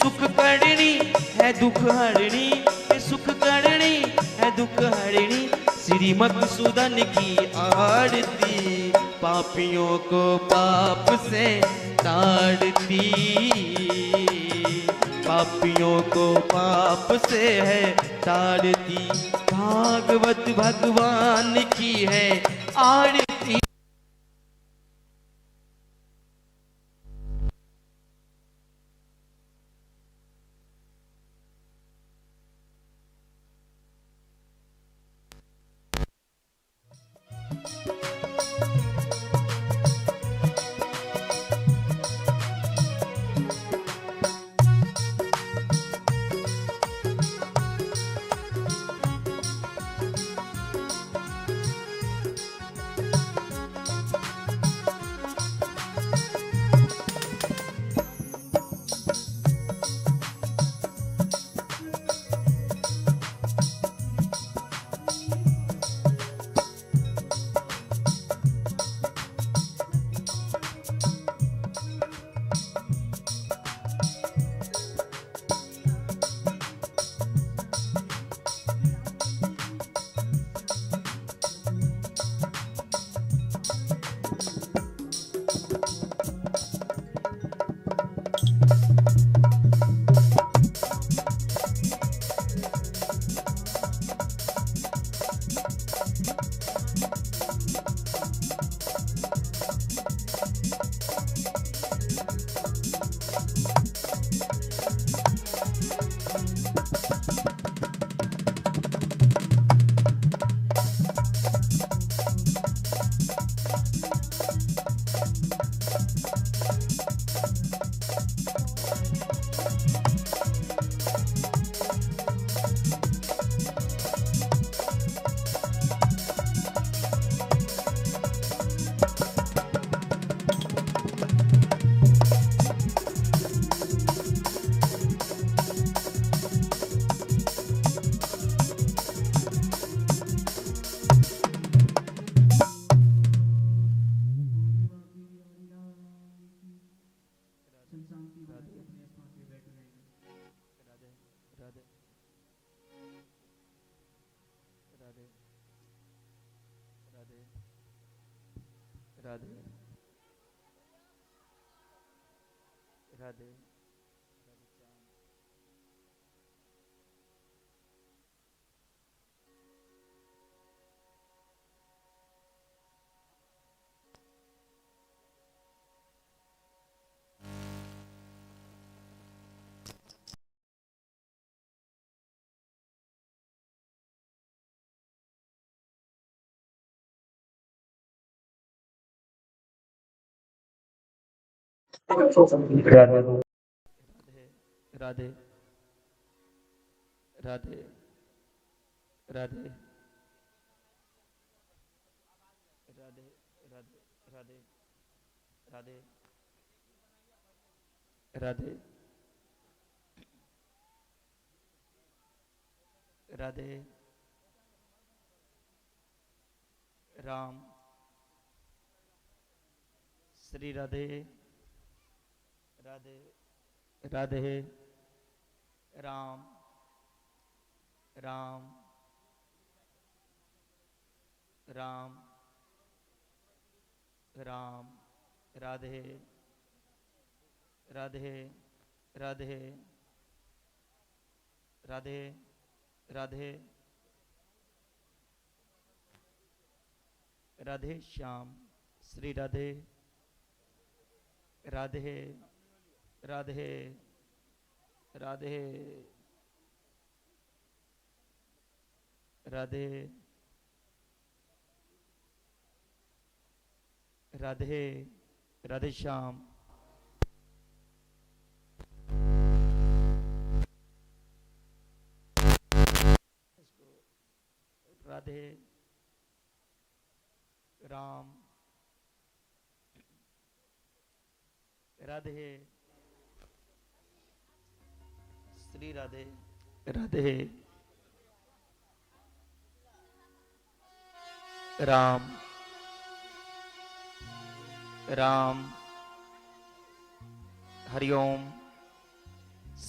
सुख करणी है दुख हरणी, सुख करणी है दुख हरणी, श्री मधुसूदन की आरती, पापियों को पाप से तारती, पापियों को पाप से है तारती, भागवत भगवान की है आरती। राधे राधे राधे राधे राधे राधे राधे राधे राधे राधे राधे राधे राम श्री राधे राधे राधे राम राम राम राम राधे राधे राधे राधे राधे राधे श्याम श्री राधे राधे राधे राधे राधे राधे राधे श्याम राधे राम राधे श्री राधे राधे राम राम हरिओम।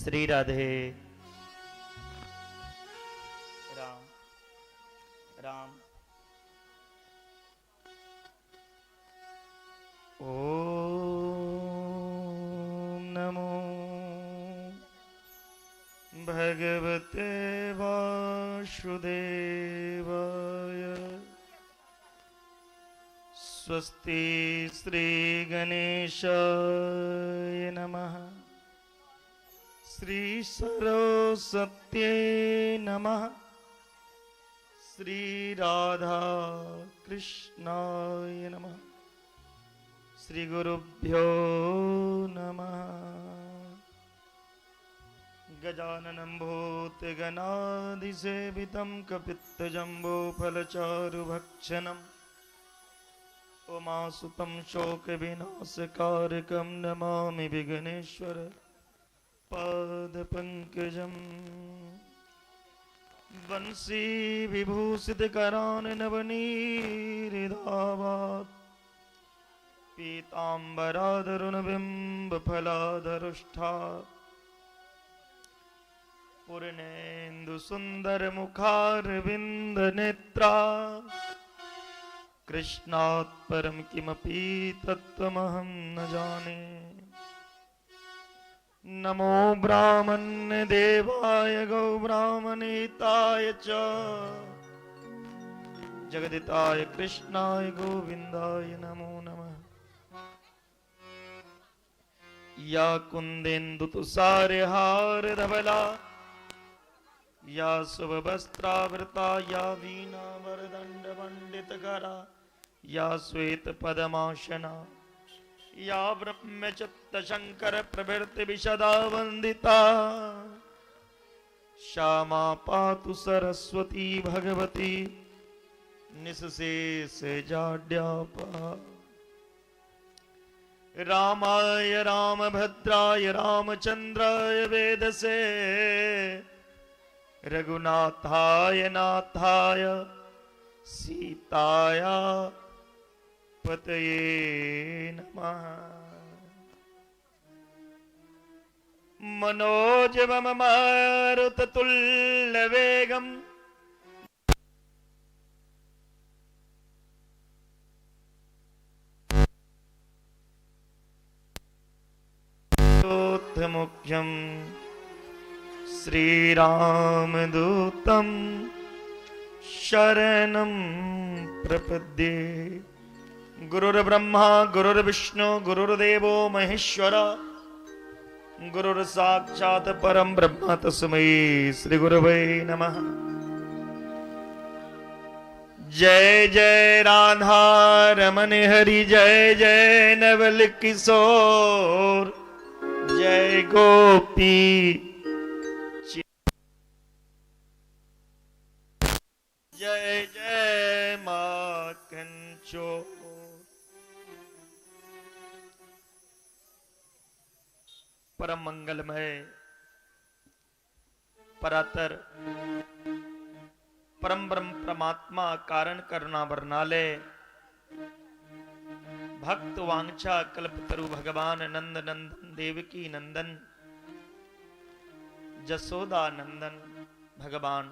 श्री राधे। राम राम। ओम नमो भगवते वासुदेवाय। स्वस्ति श्री गणेशाय नमः। श्री सरस्वत्यै नमः। श्री राधा कृष्णाय नमः। श्री गुरुभ्यो नमः। गजाननं भूतगणादिसेवितं कपित्थजम्बूफलचारुभक्षणम् उमासुतं शोकविनाशकारकं नमामि विघ्नेश्वर पादपङ्कजम्। वंशी विभूषितकरान् नवनीरिधावात् पीताम्बरादरुणबिम्बफलाधरुष्ठात् पूर्णेन्दुसुन्दरमुखारविन्दनेत्रा कृष्णात् परं किमपि तत्त्वमहं न जाने। नमो ब्राह्मण्य देवाय गौब्राह्मणहिताय च जगदिताय कृष्णाय गोविन्दाय नमो नमः। या कुन्देन्दु तुषारहार धवला या शुभवस्त्रावृता या वीणा वरदण्डमण्डितकरा या श्वेत पद्मासना या ब्रह्मचित्तशंकर प्रभृति विशदा वंदिता श्यामा पातु सरस्वती भगवती निःशेष जाड्यापहा। रामाय रामभद्राय रामचंद्राय वेदसे रघुनाथाय नाथाय सीताया पतये नमः। मनोजवम मारुततुल्य वेगम मुख्यम श्रीरामदूतं शरणं प्रपद्ये। गुरुर्ब्रह्मा गुरुर्विष्णु गुरुर्देवो महेश्वर गुरुर्साक्षात् परं ब्रह्म तस्मै श्री गुरवे नमः। जय जय राधा रमन हरि जय जय नवल किशोर जय गोपी जय जय माखन चोर। परम मंगलमय परातर परम ब्रह्म परमात्मा कारण करुणा बरनाले भक्त वांछा कल्पतरु भगवान नंद नंदन देवकी नंदन जसोदा नंदन भगवान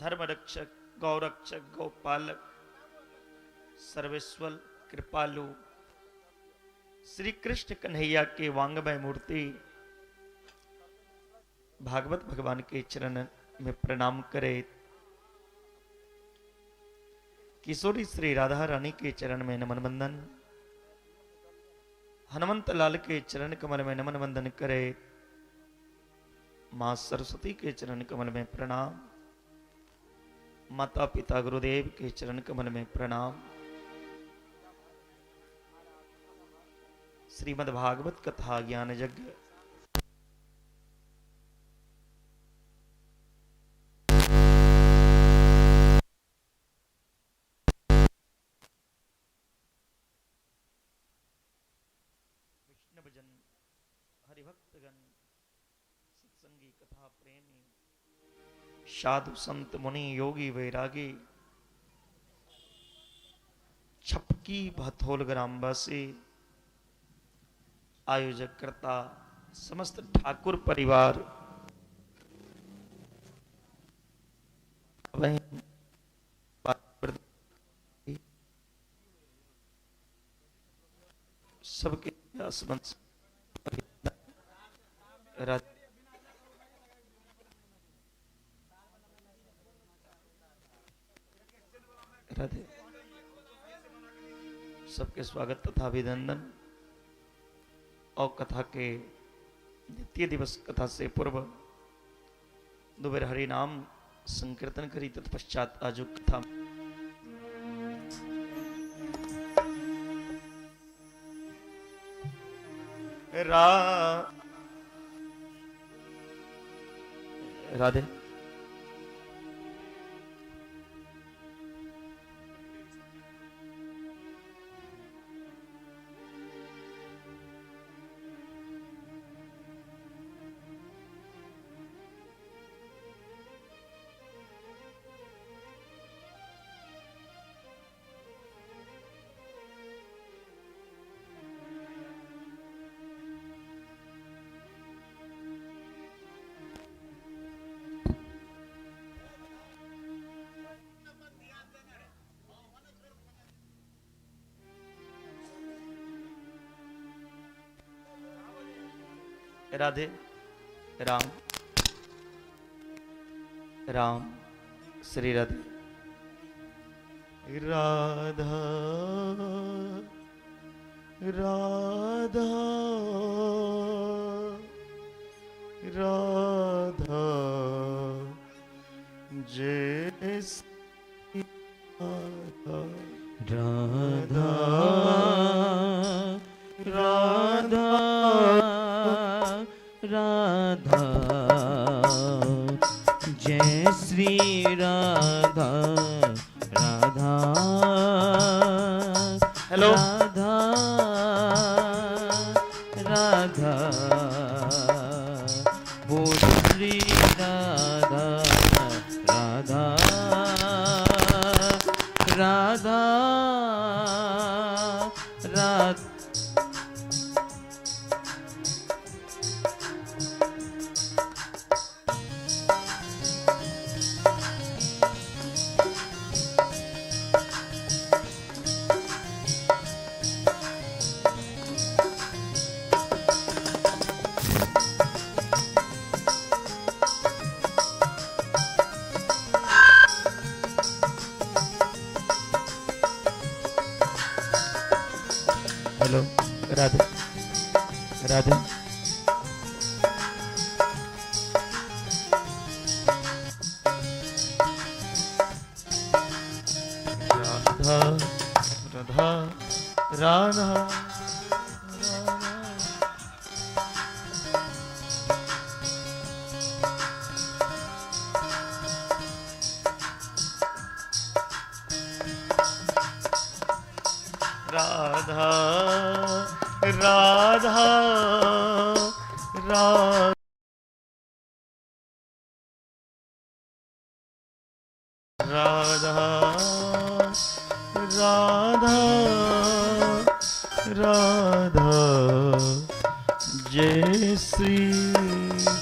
धर्मरक्षक गौरक्षक गौपालक सर्वेश्वर कृपालु श्री कृष्ण कन्हैया के वांगमय मूर्ति भागवत भगवान के चरण में प्रणाम करे। किशोरी श्री राधा रानी के चरण में नमन वंदन, हनुमंत लाल के चरण कमल में नमन वंदन करे। मां सरस्वती के चरण कमल में प्रणाम, माता पिता गुरुदेव के चरण कमल में प्रणाम। श्रीमद् भागवत कथा ज्ञान यज्ञ वैष्णवजन हरिभक्तगण सत्संगी कथा प्रेमी साधु संत मुनि योगी वैरागी छपकी भथोल ग्रामवासी आयोजक कर्ता समस्त ठाकुर परिवार बहन सबके राधे सबके स्वागत तथा अभिनंदन। और कथा के द्वितीय दिवस कथा से पूर्व दो बेर हरि नाम संकीर्तन करी, तत्पश्चात आजु कथा राधे। राधे राम राम श्री राधे राधा राधा राधा जय श्री राधा राधा राधा राधा जय श्री राधा राधा। हेलो राधा राधा बोल श्री राधा राधा राधा राधा। हेलो राधे राधे। राधा राधा राधा राधा राधा राधा राधा राधा राधा जय श्री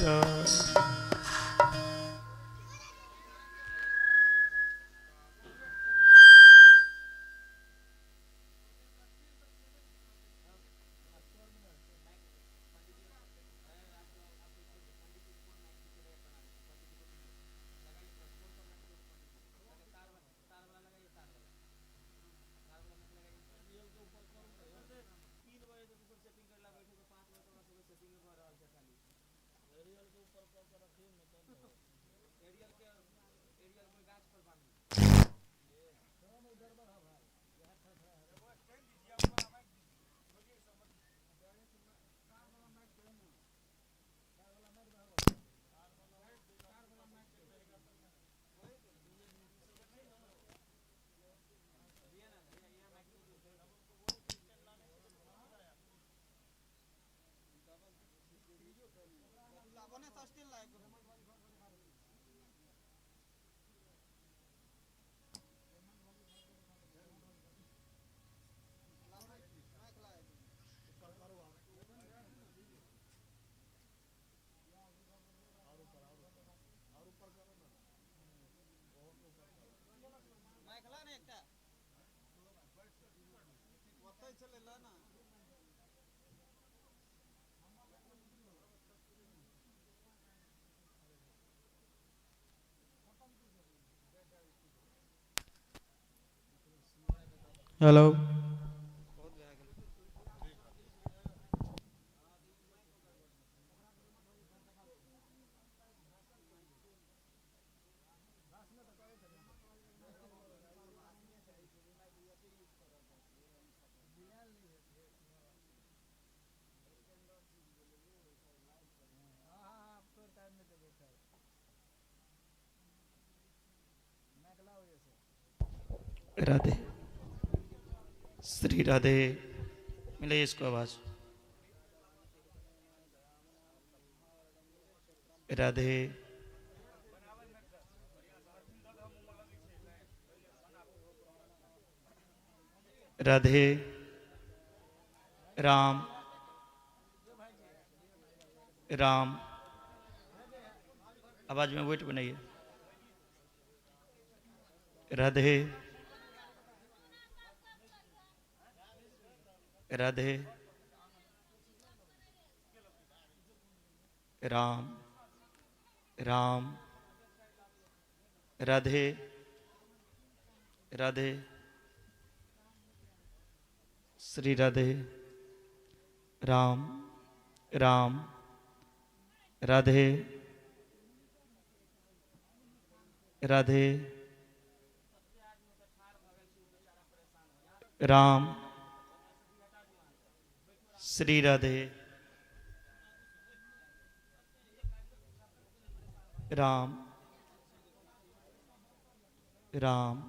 राम। हेलो। राधे, श्री राधे। मिले इसको आवाज। राधे, राधे, राम राम। आवाज में वेट बनाइए। राधे राधे, राम राम, राधे राधे, श्री राधे, राम राम, राधे राधे, राम, श्री राधे, राम राम,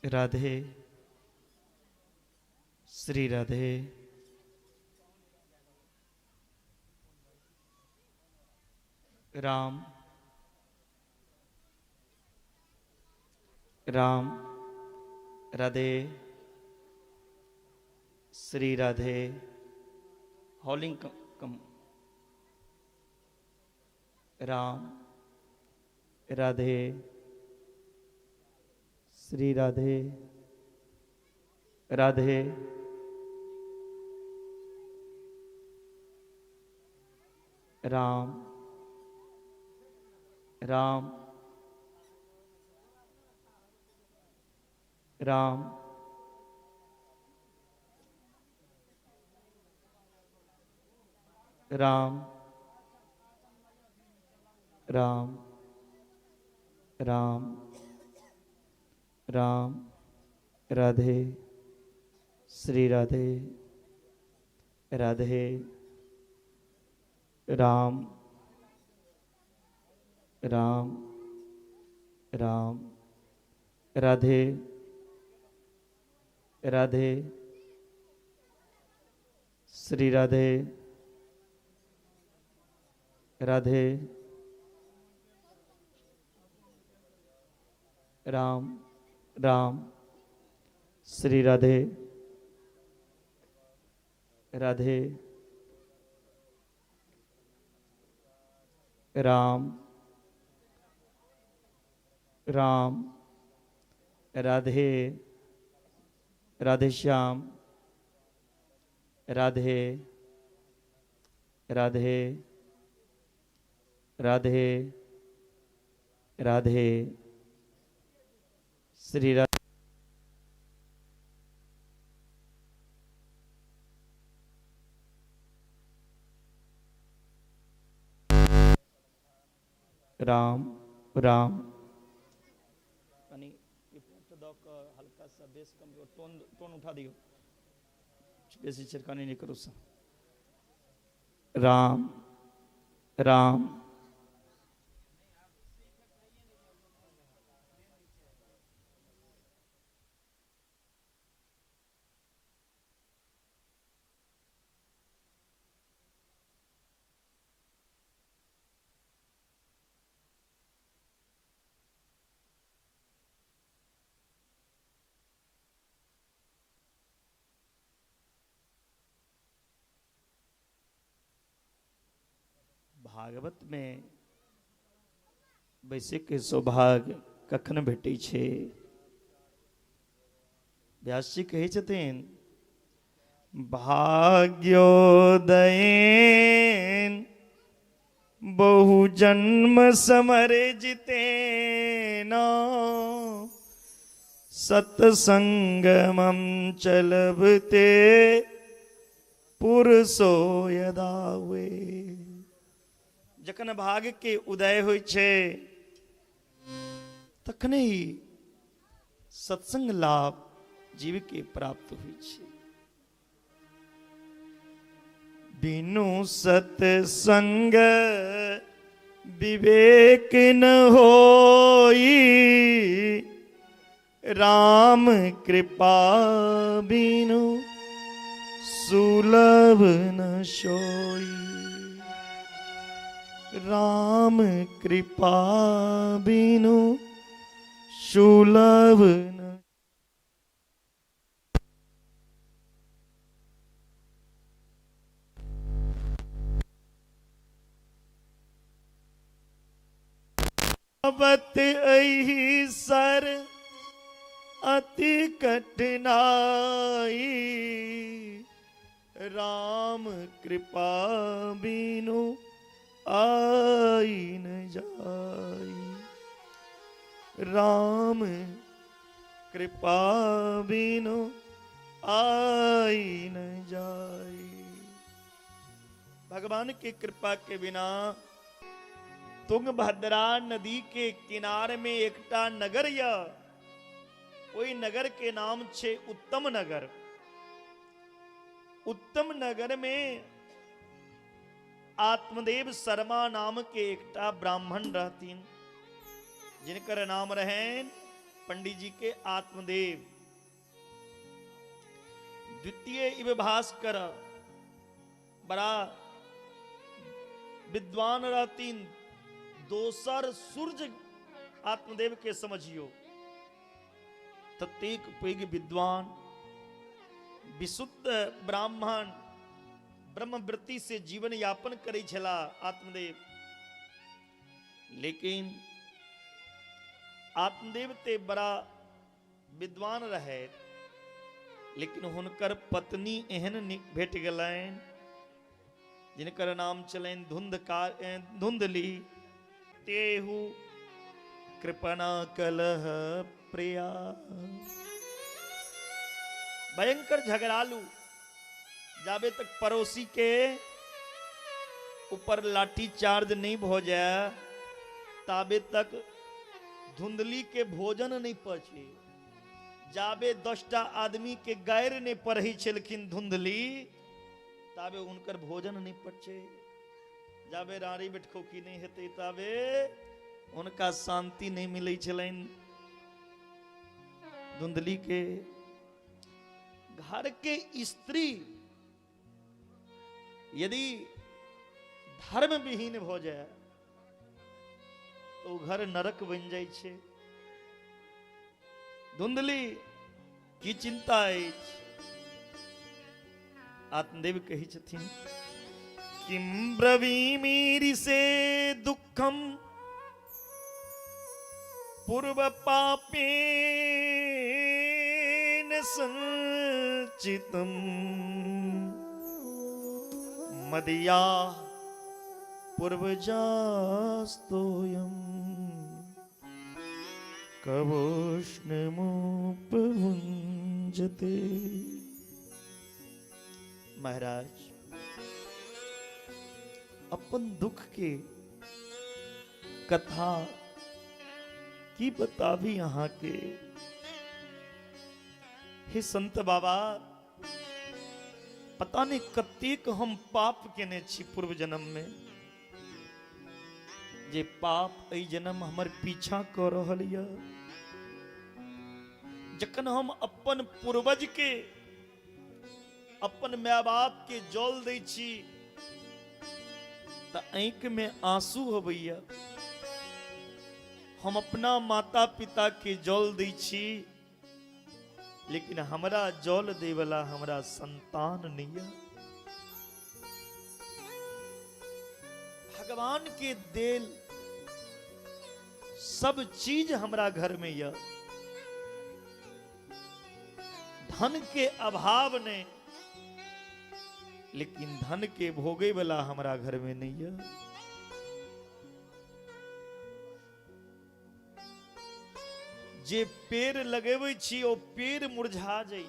राधे, श्री राधे, राम राम, राधे, श्री राधे। हॉलिंग कम। राम राधे, श्री राधे, राधे, राम राम राम, राम राम राम राम, राधे, श्री राधे, राधे, राम राम राम, राधे राधे, श्री राधे, राधे, राम राम, श्री राधे, राधे, राम राम, राधे, राधे श्याम, राधे राधे, राधे राधे, श्री राधे। राम राम। हल्का सा बेस कम टोन टोन उठा दियो, बेसी छिड़कानी नहीं करो सा। राम राम, भागवत में वैसे के सौभाग्य कखन भेटै छै? व्यास जी कहै छथिन भाग्योदयेन बहु जन्म समर जितेन सत्संगमं चलबते पुरुषो यदा वे। जखन भाग्य के उदय होइ छै तखने ही सत्संग लाभ जीव के प्राप्त होइ छै। बिनु सत्संग विवेक न होई, राम कृपा बिनु सुलभ न सोई। राम कृपा बिनु सुलभ न। बत ऐही सर अति कठिनाई, राम कृपा बिनु आई न जाई। राम कृपा बिनु आई न जाई। भगवान की कृपा के बिना तुंगभद्रा नदी के किनार में एकटा नगर या ओहि नगर के नाम छे उत्तम नगर। उत्तम नगर में आत्मदेव शर्मा नाम के एकटा ब्राह्मण रहतीन, जिनकर नाम रहन पंडित जी के आत्मदेव। द्वितीय इव भास्कर बड़ा विद्वान रहतीन। दोसर सूर्य आत्मदेव के समझियो ततेक पैघ विद्वान विशुद्ध ब्राह्मण ब्रह्मवृत्ति से जीवन यापन करै छला आत्मदेव। लेकिन आत्मदेव ते बड़ा विद्वान रहे, लेकिन हुनकर पत्नी एहन भेट गेलनि जिनकर नाम छलनि धुंधली। तेहु कृपणा कलह प्रिया, भयंकर झगड़ालू। जाबे तक पड़ोसी के ऊपर लाठी चार्ज नहीं हो जाए ताबे तक धुंधली के भोजन नहीं पचे। जाबे 10टा आदमी के गैर नहीं पढ़ी छलखिन धुंधली ताबे उनकर भोजन नहीं पचे। जाबे रानी बेटखोकी नहीं हेतै ताबे उनका शांति नहीं मिलै छलनि धुंधली के। घर के स्त्री यदि धर्म विहीन हो जाए तो घर नरक बन जाए छे। धुंधली की चिंता अछि। आत्मदेव कहै छथिन किम ब्रवीमीरि से दुखम पूर्व पापेन संचितम मदिया पूर्वजास्तोयम कवोष्णमुपभुञ्जते। महाराज अपन दुख के कथा की बतावी यहाँ के। हे संत बाबा, पता नहीं कतेक हम पाप केने छी पूर्व जन्म में, जे पाप एहि जन्म हमर पीछा क रहल य। जखन हम अपन पूर्वज के अपन my बाप के जल दै छी त आँखि में आंसू अबैया। हम अपना माता पिता के जल दै छी, लेकिन हमरा जल दै वाला हमरा संतान नहीं है। भगवान के देल सब चीज हमरा घर में यह, धन के अभाव नहीं, लेकिन धन के भोगे वाला हमारा घर में नहीं है। जे पेड़ लगेबै छी ओ पेड़ मुरझा जाइ।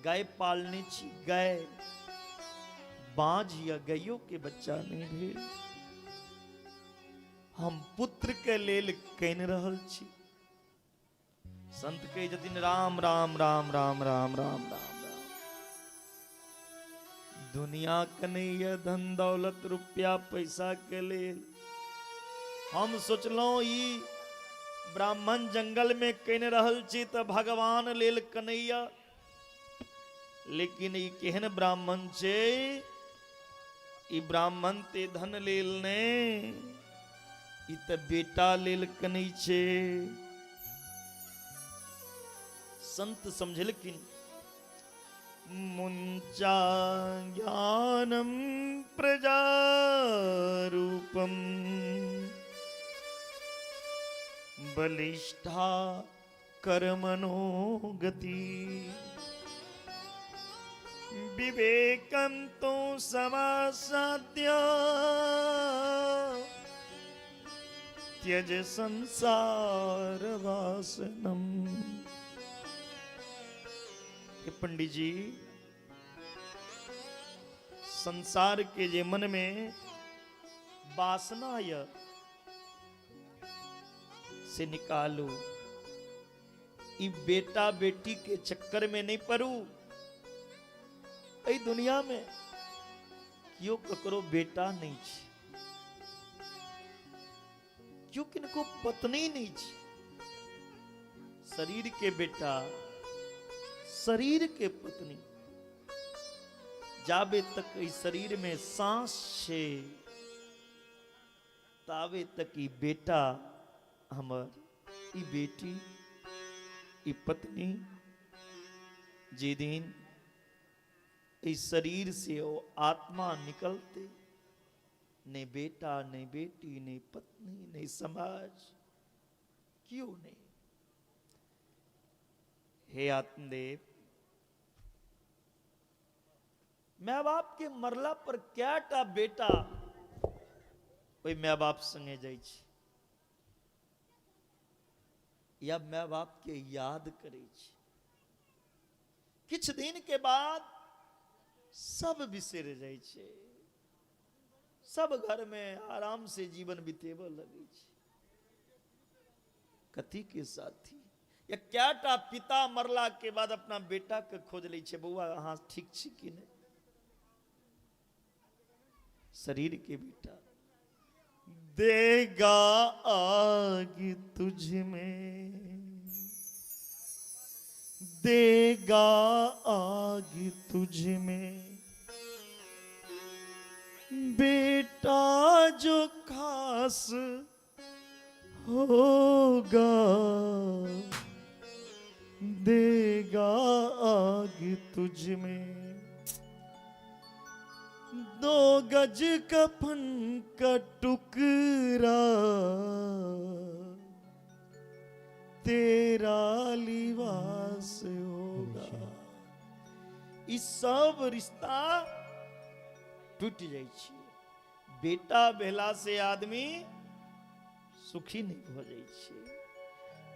गाय पालने छी, गाय बाँझ या गायो के बच्चा नहीं भेल। हम पुत्र के लेल कनि रहल छी। संत कहै छथिन राम राम राम राम राम राम राम राम। दुनिया कनैया धन दौलत रुपया पैसा के लेल। हम सोचलहुँ ई ब्राह्मण जंगल में कनि रहल छी तऽ भगवान लेल कनैया, लेकिन ई केहन ब्राह्मण छै, ई ब्राह्मण ते धन लेल ने, ई तऽ बेटा लेल कनै छै। संत समझलखिन, मुंचा ज्ञानम प्रजा रूपम बलिष्ठा कर्मणो गति विवेकम तो समासाद्य त्यज संसार वासनम। हे पंडित जी, संसार के जे मन में वासना य से निकालू। ई बेटा बेटी के चक्कर में नहीं पड़ू। एहि दुनिया में केओ ककरो बेटा नहीं छै, केओ किनको पत्नी नहीं छै। शरीर के बेटा, शरीर के पत्नी, जाबे तक इस शरीर में सांस छै ताबे तक ई बेटा हमर, ई बेटी, ई पत्नी, जे दिन इस शरीर से वो आत्मा निकलते, ने बेटा ने बेटी ने पत्नी ने समाज, क्यों नहीं। हे आत्मदेव, my बाप के मरला पर क्या टा बेटा ओहि my बाप संगे जाइ छै या my बाप के याद करै छै। किछु दिन के बाद सब बिसरि जाइ छै, सब घर में आराम से जीवन बितेबऽ लगै छै। कथी के साथी या क्या टा पिता मरला के बाद अपना बेटा के खोज लै छै, बौआ अहाँ ठीक छी कि नहि। शरीर के बेटा देगा आग तुझ में, देगा आग तुझ में, बेटा जो खास होगा, देगा आग तुझ में, दो गज कफन का टुकड़ा तेरा लिबास होगा। ई सब रिश्ता टूट जाइ छै। बेटा भेला से आदमी सुखी नहीं भऽ जाइ छै।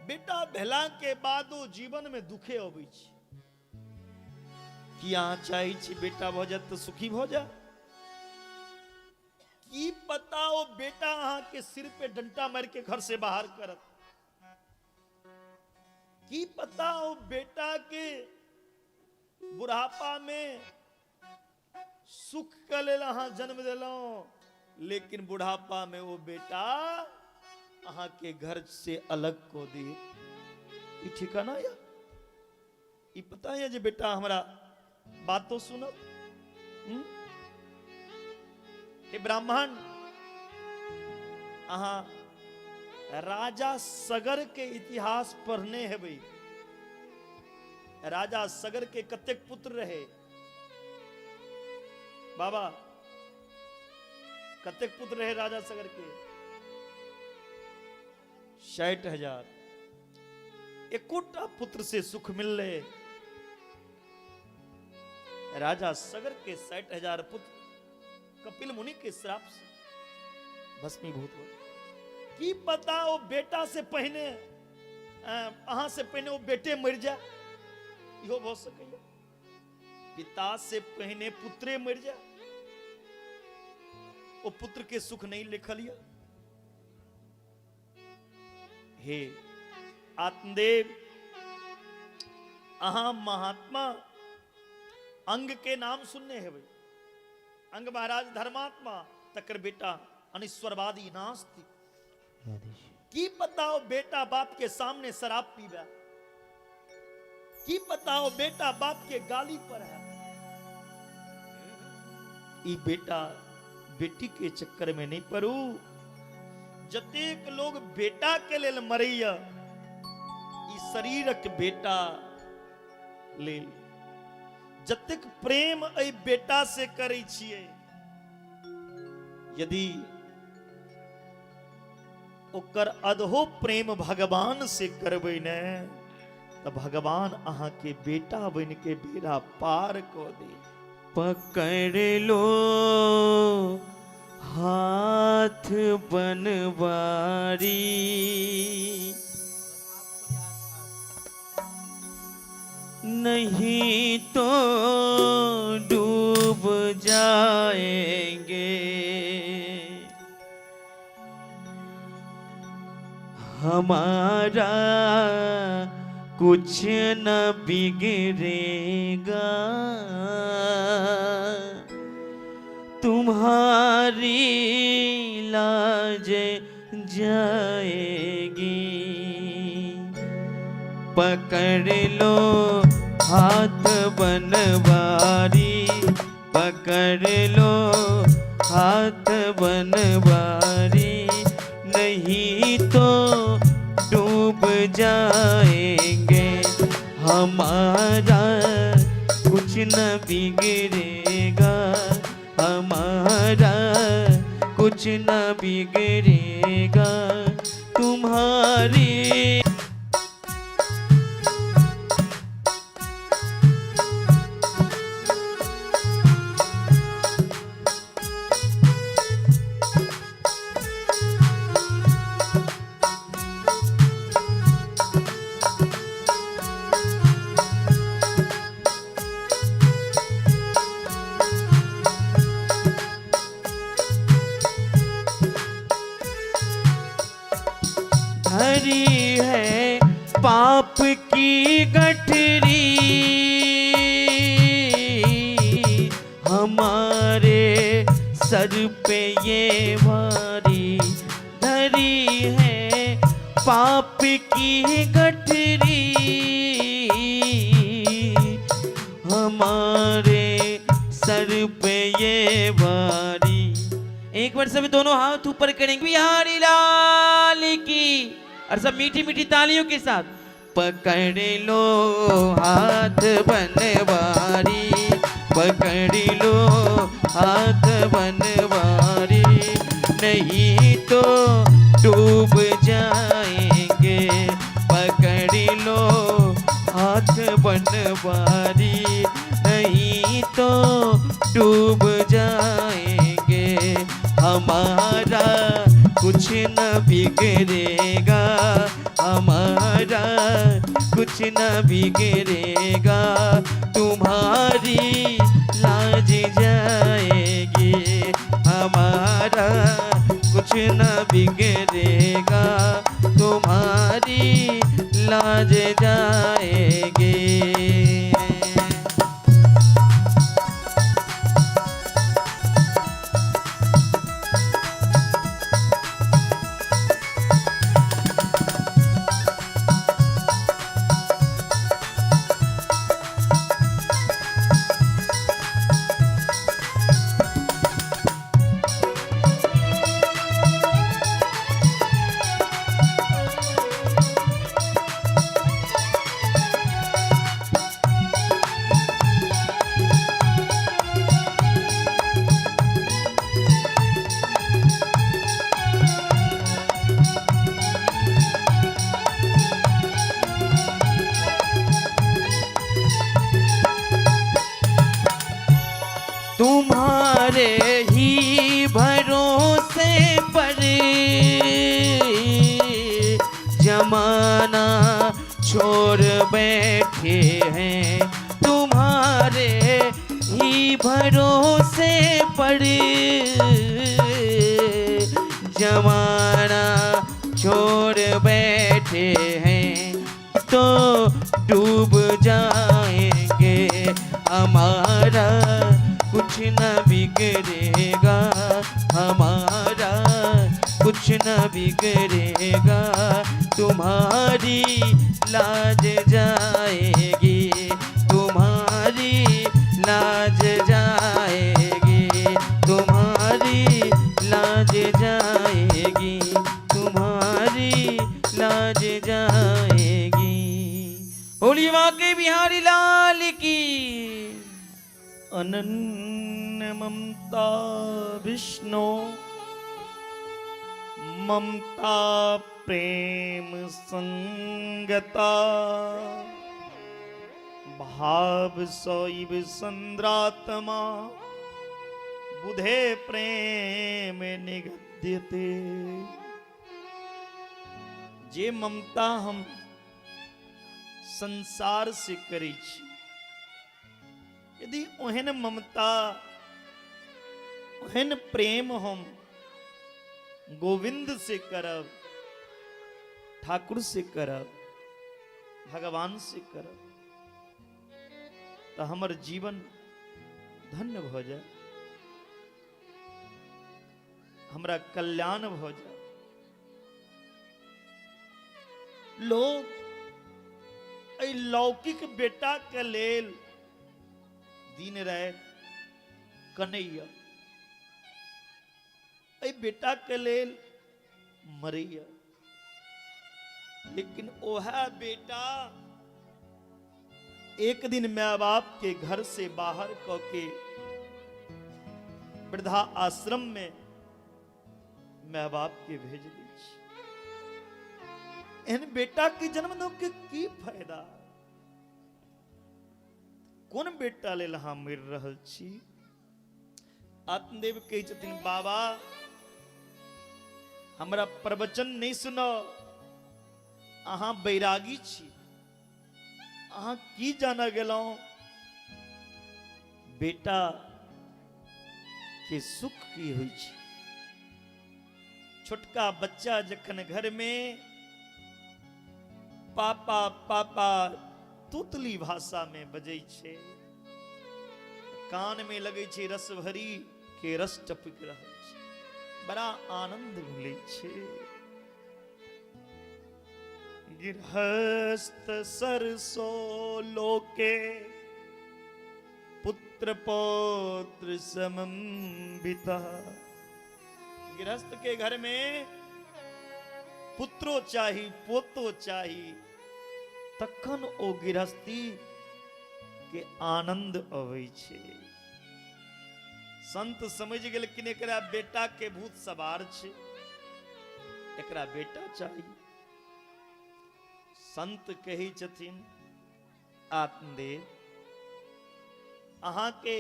बेटा भेला के बादो जीवन में दुखे अबै छै। की अहाँ चाहै छी बेटा भऽ जायत तऽ सुखी भऽ जाय? की पता ओ बेटा अहाँ के सिर पे डंटा मार के घर से बाहर करत। की पता ओ बेटा के बुढ़ापा में सुख के लेल अहाँ जन्म देलहुँ, लेकिन बुढ़ापा में ओ बेटा अहाँ के घर से अलग को दे। ई ठिकाना या ई पता है जे बेटा हमरा बातो सुनत। हे ब्राह्मण, अहाँ राजा सगर के इतिहास पढ़ने हेबै। राजा सगर के कतेक पुत्र रहे बाबा? कतेक पुत्र रहे राजा सगर के? 60,000। एकोटा पुत्र से सुख मिलले। राजा सगर के 60,000 पुत्र कपिल मुनि के श्राप से भस्मीभूत हो। की पता ओ बेटा से पहिने अहाँ से पहिने ओ बेटे मर जाए, इहो भऽ सकैया। पिता से पहिने पुत्रे मर जाए, ओ पुत्र के सुख नहीं लिखल यऽ। हे आत्मदेव, अहाँ महात्मा अंग के नाम सुनने हेबै। अंग महाराज धर्मात्मा, तकर बेटा अनिश्वरवादी नास्तिक। की पता ओ बेटा बाप के सामने शराब पीबे, की पता ओ बेटा बाप के गाली पर है। ई बेटा बेटी के चक्कर में नहीं पड़ू। जतेक लोग बेटा के लेल मरैया, ई शरीरक बेटा लेल जतेक प्रेम एहि बेटा से करै छियै, यदि ओकर अधो प्रेम भगवान से करबै ने, तऽ भगवान अहाँ के बेटा बन के बेड़ा पार कऽ दे। पकड़ लो हाथ बनवारी, नहीं तो डूब जाएंगे। हमारा कुछ न बिगड़ेगा, तुम्हारी लाज जाएगी। पकड़ लो हाथ बनवारी, पकड़ लो हाथ बनवारी, नहीं तो डूब जाएंगे। हमारा कुछ न बिगड़ेगा, हमारा कुछ न बिगड़ेगा, तुम्हारी। धरी है पाप की गठरी, हमारे सर पे ये भारी। धरी है पाप की गठरी, हमारे सर पे ये भारी। एक बार सभी दोनों हाथ ऊपर करेंगे, बिहारी लाल की, और सब मीठी मीठी तालियों के साथ। पकड़ लो हाथ बनवारी, पकड़ लो हाथ बनवारी, नहीं तो डूब जाएंगे। पकड़ लो हाथ बनवारी, नहीं तो डूब जाएंगे। हमारा कुछ न बिगड़ेगा, हमारा कुछ न बिगड़ेगा, तुम्हारी लाज जाएगी। हमारा कुछ न बिगड़ेगा, तुम्हारी लाज जाएगी। जमाना छोड़ बैठे हैं तुम्हारे ही भरोसे पर, जमाना छोड़ बैठे हैं तो डूब जाएंगे, हमारा कुछ न बिगड़ेगा, हमारा कुछ न बिगड़ेगा, तुम्हारी लाज जाएगी, तुम्हारी लाज जाएगी, तुम्हारी लाज जाएगी, तुम्हारी लाज जाएगी। बोलिए बांके बिहारी लाल की। अनन्य ममता विष्णु ममता प्रेम संगता, भाव सोइब संद्रात्मा बुधे प्रेम निगद्यते। जे ममता हम संसार से करै छी, यदि ओहन ममता ओहन प्रेम हम गोविंद से करब, ठाकुर से करब, भगवान से करब, तऽ हमर जीवन धन्य भऽ जाय, हमरा कल्याण भऽ जाय। लोग एहि लौकिक बेटा के लेल दिन राति कनैया, एहि बेटा के लेल मरैया, लेकिन ओह बेटा एक दिन माय बाप के घर से बाहर क के वृद्धा आश्रम में माय बाप के भेज दै छै। एहन बेटा के जन्म दऽ के की फायदा? कोन बेटा लेल अहाँ मरि रहल छी? आत्मदेव कहै छथिन, बाबा हमरा प्रवचन नहि सुनो, अहाँ बैरागी छी, अहाँ की जाना गेलहुं बेटा के सुख की होइ छै। छोटका बच्चा जखन घर में पापा पापा तुतली भाषा में बजै छै, कान में लगै छै रस भरी के रस टपकि रहल छै, बड़ा आनंद मिलै छै। गृहस्थ सरसो लोके पुत्र पौत्र समन्विता। गृहस्थ के घर में पुत्रो चाही पोतो चाही, तखन ओ गृहस्थी के आनंद अबै छै। संत समझ गेलखिन एकरा बेटा के भूत सवार छै, एकरा बेटा चाही। संत कहै छथिन, आत्मदेव अहाँके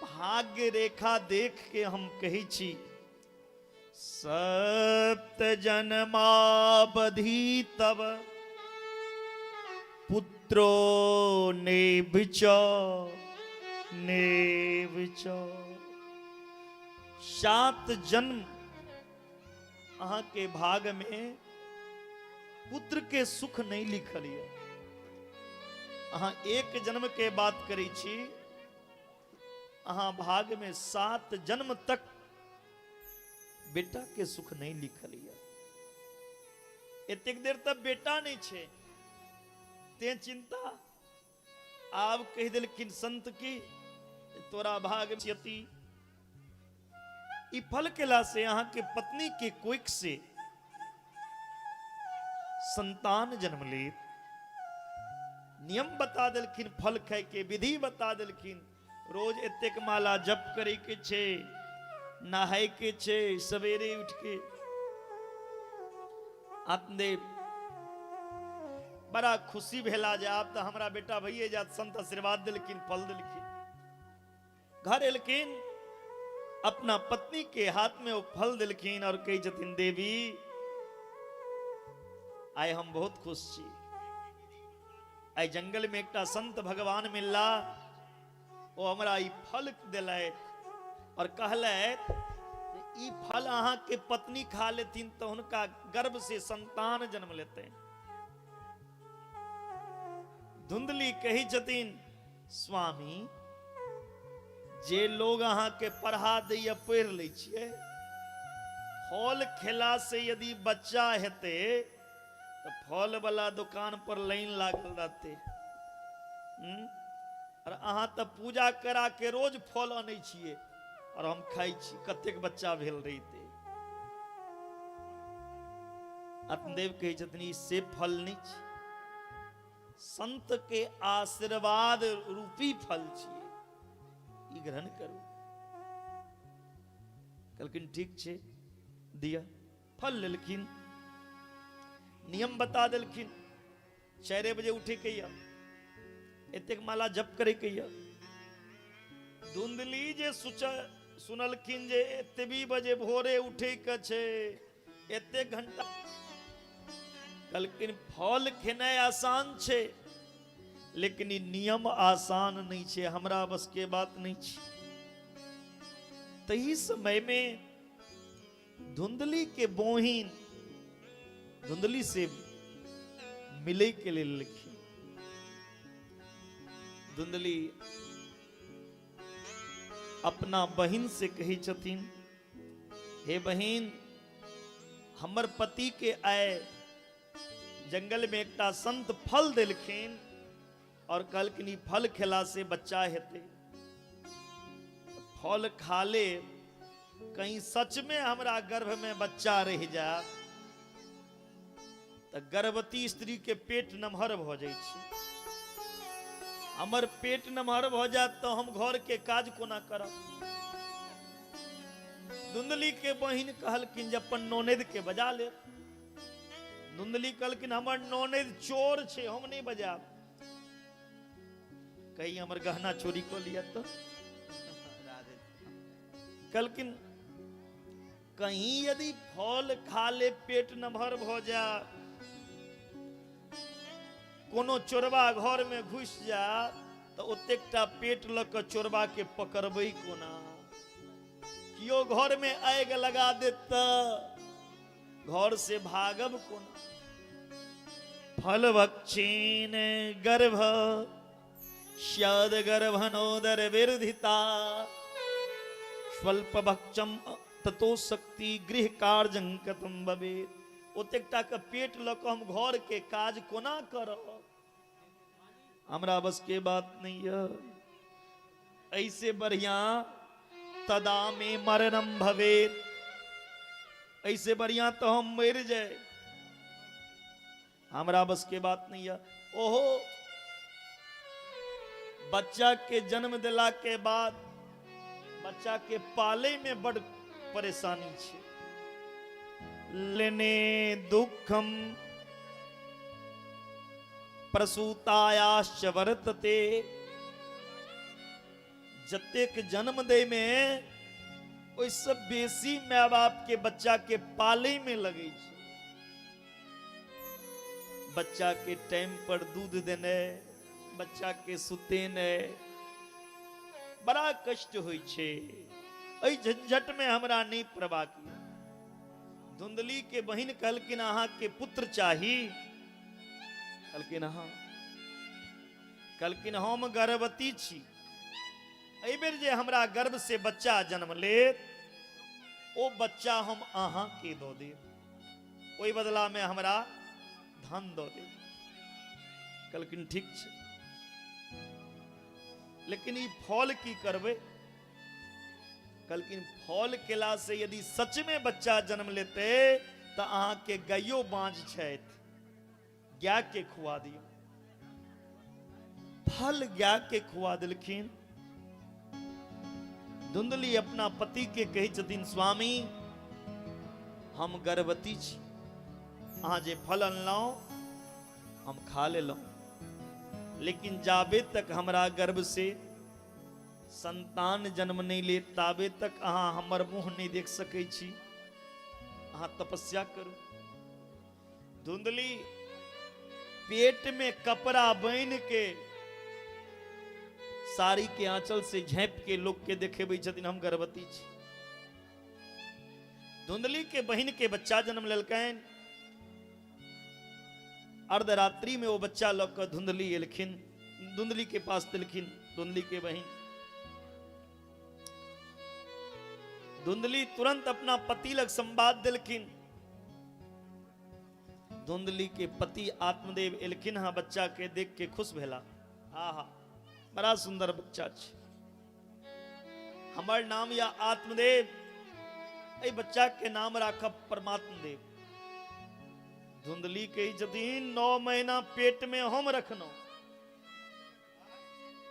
भाग्य रेखा देख के हम कहै छी, सप्त जन्मावधि तब पुत्रो नेव च नेव च। सात जन्म अहाँके भाग में पुत्र के सुख नहीं लिखल यऽ। अहाँ एक जन्म के बात करै छी, अहाँ भाग में 7 जन्म तक बेटा के सुख नहीं लिखल यऽ। एतेक देर तक बेटा नहीं छै ते चिंता। आब कहि देलखिन संत की तोरा भाग यति ई फल केला से अहाँ के पत्नी के कोख से संतान जन्म लेत। नियम बता देलखिन, फल खाय के विधि बता देलखिन, रोज एतेक माला जप करे के छै, नहाय के छै, सवेरे उठ के। आत्मदेव बड़ा खुशी भेला जे आब तऽ हमरा बेटा भइए जात, संत आशीर्वाद देलखिन, फल देलखिन। घर एलखिन, अपना पत्नी के हाथ में ओ फल देलखिन और कहै छथिन, देवी आइ हम बहुत खुश छी। आइ जंगल में एकटा संत भगवान मिलला, ओ हमरा ई फल देलथि और कहलथि ई फल अहाँ के पत्नी खा लेथिन तो हुनका गर्भ से संतान जन्म लेते। धुंधली कही छथिन, स्वामी जे लोग अहाँ के पढ़ा दैया पढ़ि लै छियै, फल खेला से यदि बच्चा हेतै तऽ फल वाला दुकान पर लाइन लागल रहतै। और अहाँ तऽ पूजा करा के रोज फल अनै छियै और हम खाइ छी, कतेक बच्चा भेल रहितै। आत्मदेव कहै छथिन ई से फल नहि छै, संत के आशीर्वाद रूपी फल छियै, ई ग्रहण करू। कहलखिन ठीक छै दिया। फल लेलखिन, नियम बता देलखिन, 4 बजे उठे के यऽ, एतेक माला जप करे के यऽ। धुंधली जे सुनलखिन जे एतबी बजे भोरे उठे के छै, एतेक घंटा, कहलखिन फल खेनाइ आसान छै लेकिन ई नियम आसान नहि छै, हमरा बस के बात नहि छै। तही समय में धुंधली के बोहिन धुंधली से मिले के लिए लिखी। धुंधली अपना बहिन से कही छथिन, हे बहिन, हमर पति के आए जंगल में एकटा संत फल देलखिन और कहलखिन ई फल खेला से बच्चा हेतै, फल खा ले कहीं सच में हमरा गर्भ में बच्चा रह जाए तऽ गर्भवती स्त्री के पेट नमहर भऽ जाइ छै, हमर पेट नमहर भऽ जायत तऽ हम घर के काज कोना करब। धुंधली के बहिन कहलखिन जे अपन नोनैद के बजा ले। धुंधली कहलखिन हमर नोनैद चोर छै, हम नहि बजायब, कहीं हमर गहना चोरी कऽ लिअ। तऽ कहलखिन कहीं यदि फल खा ले पेट नमहर भऽ जाय, कोनो चोरबा घर में घुसि जाय तऽ ओतेक टा पेट लऽ कऽ चोरबा के पकड़बै कोना, कियो घर में आगि लगा देत तऽ घर से भागब कोना। फल भक्षीण गर्भ स्याद गर्भनोदर विरधिता स्वल्प भक्षम ततो शक्ति गृह कार्यं कथम भवेत। ओतेक टा के पेट लऽ कऽ हम घर के काज कोना करब, हमरा बस के बात नहीं है। ऐसे बढ़िया तदा में मरणम भवेत, ऐसे बढ़िया तो हम मर जाए, हमरा बस के बात नहीं है। ओहो बच्चा के जन्म दिला के बाद बच्चा के पाले में बड़ परेशानी छे। लेने दुखम प्रसूतायाश्च वर्तते, जतेक जन्म दे में ओहिसँ बेसी माय बाप के बच्चा के पाले में लगै छै। बच्चा के टाइम पर दूध देने, बच्चा के सुतेने बड़ा कष्ट होइ छै। एहि झंझट में हमरा नहीं पड़बाक यऽ। धुंधली के बहिन कहलखिन अहाँ के पुत्र चाही, कहलखिन हाँ। कहलखिन हम गर्भवती छी, एहि बेर जे हमरा गर्भ से बच्चा जन्म लेत ओ बच्चा हम अहाँ के दऽ देब, ओहि बदला में हमरा धन दऽ देब। कहलखिन ठीक छै, लेकिन ई फल की करबै? कहलखिन फल केला से यदि सच में बच्चा जन्म लेते तऽ अहाँ के गाइयो बाँझ छथि, गाय के खुआ दियौ। फल गाय के खुआ देलखिन। धुंधली अपना पति के कहै छथिन, स्वामी हम गर्भवती छी, अहाँ जे फल अनलहुँ हम खा लेलहुँ, लेकिन जाबे तक हमरा गर्भ से संतान जन्म नहीं ले ताबे तक अहाँ हमर मुँह नहीं देख सकै छी, अहाँ तपस्या करू। धुंधली पेट में कपड़ा बान्हि के साड़ी के आंचल से झाँपि के लोग के देखेबै छथिन हम गर्भवती छी। धुंधली के बहिन के बच्चा जन्म लेलकनि। अर्धरात्रि में वो बच्चा लऽ कऽ धुंधली एलखिन, धुंधली के पास देलखिन। धुंधली के बहिन धुंधली तुरंत अपना पति लग संवाद देलखिन। धुंधली के पति आत्मदेव एलखिन हाँ, बच्चा के देख के खुश भेला, आहा बड़ा सुंदर बच्चा छै, हमर नाम या आत्मदेव, एहि बच्चा के नाम राखब परमात्मदेव। धुंधली के छथिन 9 महीना पेट में हम रखनो,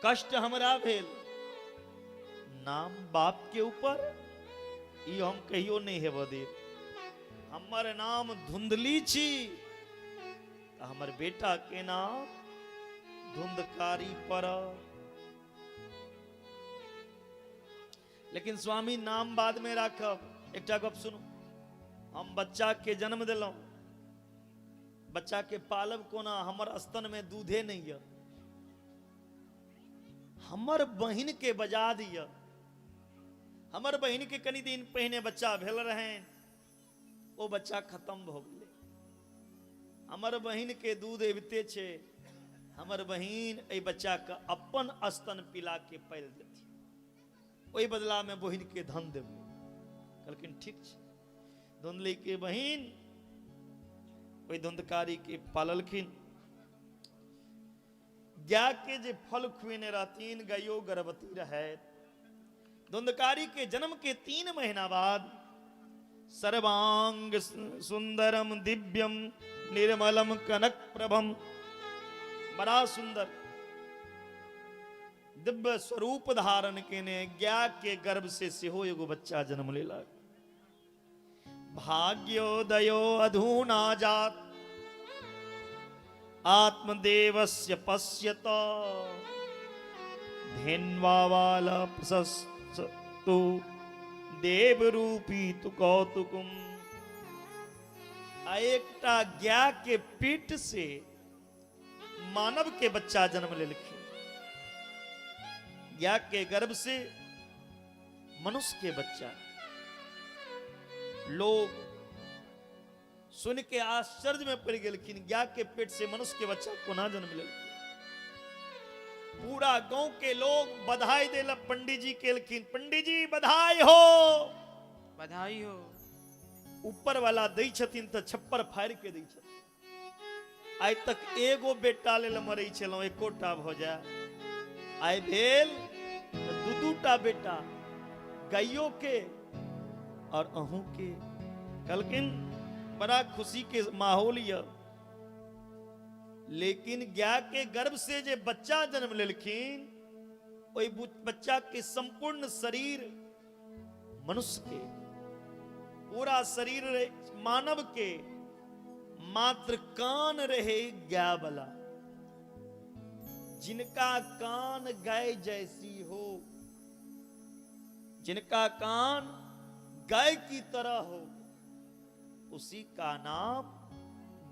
कष्ट हमरा भेल, नाम बाप के ऊपर ई हम कहियो नहीं हेब देब। हमर नाम धुंधली छी तऽ हमर बेटा के नाम धुंधकारी पर। लेकिन स्वामी नाम बाद में राखब। एकटा गप सुनू, हम बच्चा के जन्म देलहुं, बच्चा के पालब कोना, हमर स्तन में दूधे नहीं है, हमर बहिन के बजा दिया। हमर बहिन के कनी दिन पहिने बच्चा भेल रहनि, ओ बच्चा खत्म भऽ गेलै। हमर बहिन के दूध अबिते छै, हमर बहिन एहि बच्चा के अपन स्तन पिला के पालि देथिन, ओहि बदला में बहिन के धन देबै। कहलखिन ठीक छै। धुंधली के बहिन ओहि धुंधकारी के पाललखिन। गाय के जे फल खुएने रहथिन, गायो गर्भवती रहे। धुंधकारी के जन्म के 3 महीना बाद सर्वांग सुंदरम दिव्यम निर्मलम कनक प्रभम, बड़ा सुंदर दिव्य स्वरूप धारण केने गाय के गर्भ से सेहो एगो बच्चा जन्म लेलक। भाग्योदयो अधूना जात आत्मदेवस्य पश्यत धेन्वावाल प्रशस्तु देवरूपी तु कौतुकुम। आ एकटा गाय के पीठ से मानव के बच्चा जन्म लेलखिन, गाय के गर्भ से मनुष्य के बच्चा। लोग सुन के आश्चर्य में पड़ गेलखिन, गाय के पेट से मनुष्य के बच्चा कोना जन्म लेलखिन। पूरा गांव के लोग बधाई देलक पंडित जी के एलखिन, पंडित जी बधाई हो, बधाई हो। ऊपर वाला दै छथिन तऽ छप्पर फाड़ि के दै छथिन। आइ तक एगो बेटा लेल मरै छलहुँ, एकोटा भऽ जाय, आइ भेल तऽ दू दूटा बेटा, गाइयो के और अहूँ के। कहलखिन बड़ा खुशी के माहौल यऽ, लेकिन गाय के गर्भ से जे बच्चा जन्म लेलखिन, ओहि बच्चा के संपूर्ण शरीर मनुष्य के, पूरा शरीर रहे मानव के, मात्र कान रहे गाय वाला। जिनका कान गाय जैसी हो, जिनका कान गाय की तरह हो, उसी का नाम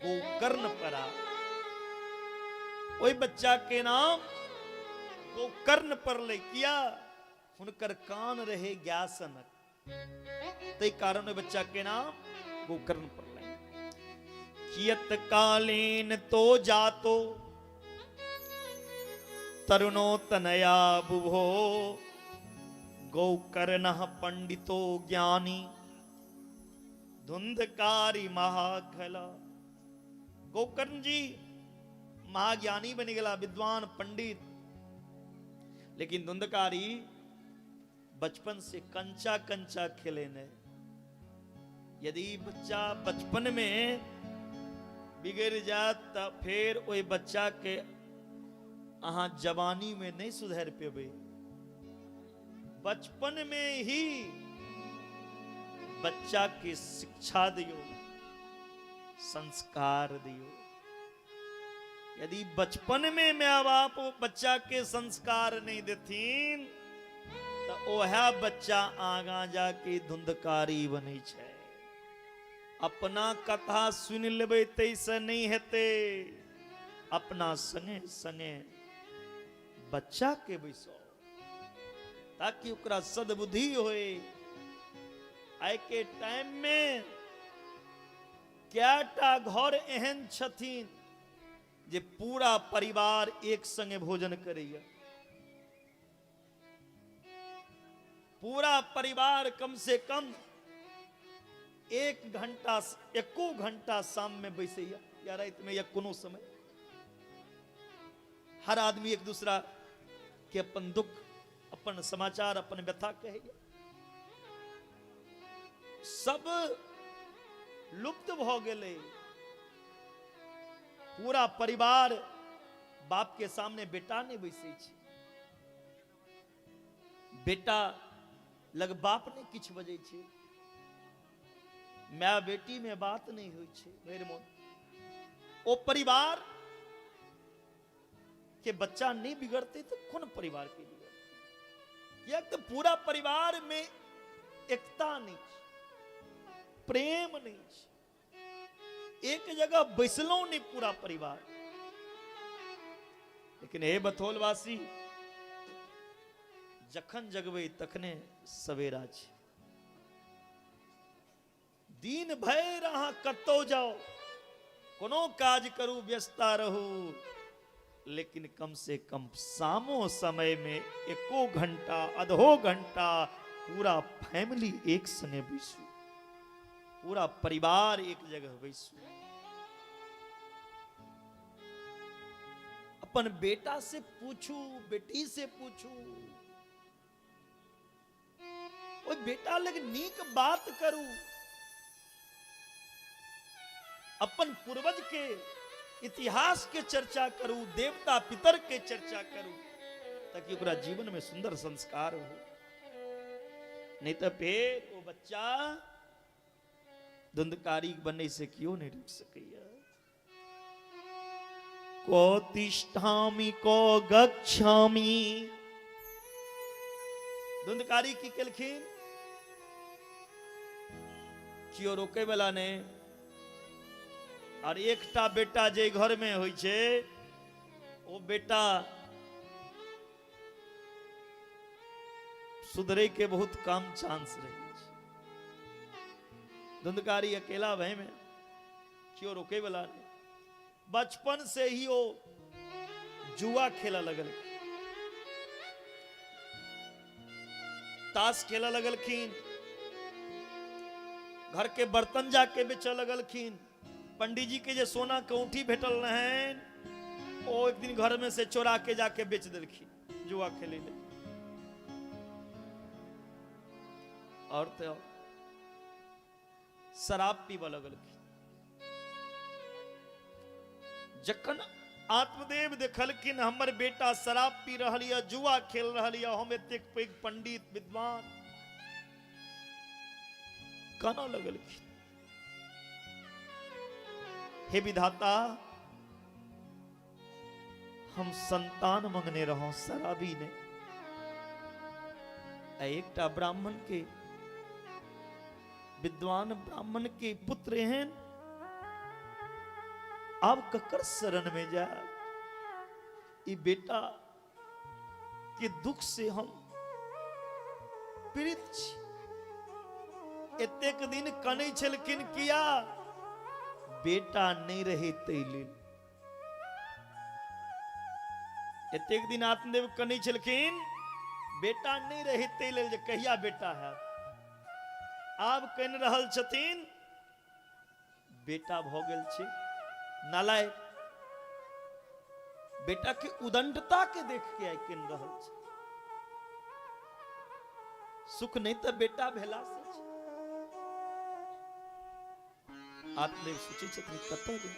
गोकर्ण पड़ा। ओहि बच्चा के नाम गोकर्ण पड़लै, किया? हुनकर कान रहे गाय सनक, ताहि कारण ओहि बच्चा के नाम गोकर्ण पड़लै। कियत कालीन तो जातो तरुणो तनया बुभो गोकर्ण पंडितो ज्ञानी धुंधकारी महाखला। गोकर्ण जी महाज्ञानी बनि गेला, विद्वान पंडित, लेकिन धुंधकारी बचपन से कंचा कंचा खेले ने। यदि बच्चा बचपन में बिगड़ जात त फेर ओहि बच्चा के अहाँ जवानी में नहीं सुधार पेबै। बचपन में ही बच्चा के शिक्षा दियो, संस्कार दियो। यदि बचपन में माय बाप बच्चा के संस्कार नहीं देथिन तो ओहा बच्चा आगा जाके धुंधकारी बनै छै। अपना कथा सुनि लेबै ताहिसँ नहि हेतै, अपना संगे संगे बच्चा के बैसाउ ताकि ओकरा सद्बुद्धि होए। आइ के टाइम में कएटा घर एहन छथिन जे पूरा परिवार एक संगे भोजन करैया, पूरा परिवार कम से कम एक घंटा एको घंटा शाम में बैसैया या राति में या कोनो समय। हर आदमी एक दूसरा के अपन दुख, अपन समाचार, अपन व्यथा कहैया। सब लुप्त भ गेलै। पूरा परिवार बाप के सामने बेटा नहीं बैसै छै, बेटा लग बाप नहीं किछु बजै छै, माय बेटी में बात नहीं होइ छै भरि मोन। ओ परिवार के बच्चा नहीं बिगड़ते तो कोन परिवार के बिगड़ते? किया तो पूरा परिवार में एकता नहीं छै, प्रेम नहीं छै, एक जगह बैसलहुं नहीं पूरा परिवार। लेकिन हे बथौलवासी, जखन जगबै तखने सवेरा छै। दिन भरि अहाँ कतौ जाओ, कोनो काज करू, व्यस्तता रहू, लेकिन कम से कम शामो समय में एको घंटा आधो घंटा पूरा फैमिली एक संगे बैसू, पूरा परिवार एक जगह बैसू। अपन बेटा से पूछू, बेटी से पूछू, ओहि बेटा लग नीक बात करू, अपन पूर्वज के इतिहास के चर्चा करू, देवता पितर के चर्चा करू, ताकि ओकरा जीवन में सुंदर संस्कार हो। नहीं तो फिर वो बच्चा धुंधकारी बने से क्यों नहीं रुक सकैया। को तिष्ठामि को गच्छामि। धुंधकारी की केलखिन, केओ रोके वाला नहीं। और एकटा बेटा जे घर में होइ छै ओ बेटा सुधरे के बहुत कम चांस रहे छै। धुंधकारी अकेला भय में केओ रोके वाला नहीं। बचपन से ही वो जुआ खेला लगल, ताश खेला लगलखिन, घर के बर्तन जाके बेचऽ लगलखिन। पंडित जी के जे सोना के औंठी भेटल रहनि ओ एक दिन घर में से चोरा के जाके बेच देलखिन जुआ खेले ले। और तो शराब पीबऽ लगलखिन। जखन आत्मदेव देखलखिन हमर बेटा शराब पी रहल यऽ, जुआ खेल रहल यऽ, हम एतेक पैघ पंडित विद्वान, कानऽ लगलखिन, हे विधाता, हम संतान मंगने रहौं, शराबी ने। आ एकटा ब्राह्मण के, विद्वान ब्राह्मण के पुत्र एहन, आब ककर शरण में जाए? ई बेटा के दुख से हम पीड़ित छी। एतेक दिन कनै छलखिन किया? बेटा नहीं रहे तै लेल। एतेक दिन आत्मदेव कनै छलखिन बेटा नहीं रहे तै लेल, जे कहिया बेटा हैत। आब कनि रहल छथिन बेटा भऽ गेल छै नालायक। बेटा के उदंडता के देख के आइ कनि रहल छै। सुख नहीं तऽ बेटा भेला से छै। आत्मदेव सोचै छथिन कतऽ जाय,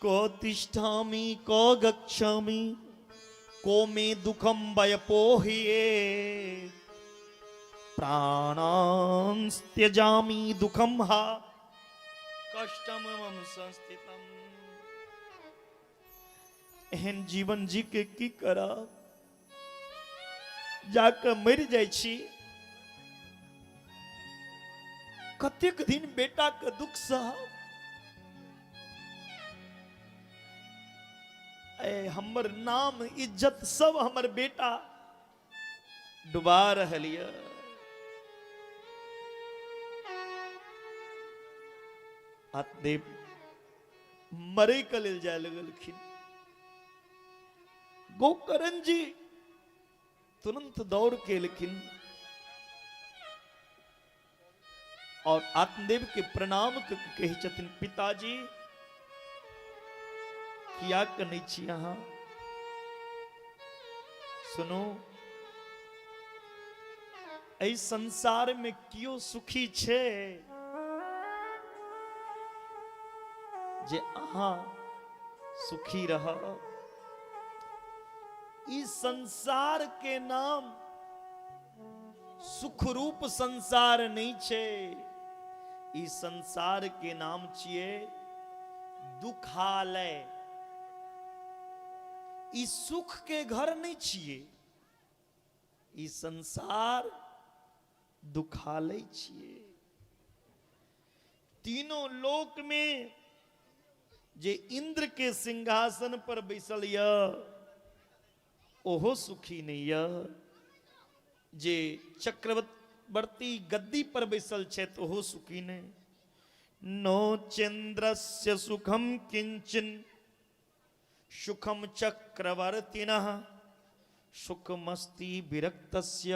को तिष्ठामि को गच्छामि को मे दुखम वयपोह्ये प्राणांस त्यजामि दुखम हा कष्टम मम संस्थितम। एहन जीवन जी के की करब, जाके मरि जाइ छी। कतेक दिन बेटा के दुख सहब? ए हमर नाम इज्जत सब हमर बेटा डुबा रहल यऽ। आत्मदेव मरे के लेल जाय लगलखिन। गोकर्ण जी तुरंत दौड़ के एलखिन और आत्मदेव के प्रणाम कहै छथिन, पिताजी किया कनै छी अहाँ? सुनू, एहि संसार में कियो सुखी छै जे अहाँ सुखी रहब? ई संसार के नाम सुख रूप संसार नहीं छै, ई संसार के नाम छियै दुखालय। ई सुख के घर नहीं छियै, ई संसार दुखालय छियै। तीनों लोक में जे इंद्र के सिंहासन पर बैसल यऽ ओहो सुखी नहीं यऽ, जे चक्रवर्ती गद्दी पर बैसल छथि ओहो सुखी नहीं। नो चंद्रस्य सुखम किंचन सुखम चक्रवर्तिनः सुखमस्ति विरक्तस्य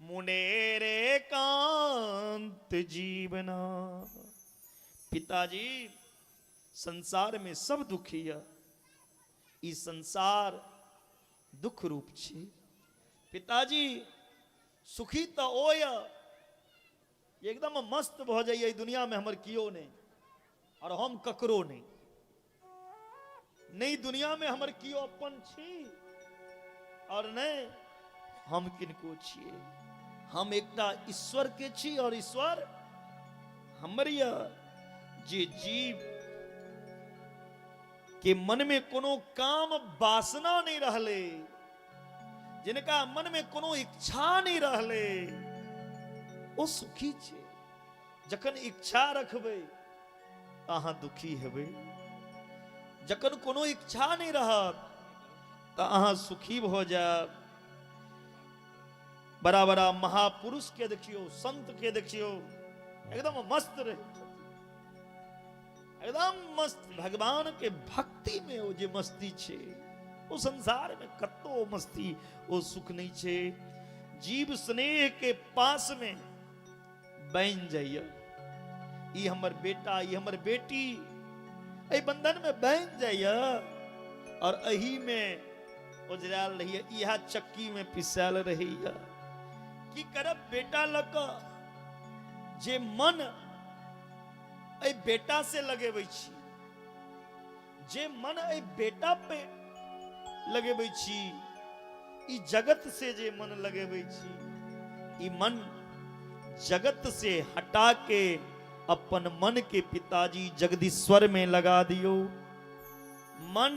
मुनेरेकांत जीवना। पिताजी, संसार में सब दुखी है, ई संसार दुख रूप छे। पिताजी सुखी तो ओ य एकदम मस्त भ जाइए, दुनिया में हमर कियो नहीं और हम ककरो नहीं, नहीं दुनिया में हमर कियो अपन छी और नहीं हम किनको छिए। हम एकटा ईश्वर के छी और ईश्वर हमर य। जे जीव के मन में कोनो काम वासना नहीं रहले, जिनका मन में कोनो इच्छा नहीं रहले, ओ सुखी छे। जखन इच्छा रखबै अहाँ दुखी हेबै, जखन कोनो इच्छा नहीं रहत तऽ अहाँ सुखी भऽ जायब। बड़ा बड़ा महापुरुष के देखियौ, संत के देखियौ, एकदम मस्त रहै छथिन, एकदम मस्त। भगवान के भक्ति में ओ जे मस्ती छे ओ संसार में कतौ ओ मस्ती ओ सुख नहीं छे। जीव स्नेह के पास में बन जाइए, ई हमर बेटा ई हमर बेटी, एहि बंधन में बन जाइए और एही में ओझरायल रहिए, इएह चक्की में पिसायल रहिए। की करब बेटा लऽ कऽ? जे मन एहि बेटा से लगेबै छी, जे मन एहि बेटा पे लगेबै छी, ई जगत से जे मन लगेबै छी, ई मन जगत से हटा के अपन मन के पिताजी जगदीश्वर में लगा दियो। मन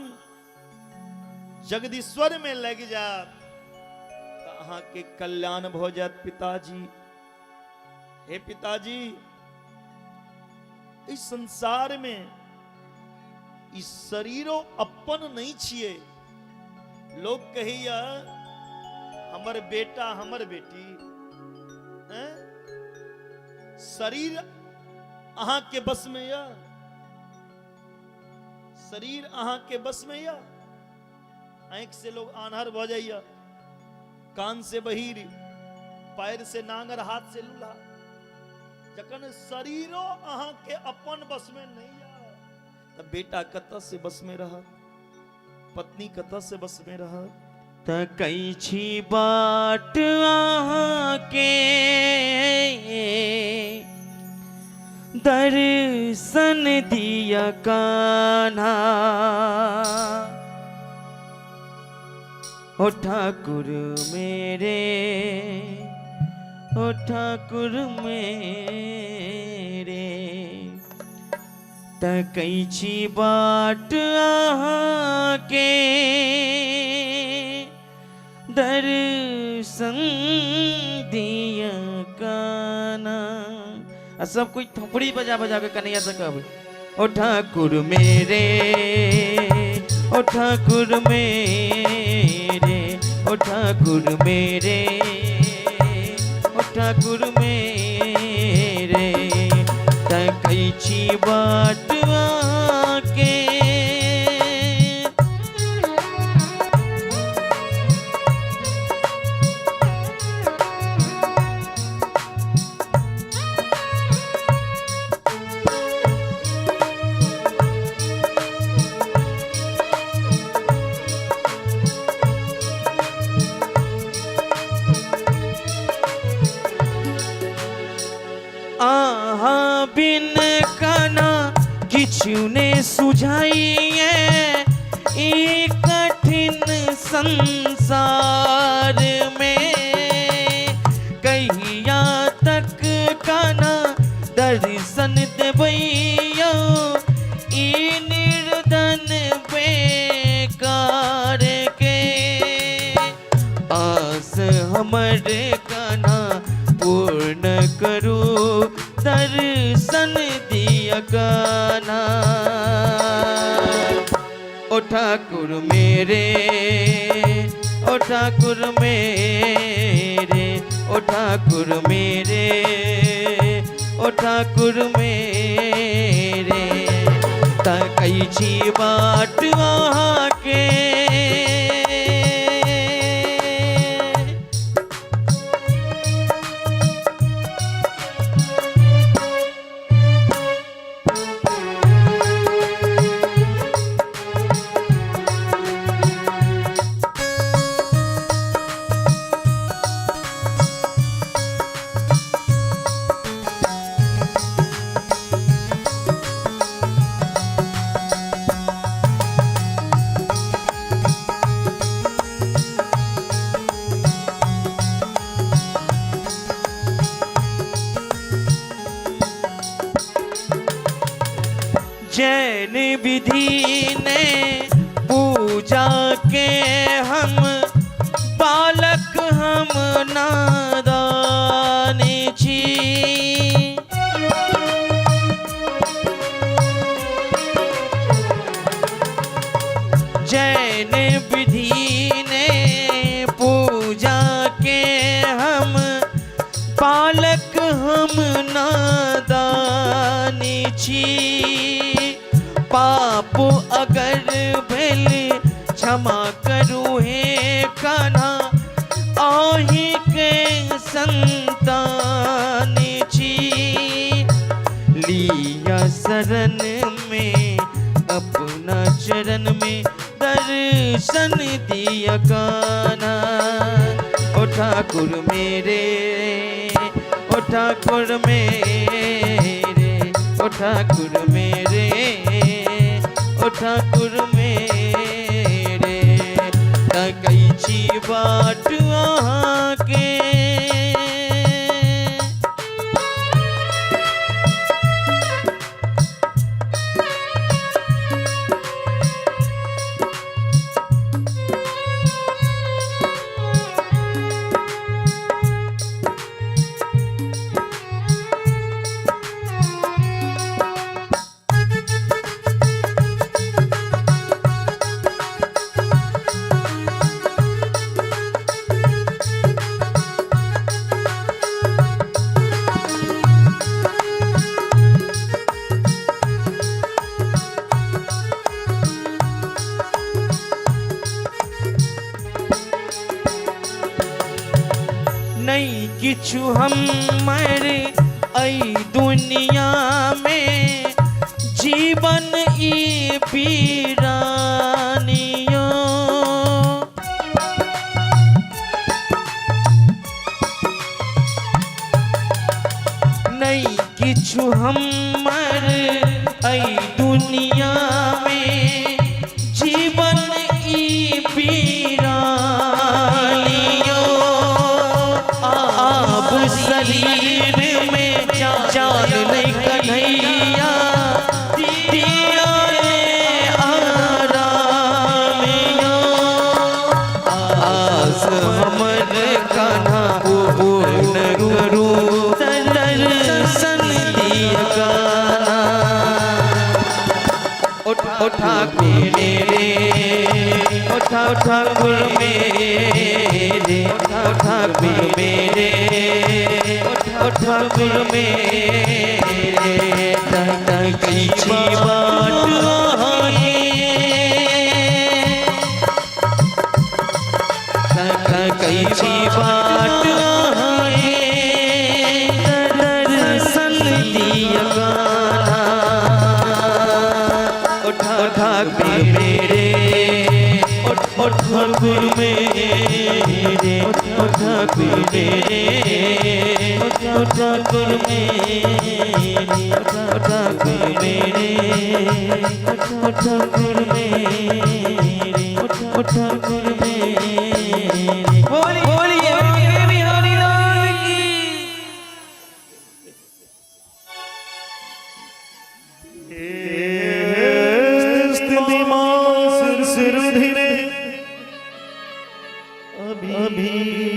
जगदीश्वर में लग जात तऽ अहाँके कल्याण भऽ जायत। पिताजी, हे पिताजी, इस संसार में ई शरीरो अपन नहीं छिए। लोग कहैया हमर बेटा हमर बेटी, हैं? शरीर अहाँ के बस में या? शरीर अहाँ के बस में या? आँख से लोग आन्हर भ जाइया, कान से बहिर, पैर से नांगर, हाथ से लूल्हा। जखन शरीरो अहाँ के अपन बस में नहीं या तऽ बेटा कतऽ से बस में रहत, पत्नी कतऽ से बस में रहत? तकै छी बाट अहाँके दर्शन दिया कान्हा, ओ ठाकुर मेरे, ओ ठाकुर मेरे, तकै छी बाट अहाँके दर्शन दिया कान्हा। आ सब कोई थोपड़ी बजा बजा के कन्हैया से कहबै, ओ ठाकुर मेरे, ओ ठाकुर मेरे, ओ ठाकुर मेरे, ओ ठाकुर मेरे, तकै छी बाट के। आहा बिन काना किछु ने सुझाइए ई कठिन संसार में, कहिया तक काना दर्शन देबैयो ई निर्धन बेकार के। आस हमर कान्हा पूर्ण करू, दर्शन दिया कान्हा। ओ ठाकुर मेरे, ओ ठाकुर मेरे, ओ ठाकुर मेरे, ओ ठाकुर मेरे, तकै छी बाट अहाँके। जैन विधि ने पूजा के हम बालक, हम नादान छी। जैन विधि ने पूजा के हम बालक, हम नादान छी। पाप अगर भेल क्षमा करू हे कान्हा, अहीं के संतान छी। लिया शरण में अपना चरण में दर्शन दिया कान्हा। ओ ठाकुर मेरे, ओ ठाकुर मेरे, ओ ठाकुर मेरे, ओ ठाकुर मेरे, तकै छी बाट अहाँके। नहीं किछु हमर ऐ दुनिया में, जीवन ई वीरानियो। नहीं किछु हमर ऐ दुनिया में, जीवन ई वीरानियो। आब शरीर में जान नहीं कन्हैया, दिया ने आराम यो। आस हमर कान्हा पूर्ण करू, दर्शन ओ ठाकुर मेरे, ओ ठाकुर मेरे, ओ ठाकुर मेरे, ओ ठाकुर मेरे। तकै छी बाट अहाँके, तकै छी बाट अहाँके, दर्शन दिय कान्हा। ओ ठाकुर मेरे, ओ ठाकुर मेरे, ओ ठाकुर मेरे, ओ ठाकुर मेरे, ओ ठाकुर मेरे, ओ ठाकुर मेरे, ओ ठाकुर मेरे। बोलिए बिहारी लाल की।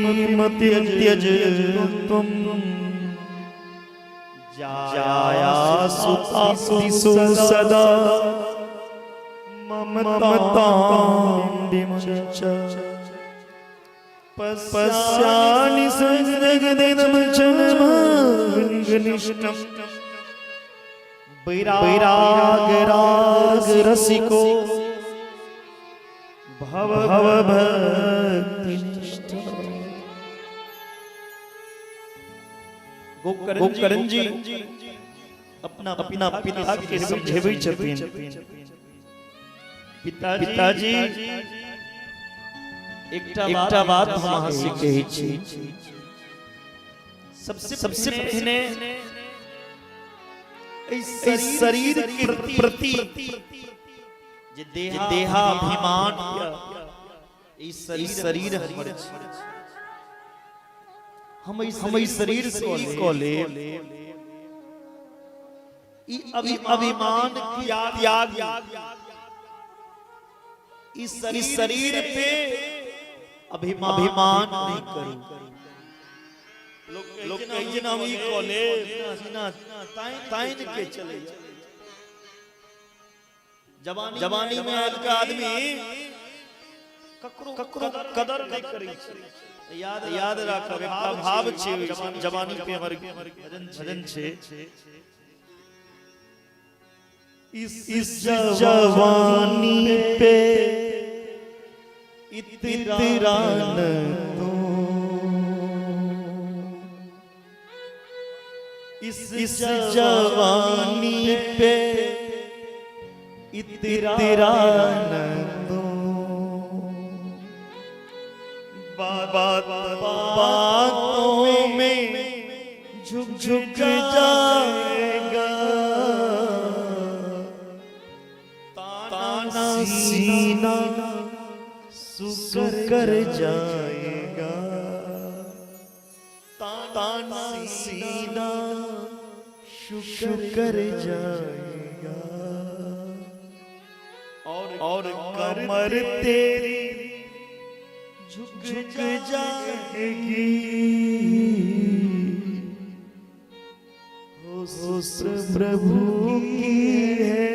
अभिमत्यज त्वं जाया सुतासु सदा ममतां विमुञ्च पश्यानि संजगदिनमचलमनिष्टम् वैराग राग रसिको भव भव भक्तिनिष्ठ। गोकर्ण जी अपना अपना पिता के समझेबै छथिन। पिताजी, एकटा बात हम अहाँ से कहै छी। सबसे सबसे पहिने एहि शरीर के प्रति जे देहाभिमान, ई शरीर हमर छी, हम एहि शरीर से ई कऽ लेब, ई अभिमान के त्याग, ई शरीर पे अभिमान नहीं करू। लोक कहै छै ने, हम ई कऽ लेब, तानि के चलै छै। जवानी में आयल के आदमी ककरो ककरो कदर नहीं करै छै। याद याद राखब, एकटा भाव छै जवानी पे, हमर भजन छै। इस जवानी पे इतरा न तू, इस जवानी पे इतरा न तू, बात बातों में झुक झुक जाएगा, ताना सीना सुकर जाएगा, ताना सीना शुकर जाएगा, और कमर तेरी झुक झुक जाएगी। हो प्रभु की है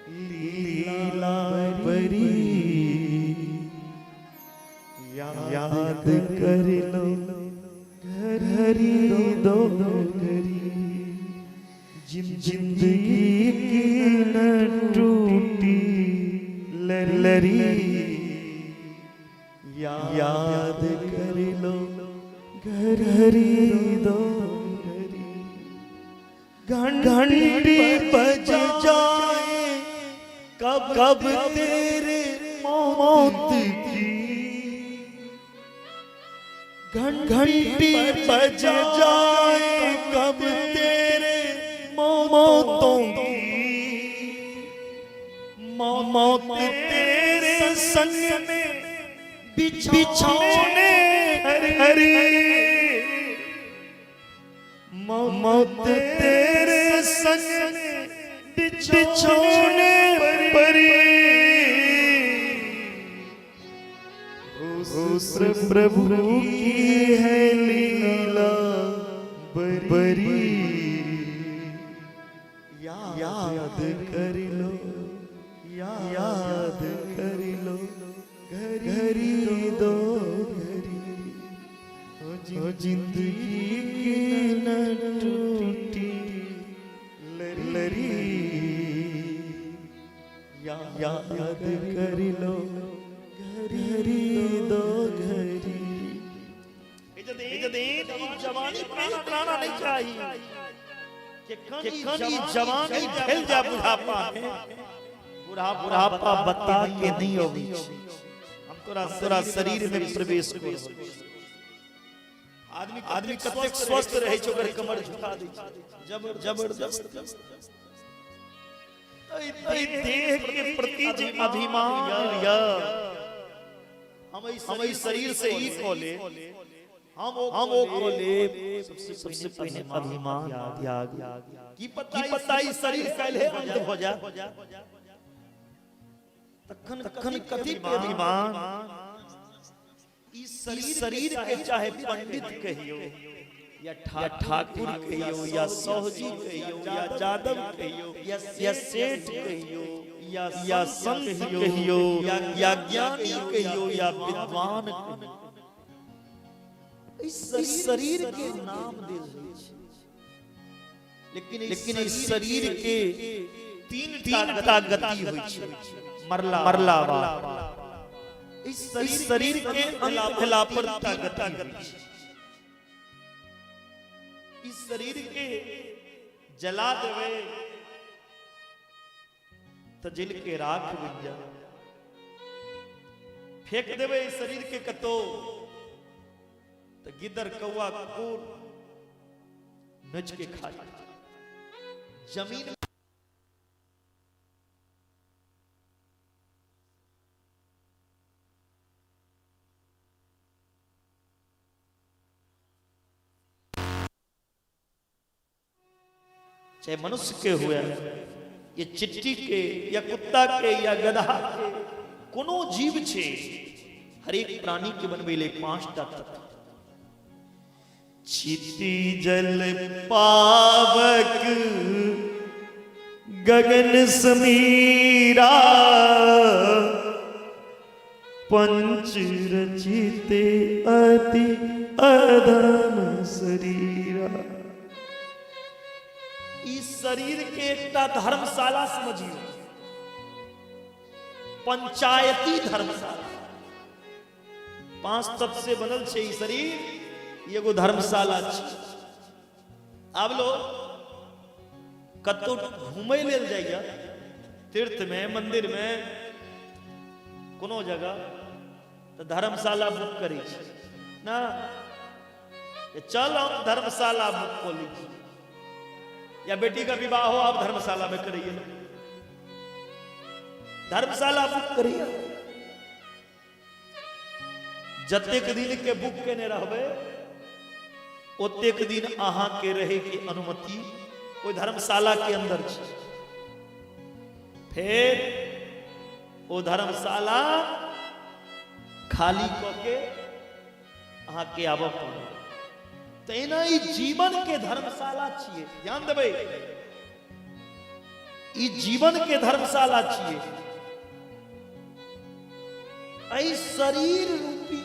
लीला बरी, याद कर लो घरी दो घरी, जिंदगी की न टूटी लरी, याद कर लो घरी दो घरी। घंटी बज जाए कब कब तेरे मौत की, घंटी बज जाए कब तेरे मौतों की, मौत तेरे संग में बिछौने हरी, मौत तेरे संग में बिछौने परी, उस प्रभु की है लीला बरी, याद कर लो। जिंदगी की न टूटी लरी, याद कर लो घरी दो घरी। जवानी प्राण नहीं चाहिए कि कनी जवानी भेल जा बुढ़ापा में, बुढ़ापा बता के नहीं होगी। हम तोरा शरीर में प्रवेश कर। आदमी आदमी कतेक स्वस्थ रहे छै, ओकर कमर झुका दै छै जबरदस्त। एहि देह के प्रति जे अभिमान लिया, हम एहि शरीर से ई कऽ ले, हम ओ कऽ ले, सबसे पहिने अभिमान त्याग। की पता ई शरीर काल्हि अंत भऽ जाय, तखन तखन कथी के अभिमान? ई शरीर के चाहे पंडित कहियो या ठाकुर कहियो या सोहजी कहियो या जादव कहियो या सेठ कहियो या संत कहियो या ज्ञानी कहियो या विद्वान कहियो, इस शरीर के नाम देल जाइ छै। लेकिन इस शरीर के तीन टा गति होइ छै मरला मरला बाद। इस शरीर के अंत भेला पर तीन टा गति छै। इस शरीर के जला देवे तऽ जल के राख बनि जाए, फेंक देवे इस शरीर के कतौ तऽ गिदर कौआ कुकुर नोच के खा जाए। जमीन चाहे मनुष्य के हुए ये चिट्टी के या कुत्ता के या गधा के, कोनो जीव छे, हरेक प्राणी के बनबै ले 5टा तत्व। क्षिति जल पावक गगन समीरा, पंच रचिते अति अधम शरीरा। ई शरीर के एकटा धर्मशाला समझियो, पंचायती धर्मशाला। 5 तत्व से बनल छै ई शरीर, एगो धर्मशाला छै। आब लोग कतौ घूमै लेल जाइया, तीर्थ में, मंदिर में, कोनो जगह, तऽ धर्मशाला बुक करै छै ना, चल हम धर्मशाला बुक कऽ लै छी, या बेटी का विवाह हो आप धर्मशाला में करैया, धर्मशाला बुक करैया। जतेक दिन के बुक केने रहबै ओतेक दिन अहाँ के रहे के अनुमति ओहि धर्मशाला के अंदर छै। फेर ओ धर्मशाला खाली कऽ के अहाँ के आबऽ पड़त। तहिना ई जीवन के धर्मशाला छियै, ध्यान देबै, ई जीवन के धर्मशाला छियै। एहि शरीर रूपी,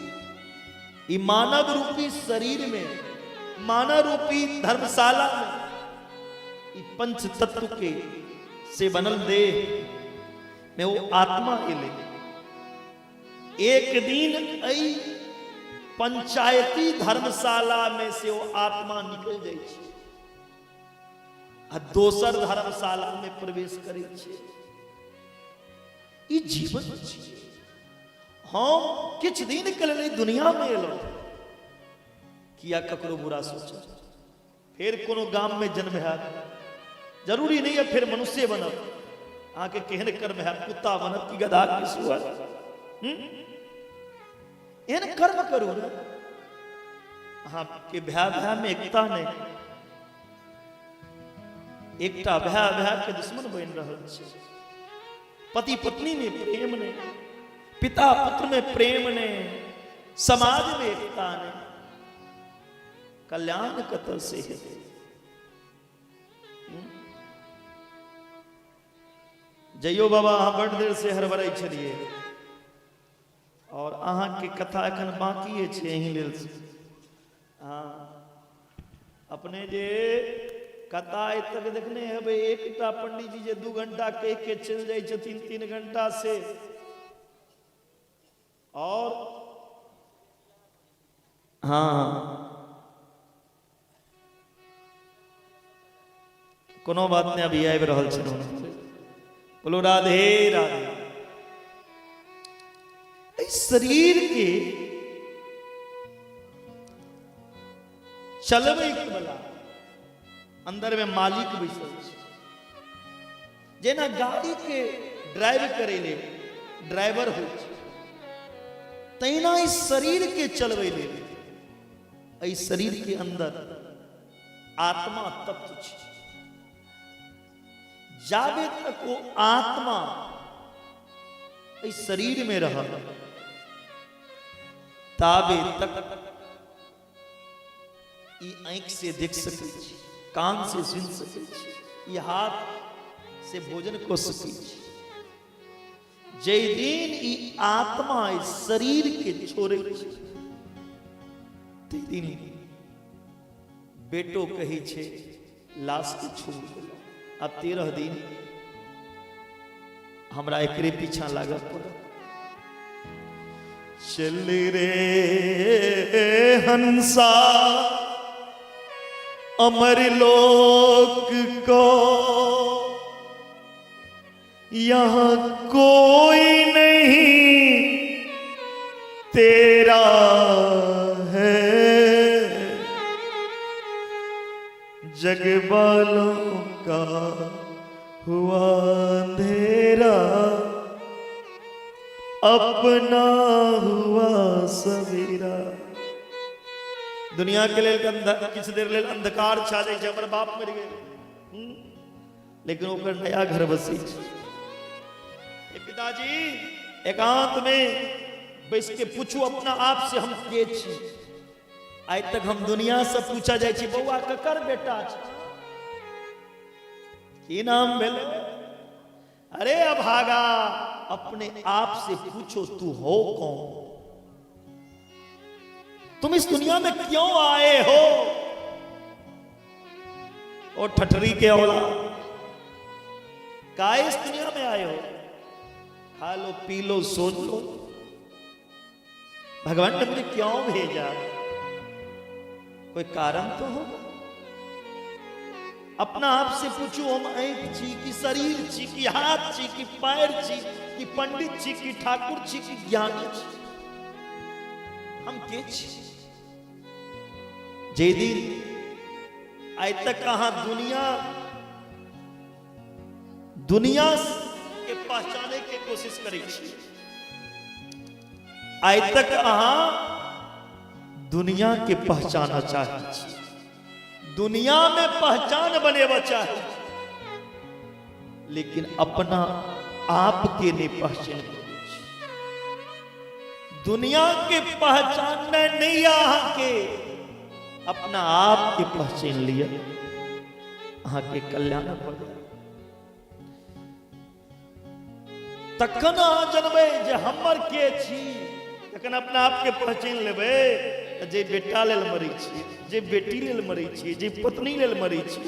ई मानव रूपी शरीर में, मानव रूपी धर्मशाला में ई पंच तत्व के से बनल देह में वो आत्मा एलै। एक दिन एहि पंचायती धर्मशाला में से वो आत्मा निकल जाइ छै आ दोसर धर्मशाला में प्रवेश करै छै। ई जीवन छी। हम किछु दिन के लेल दुनिया में एलहुँ, किया ककरो बुरा सोचब? फेर कोनो गाम में जन्म हैत, जरूरी नहीं है फेर मनुष्य बनब। अहाँके केहन कर्म हैत, कुत्ता बनब कि गधा कि सुअर? एहन कर्म करू ने अहाँके भाय भाय में एकता नहीं, एकटा भाय भाय के दुश्मन बनि रहल छै, पति पत्नी में प्रेम नहीं, पिता पुत्र में प्रेम नहीं, समाज में एकता नहीं, कल्याण कतऽ से हेतै? जइयो बाबा, अहाँ बड़ देर से हड़बड़ाइ छलियै और अहाँके कथा एखन बाँकिए छै, एहि लेल। हँ, अपने जे कथा आइ तक देखने हेबै, एकटा पंडीजी जे 2 घंटा कहि के चलि जाइ छथिन 3 घंटा से, और हाँ कोनो बात नहीं, अभी आबि रहल छै। बोलो राधे राधे। एहि शरीर के चलबै वाला अंदर में मालिक बैसल छै। जेना गाड़ी के ड्राइव करे ले ड्राइवर होइ छै, तहिना इस शरीर के चलबै लेल एहि शरीर के अंदर आत्मा तत्व छै। जाबे तक ओ आत्मा एहि शरीर में रहल ताबे तक ई आँखि से देख सकै छी, कान से सुनि सकै छी, ई हाथ से भोजन कऽ सकै छी। जाहि दिन ई आत्मा एहि शरीर के छोड़ै छै ताहि दिन बेटो कहै छै लाश के छोड़ देलहुँ, आब 13 दिन हमरा एकरे पीछा लागऽ पड़त। चल रे हंसा अमर लोक को, यहाँ कोई नहीं तेरा है, जग वालों का हुआ अंधेरा, अपना हुआ सवेरा। दुनिया के लेल किछु देर लेल अंधकार छा जाइ छै, हमर बाप मरि गेल, लेकिन ओकर नया घर बसै छै। हे पिताजी, एकांत में बैस के पूछू अपना आप से, हम के छी? आइ तक हम दुनिया से पूछा जाइ छी, बौआ ककर बेटा छै, की नाम भेलै? अरे अभागा, अपने आप से पूछो तू हो कौन, तुम इस दुनिया में क्यों आए हो? ओ ठठरी के औलाद, काहे इस दुनिया में आए हो? खा लो, पी लो, सोच लो, भगवान ने मुझे क्यों भेजा? कोई कारण तो होगा। अपना आप से पूछू, हम आँखि छी कि शरीर छी कि हाथ छी कि पैर छी कि पंडित छी कि ठाकुर छी कि ज्ञानी छी, हम के छी? जे दिन आइ तक अहाँ दुनिया दुनिया के पहचाने के कोशिश करै छी, आइ तक अहाँ दुनिया के पहचाना चाहै छी, दुनिया में पहचान बनेबा चाहै छी, लेकिन अपना आप के नहीं पहचान पबै छी। दुनिया के पहचानना नहीं, अहाँ के अपना आप के पहचान लिया, अहाँ के कल्याण भऽ जायत। तखन अहाँ जनबै जे हमर के छी। तखन अपना आपके पहचान लेबै तऽ जे बेटा लेल मरै छी, जे बेटी लेल मरै छी, जे पत्नी लेल मरै छी,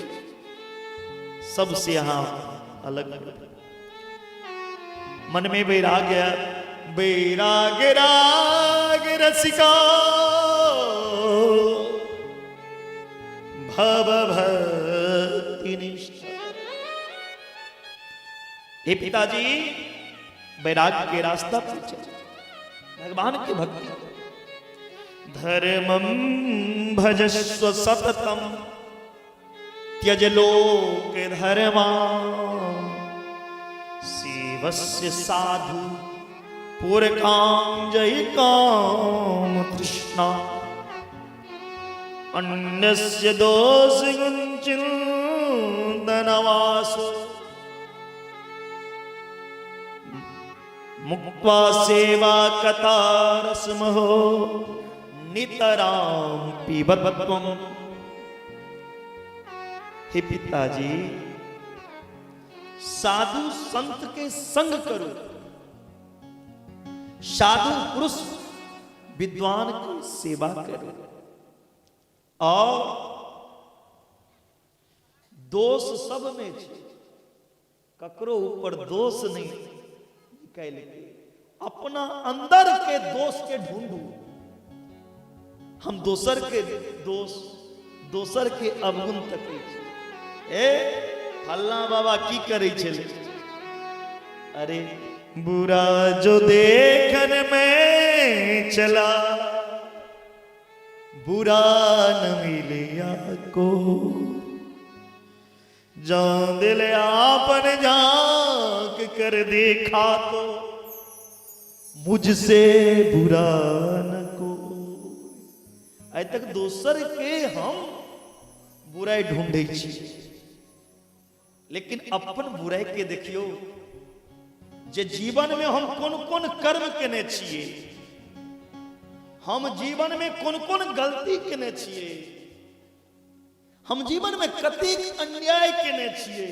सबसे अहाँ अलग। मन में वैराग्य, वैराग्य राग रसिका भव भक्ति निष्ठा। हे पिताजी, वैराग्य के रास्ता पर चल, भगवान की भक्ति। धर्मम भजस्व सततम त्यज लोक धर्मा, शिवस्य साधु पुरकाम जय काम तृष्णा, अन्यस्य दोष चिन्तनवासो मुक्त्वा सेवा कथा रसमहो नितराम पिबत्वम। हे पिताजी, साधु संत के संग करो, साधु पुरुष विद्वान की सेवा करो और दोष सबमे छै, ककरो ऊपर दोष नहि निकालि के अपना अंदर के दोष के ढूंढू। हम दोसर के दोष, दोसर के अवगुण तकै छी। ए फल्ला बाबा की करै छलै? अरे बुरा जो देखन में चला, बुरा न मिलिया को, जान दिल आपन झांक कर देखा तो मुझसे बुरा न को। आइ तक दोसर के हम बुराई ढूंढै छी, लेकिन अपन बुराई के देखियौ जे जीवन में हम कोन कोन कर्म केने छियै, हम जीवन में कोन कोन गलती केने छियै, हम जीवन में कतेक अन्याय केने छियै,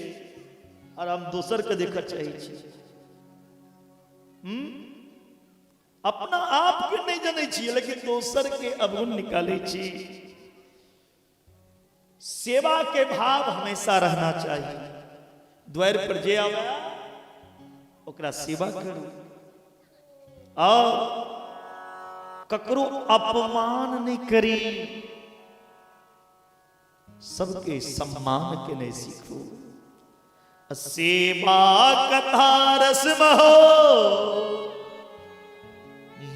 और हम दोसर के देखऽ चाहै छी। अपना आप के नहीं जनै छियै, लेकिन दोसर के अवगुण निकालै छी। सेवा के भाव हमेशा रहना चाहिए। द्वार पर जे आवे ओकरा सेवा करू और ककरो अपमान नहीं करी, सबके सम्मान के नहीं सीखू। सेवा कथा रस महो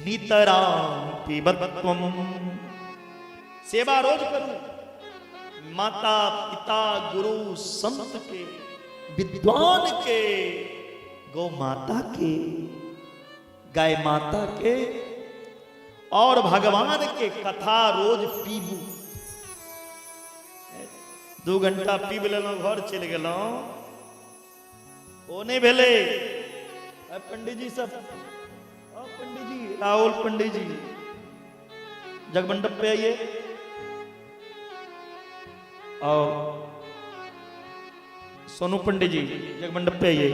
नितराम पिबत्वम। सेवा रोज करू, माता पिता गुरु संत के, विद्वान के, गौ माता के, गाय माता के और भगवान के कथा रोज पीबू। 2 घंटा पीब लेलहुँ, घर चलि गेलहुँ, ओ नहि भेलै। पंडीजी सब, पंडीजी राहुल पंडीजी जगमंडप पे आइए और सोनू पंडित जी जगमंडप पे आइए।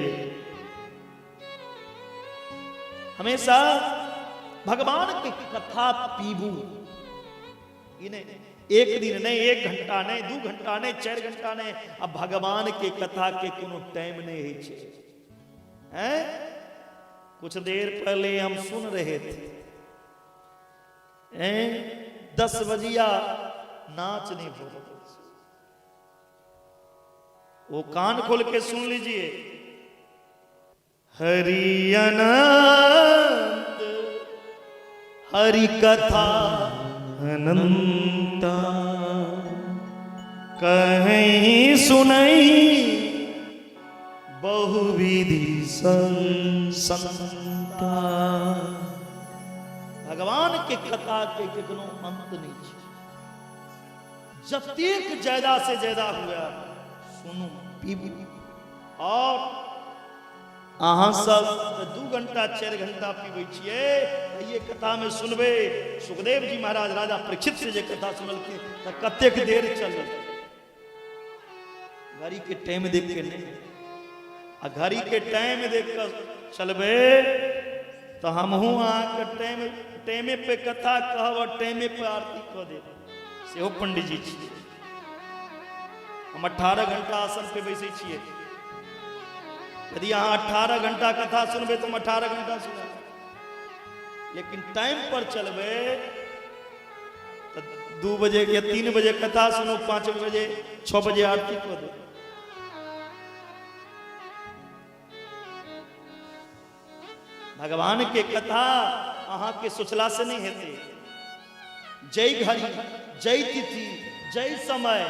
हमेशा भगवान की कथा पीबू। ई नहीं एक दिन नहीं, 1 घंटा नहीं, 2 घंटा नहीं, 4 घंटा नहीं। अब भगवान के कथा के कोनो टाइम नहीं है छे। हैं? कुछ देर पहले हम सुन रहे थे, हैं? 10 बजिया नाच नहीं हो रहा। वो कान खोल के सुन लीजिए। हरि अनंत हरि कथा अनंता, कहीं सुनई बहुविधि संता। भगवान के कथा के कखनो अंत नहीं छै। जतेक ज्यादा से ज्यादा हुआ सुनू पीबू। और अहाँ सब 2 घंटा 4 घंटा पीबै छियै, ये कथा में सुनबै सुखदेव जी महाराज राजा परीक्षित से जे कथा सुनलखिन तऽ कतेक देर चलल। घड़ी के टाइम देख के नहीं, आ घड़ी के टाइम देख कऽ चलबै तऽ हमहूँ अहाँके टाइम टाइमे पे कथा कहब और टाइमे पे आरती कऽ देब। सेहो पंडित जी छियै। हम 18 घंटा आसन पे बैसै छियै। यदि अहाँ 18 घंटा कथा सुनबै तऽ हम 18 घंटा सुनब, लेकिन टाइम पर चलबै तऽ 2 बजे या 3 बजे कथा सुनू, 5 बजे 6 बजे आरती कऽ देब। भगवान के कथा अहाँ के सोचला से नहीं हेतै। जय घड़ी, जय तिथि, जय समय,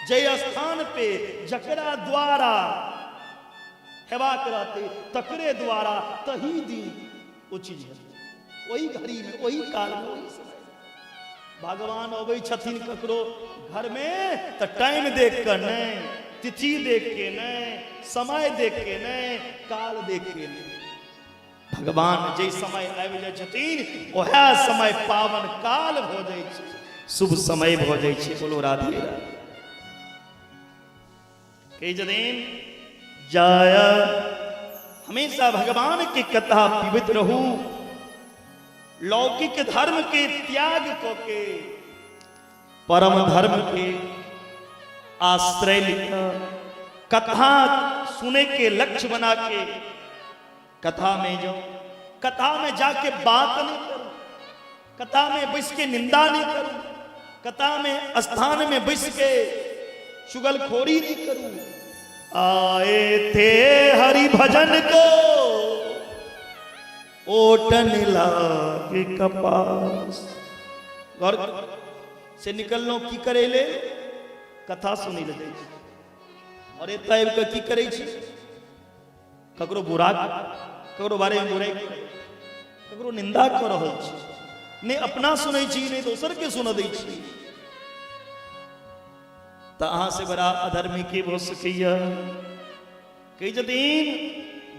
जय स्थान पे जकरा द्वारा हेबाक रहतै तकरे द्वारा तही दिन ओ चीज हेतै, ओही घड़ी में, ओही काल में, ओही समय। भगवान अबै छथिन ककरो घर में तऽ टाइम देख कऽ नहि, तिथि देख के नहि, समय देख के नहि, काल देख के नहि। भगवान जे समय आबि जाइ छथिन ओएह समय पावन काल भऽ जाइ छै, शुभ समय भऽ जाइ छै। बोलो राधे राधे। कहै छथिन जय हमेशा भगवान के कथा पीबैत रहू, लौकिक धर्म के त्याग कऽ के परम धर्म के आश्रय लिअ, कथा सुने के लक्ष्य बना के कथा में जाओ, कथा में जाके बात नहीं करो, कथा में बैस के निंदा नहीं करू, कथा में स्थान में बैस के चुगलखोरी नहीं करू। आए थे हरि भजन को ओटन लागे कपास। घर से निकललो की करे ले, कथा सुनै ले जाइ छी, और एतऽ आबि कऽ की करै छी, ककरो बुरा, ककरो बारे में बुराइ, ककरो निंदा कऽ रहल छी, नहि अपना सुनै छी नहि दोसर के सुनऽ दै छी। तऽ अहाँ से बड़ा अधर्मी के भऽ सकैया? कहै छथिन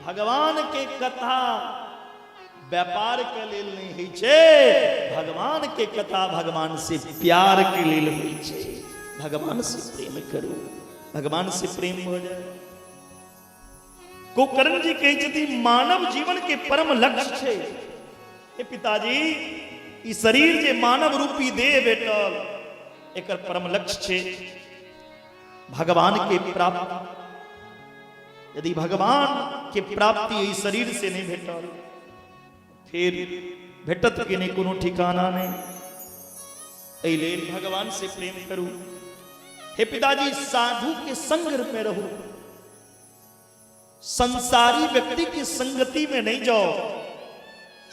भगवान के कथा व्यापार के लेल नहि होइ छै, भगवान के कथा भगवान से प्यार के लेल होइ छै। भगवान से प्रेम करू, भगवान से प्रेम भऽ जाए। गोकर्ण जी कहै छथिन मानव जीवन के परम लक्ष्य छै, हे पिताजी ई शरीर जे मानव रूपी देह भेटल एकर परम लक्ष्य छै भगवान के प्राप्ति। यदि भगवान के प्राप्ति एहि शरीर से नहीं भेटल फिर भेटत कि नहीं कोनो ठिकाना नहीं। एहि लेल भगवान से प्रेम करू। हे पिताजी साधु के संग में रहू, संसारी व्यक्ति की संगति में नहीं जाओ।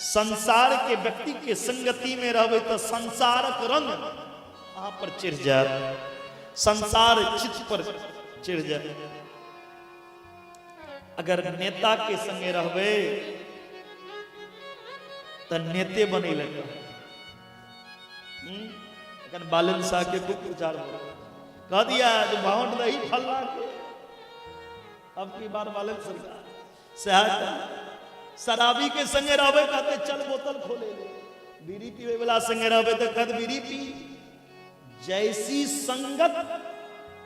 संसार के व्यक्ति के संगति में रहबे तो संसारक रंग अहाँ पर चढ़ जायत, संसार चित पर चढ़ जायत। अगर नेता के संगे रहबे तो नेते बने लगे। एखन बालन शाह के खूब प्रचार भऽ कह दिया जो भावट दही फल्ला के, अब की बार बालन सरकार सएह शराबी के संगे रहबै कहते चल बोतल खोले ले, बीड़ी पीबै वाला संगे रहबै तऽ कहत बीड़ी पी। जैसी संगत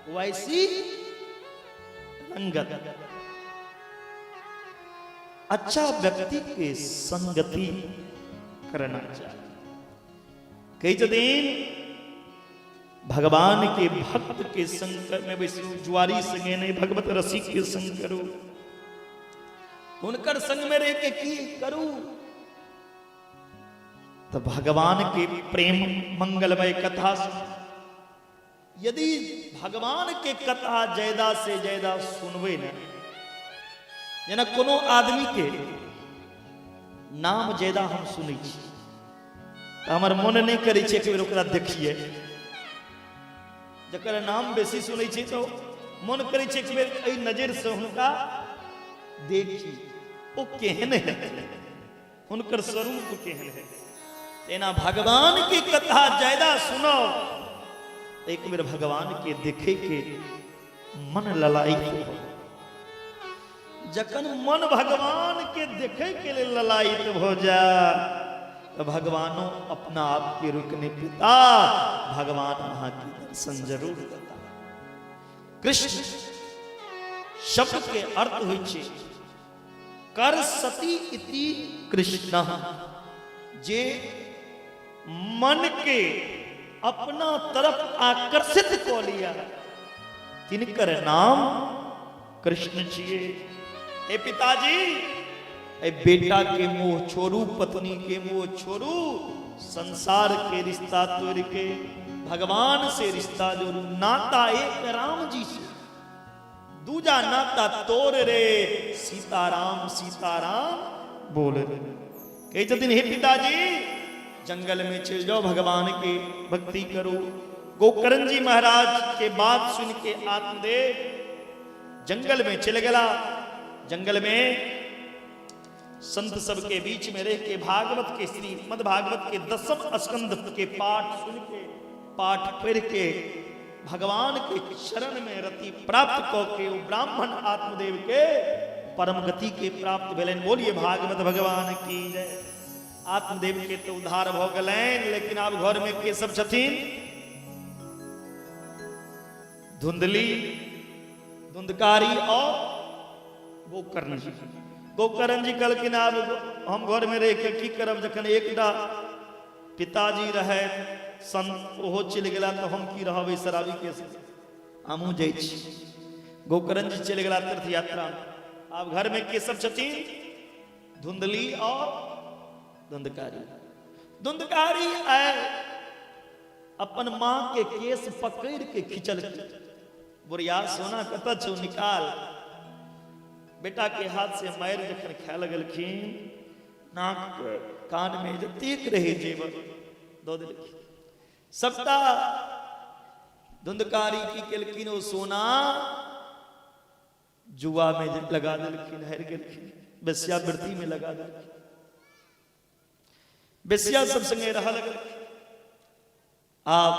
वैसी रंगत। अच्छा व्यक्ति के संगति करना चाहिए। कहै छथिन भगवान के भक्त के संग में बैसू, जुआरी संगे नहीं, भगवत रसिक के संग करू। हुनकर संग में रह के की करू? तो भगवान के प्रेम मंगलमय कथा सुन। यदि भगवान के कथा ज्यादा से ज्यादा सुनबै ने, जेना कोनो आदमी के नाम ज्यादा हम सुनै छी तऽ हमर मन नहि करै छै एक बेर ओकरा देखिए। जकर नाम बेसी सुनै छी तऽ मन करै छै एक बेर एहि नजरिसँ हुनका देखी, ओ केहन हेतै, हुनकर स्वरूप केहन है। तेना भगवान के कथा ज्यादा सुनो, एक बेर भगवान के देखे के मन ललायित हो। जखन मन भगवान के देखे के लिए ललायित हो जाए तो भगवानो अपना आप के रोक नहीं पिता, भगवान अहाँ के दर्शन जरूर देता। कृष्ण शब्द के अर्थ होइ छै कर सती इति कृष्ण, जे मन के अपना तरफ आकर्षित कऽ लिया तिनकर नाम कृष्ण छियै। हे पिताजी, ए बेटा के मोह छोड़ू, पत्नी के मोह छोड़ू, संसार के रिश्ता तोड़ के भगवान से रिश्ता जोड़ू। नाता एक राम जी से, दूजा नाता तोड़ रे, सीताराम सीताराम बोल रे। कहै छथिन हे पिताजी जंगल में चलि जाओ, भगवान के भक्ति करू। गोकर्ण जी महाराज के बात सुन के आत्मदेव जंगल में चल गया। जंगल में संत सबके बीच में रह के भागवत के श्रीमद् भागवत के दसम स्कंद के पाठ सुन के, पाठ पढ़ के भगवान के चरण में रति प्राप्त क के ओ ब्राह्मण आत्मदेव के परम गति के प्राप्त भेलनि। बोलिए भागवत भगवान की जय। आत्मदेव के तो उद्धार भ गेलनि, लेकिन आब घर में के सब छथिन? धुंधली, धुंधकारी और गोकर्ण जी। गोकर्ण जी कहलखिन आब हम घर में रह के की करब, जखन एकटा पिताजी रहे संत ओहो चलि गेला तो हम की रहब शराबी के संग। हमहूँ जाइ छी। गोकर्ण जी चलि गेला तीर्थ यात्रा। आब घर में के सब छथिन? धुंधली और धुंधकारी। धुंधकारी आए अपन माँ के केस पकड़ के खिंचल, बुढ़िया सोना कतऽ छौ निकाल। बेटा के हाथ से मारि जखन खाए लगलखिन, नाक के कान में जतेक रहे जेवर दऽ देलखिन सबटा। धुंधकारी की केलखिन? ओ सोना जुआ में लगा देलखिन, हारि गेलखिन। वेश्यावृत्ति में लगा देलखिन, वेश्या सब संगे रह लगलखिन। आब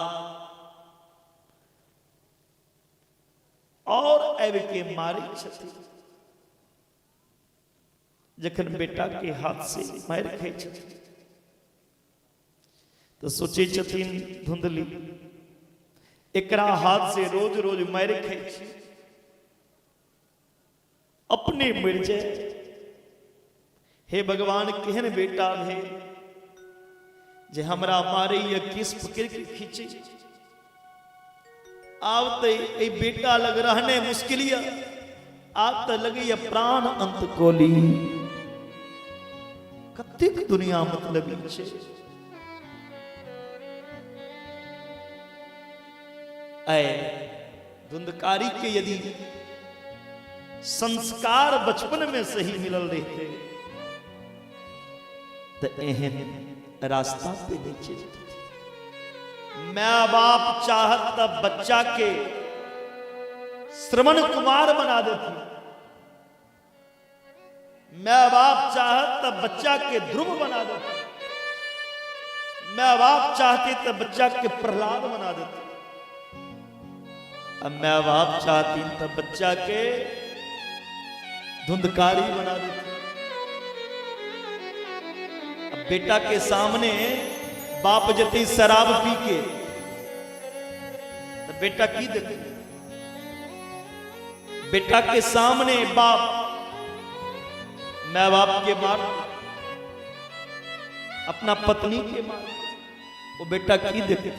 और आबि के मारै छथिन। जखन बेटा के हाथ से मारि खाइ छथिन तऽ सोचै छथिन धुंधली, एकरा हाथ से रोज रोज मारि खाइ छी, अपने मरि जाए। हे भगवान, केहन बेटा भेल जे हमरा मारैया, केस पकड़ के खींचे। आब तऽ एहि बेटा लग रहने मुश्किल यऽ, आब तऽ लगैया प्राण अंत कोली। कतेक दुनिया मतलबी छै। ऐ धुंधकारी के यदि संस्कार बचपन में सही मिलल रहते तऽ एहन रास्ता पे नहीं चलते। माय बाप चाहत त बच्चा के श्रवण कुमार बना देती, माय बाप चाहत त बच्चा के ध्रुव बना देती, माय बाप चाहते त बच्चा के प्रहलाद बना देती, अब माय बाप चाहती त बच्चा के धुंधकारी बना देती। अब बेटा के सामने बाप जते शराब पी के, तो बेटा की देखे? बेटा के सामने बाप माय बाप के मार, अपना पत्नी के मार, वो बेटा की देखे?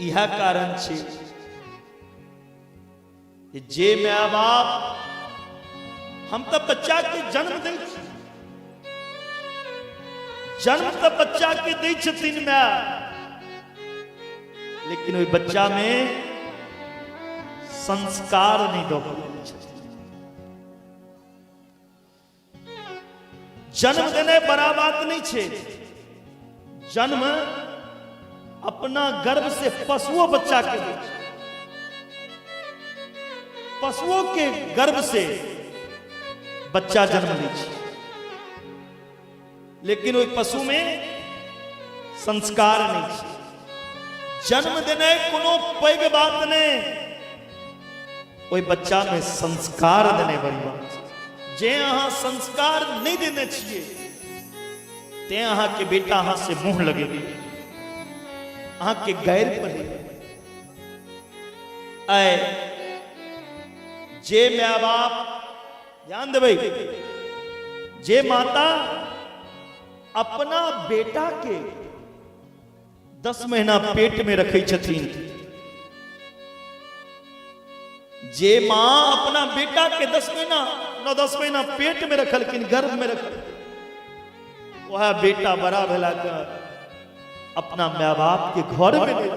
इह कारण छे जे my बाप हम तो बच्चा के जन्म दै छी, जन्म तो बच्चा के दै छथिन my, लेकिन ओहि बच्चा में संस्कार नहीं दऽ पाबै छथिन। जन्म देने बड़ा बात नहीं छे। जन्म अपना गर्भ से पशुओं बच्चा के दै छै, पशुओं के गर्भ से बच्चा जन्म लै छै, लेकिन ओहि पशु में संस्कार नहीं छै। जन्म देने कोनो पैघ बात नहीं, ओहि बच्चा में संस्कार देने बड़ी बात छै। जे अहाँ संस्कार नहीं देने छियै ते अहाँ के बेटा अहाँ से मुंह लगेबे, अहाँ के गैर पड़े। आए जे my बाप ध्यान देबै, जे माता अपना बेटा के 10 महीना पेट में रखै छथिन, जे माँ अपना बेटा के 10 महीना 9-10 महीना पेट में रखलखिन, गर्भ में रखलखिन, वह बेटा बड़ा भेला के अपना माय बाप के घर में ले,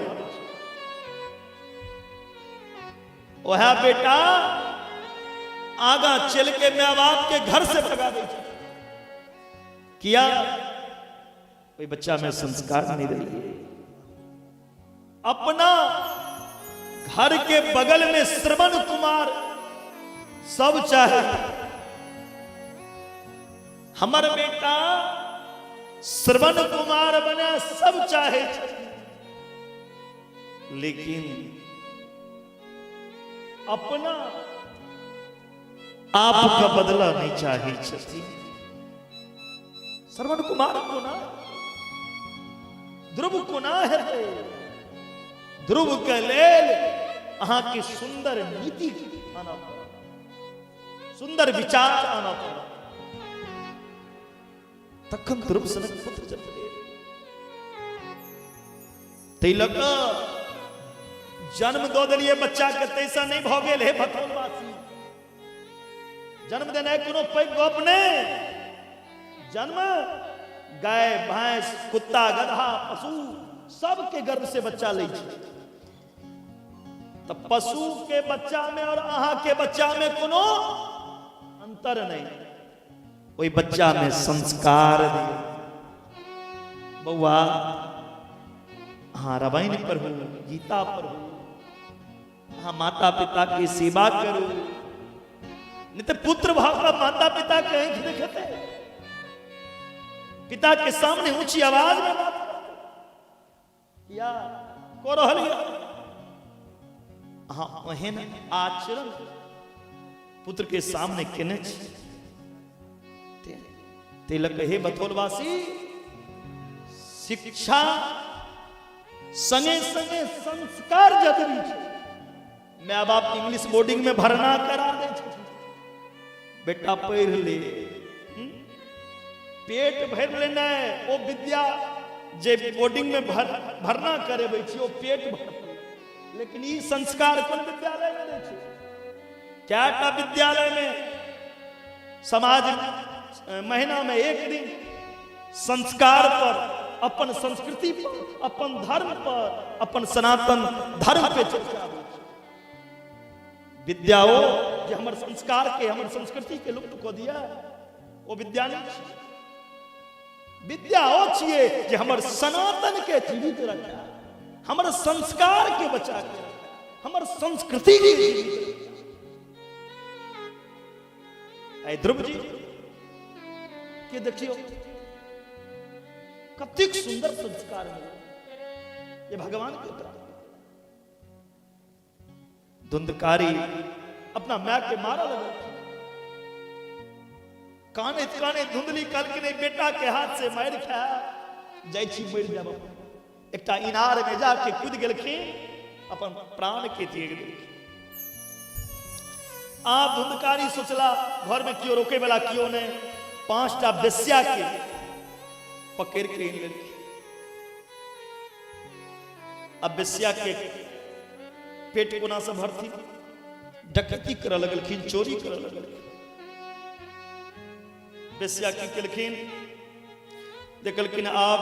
वह बेटा आगा चल के माय बाप के घर से भगा दै छै। किया? ओहि बच्चा में संस्कार नहीं देलियै। अपना घर के बगल में श्रवण कुमार सब चाहे हमर बेटा श्रवण कुमार बने, सब चाहे, लेकिन अपना आपका बदला नहीं चाहे छथिन। श्रवण कुमार कोना, ध्रुव कोना हेतै? ध्रुव के लेल अहाँके सुंदर नीति आना पड़त, सुंदर विचार आना पड़त, तखन ध्रुव सनक पुत्र जन्म। ताहि लऽ कऽ जन्म दऽ देलियै बच्चाके ताहिसँ नहि भऽ गेल। हे भतौलवासी, जन्म देनाइ कोनो पैघ गप नहि। जन्म गाय भैंस कुत्ता गधा पशु सबके गर्भ से बच्चा लै छै। तऽ पशु के बच्चा में और अहाँ के बच्चा में कोनो अंतर नहीं। ओहि बच्चा में संस्कार दियौ, बौआ अहाँ रामायण पढ़ू, गीता पढ़ू, अहाँ माता पिता के सेवा करू, नहीं तो पुत्र भाव का माता पिता के आंखि देखते, पिता के सामने ऊंची आवाज में बात करते या को रहल या अहाँ ओहन आचरण पुत्र के सामने केने छी। ते लग हे बथोलवासी, शिक्षा संगे संगे संस्कार जरूरी छै। माय बाप इंग्लिश बोर्डिंग में भरना करा दे छै, बेटा पढ़ि ले, पेट भरि लेनाइ ओ विद्या जे बोर्डिंग में भरना करेबै छी ओ पेट भरतै, लेकिन ई संस्कार कोन विद्यालय में दै छै? कएटा विद्यालय में समाज महीना में एक दिन संस्कार पर, अपन संस्कृति पर, अपन धर्म पर, अपन सनातन धर्म पे चर्चा होइ छै। विद्या ओ जे हमर संस्कार के, हमर संस्कृति के लुप्त कऽ दिया ओ विद्या नहीं छियै। विद्या ओ छियै जे हमर सनातन के जीवित रखे, हमर संस्कार के बचा के रखे, हमर संस्कृति के जीवित रखे। आइ ध्रुव जी के देखियो कतेक सुंदर संस्कार है ये भगवान के प्राप्त। धुंधकारी अपना माय के मारा लगा, काने काने धुंधली कहलखिन नहीं बेटा के हाथ से मारि खा जाइ छी मरि जाब। एकटा इनार में जाके कूद गेलखिन, अपन प्राण के त्याग देलखिन। आब धुंधकारी सोचला घर में केओ रोके वाला केओ नहीं, 5टा बेस्या के पकड़ के आनि लेलखिन। अब बेस्या के पेट कोना से भरथिन, डकैती करऽ लगलखिन, चोरी करऽ लगलखिन। बेस्या की केलखिन, देखलखिन आब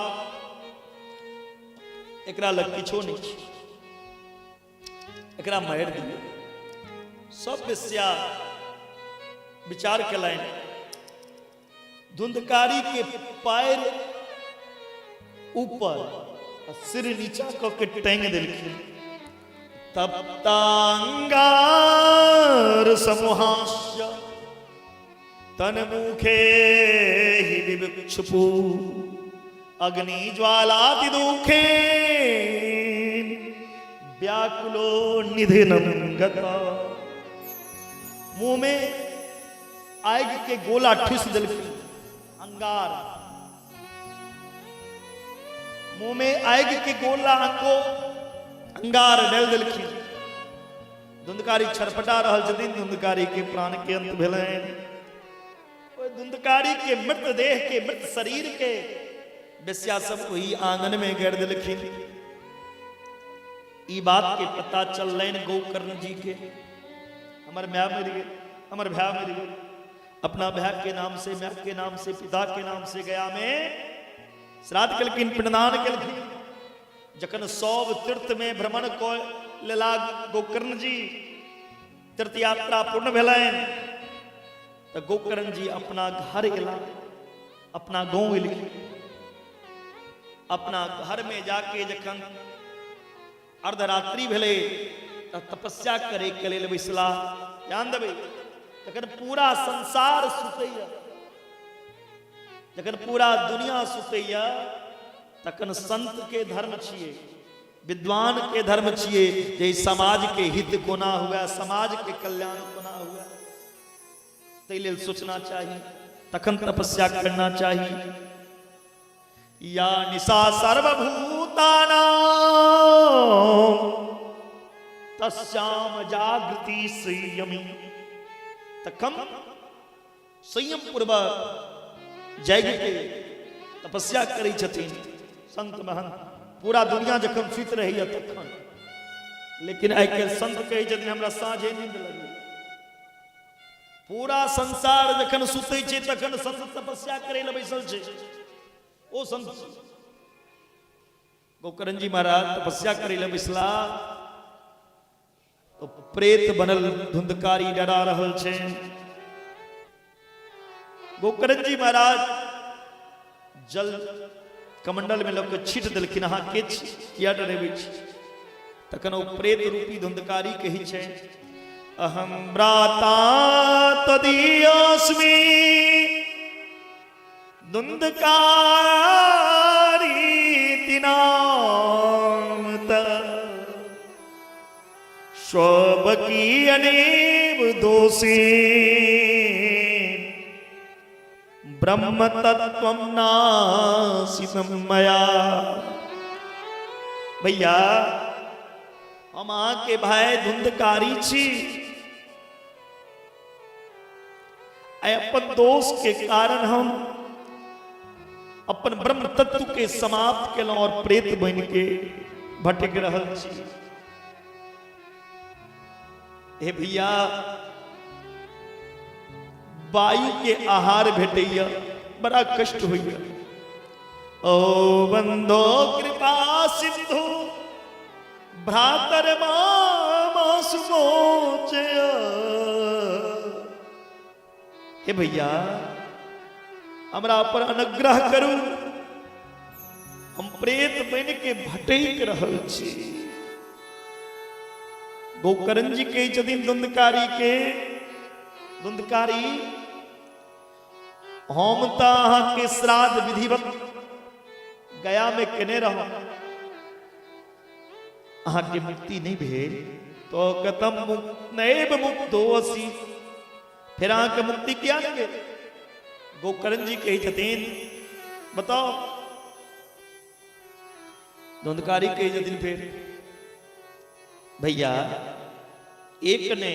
एकरा लग किछो नहीं छै, एकरा मारि दियौ। सब बेस्या विचार केलनि, धुंधकारी के पैर ऊपर सिर नीचा कऽ के टांग देलखिन। तप्तांगार समूहास्य तन मुखे ही विविक्षुपु अग्नि ज्वालाति दुखे व्याकुलो निधनम गता। मुंह में आग के गोला ठुस देलखिन, अंगार मुंह में आग के गोला अंगो अंगार डाल देलखिन। धुंधकारी छटपटा रहल छथिन, धुंधकारी के प्राण के अंत भेलनि। ओहि धुंधकारी के मृत देह के, मृत शरीर के बेस्या सब ओहि आंगन में गाड़ि देलखिन। ई बात के पता चललनि गोकर्ण जी के, हमर my मरि गेल, हमर भाय मरि गेल। अपना भाय के नाम से, my के नाम से, पिता के नाम से गया में श्राद्ध केलखिन, पिंडदान केलखिन। जखन सब तीर्थ में भ्रमण कऽ लेला गोकर्ण जी, तीर्थ यात्रा पूर्ण भेलनि, तऽ गोकर्ण जी अपना घर एला, अपना गाँव एलखिन। अपना घर में जाके जखन अर्धरात्रि भेलै तऽ तपस्या करे के लेल बैसला। ध्यान देबै, जखन पूरा संसार सुतैया, जखन पूरा दुनिया सुतैया, तखन संत के धर्म छियै, विद्वान के धर्म छियै जे समाज के हित कोना हुए, समाज के कल्याण कोना हुए, ताहि लेल सोचना चाही, तखन तपस्या करना चाही। या निशा सर्वभूतानां तस्याम जागृति संयमी। तखन संयम पूर्वक जागि के तपस्या करै छथिन संत महंत। पूरा दुनिया जखन सुति रहैया तखन। लेकिन आइ काल्हि संत कहै छथिन हमरा साँझे नींद लगैया। पूरा संसार जखन सुतै छै तखन संत तपस्या करै लए बैसल छै। ओ संत गोकर्ण जी महाराज तपस्या करै लए बैसला तो प्रेत बनल धुंधकारी डरा रहल छै। गोकर्ण जी महाराज जल कमंडल में लऽ के छीट देलखिन, अहाँ के छी, किया डरेबै छी? तखन ओ प्रेत रूपी धुंधकारी कहै छै, अहम भ्राता तदीयस्मि धुंधकारी तिनामत स्वबकीयनेव दोषी ब्रह्म तत्व नाशितम मया। भैया हम अहाँके भाई धुंधकारी छी, आइ अपन दोष के कारण हम अपन ब्रह्म तत्व के समाप्त केलहुं और प्रेत बन के भटक रहल छी। हे भैया, वायु के आहार भेटैया, बड़ा कष्ट होइया। ओ बंधो कृपा सिंधु भ्रातर मामा सुमोचय। हे भैया, हमरा पर अनुग्रह करू, हम प्रेत बन के भटक रहल छी। गोकर्ण जी कहै छथिन धुंधकारी के, धुंधकारी हम तऽ अहाँके श्राद्ध विधिवत गया में केने रहौ, अहाँके मुक्ति नहि भेल तो कतम नैव मुक्तो असि, फेर अहाँके मुक्ति किया नहि भेल? गोकर्ण जी कहै छथिन, बताओ। धुंधकारी कहै छथिन फेर, भैया एक ने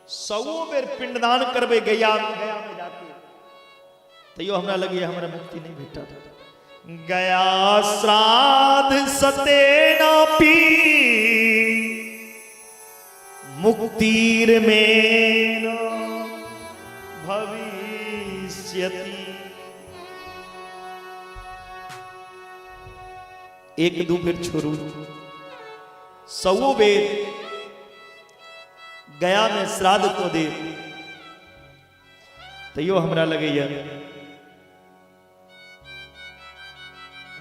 सौ बेर पिंडदान करबै गया, गया में जाके, तैयो हमरा लगैया हमरा मुक्ति नहीं भेटत। गया श्राद्ध सते नापी मुक्तिर में न भविष्यति। एक दू बेर छोड़ू, सौ बेर गया में श्राद्ध को दे, तैयो हमरा लगैया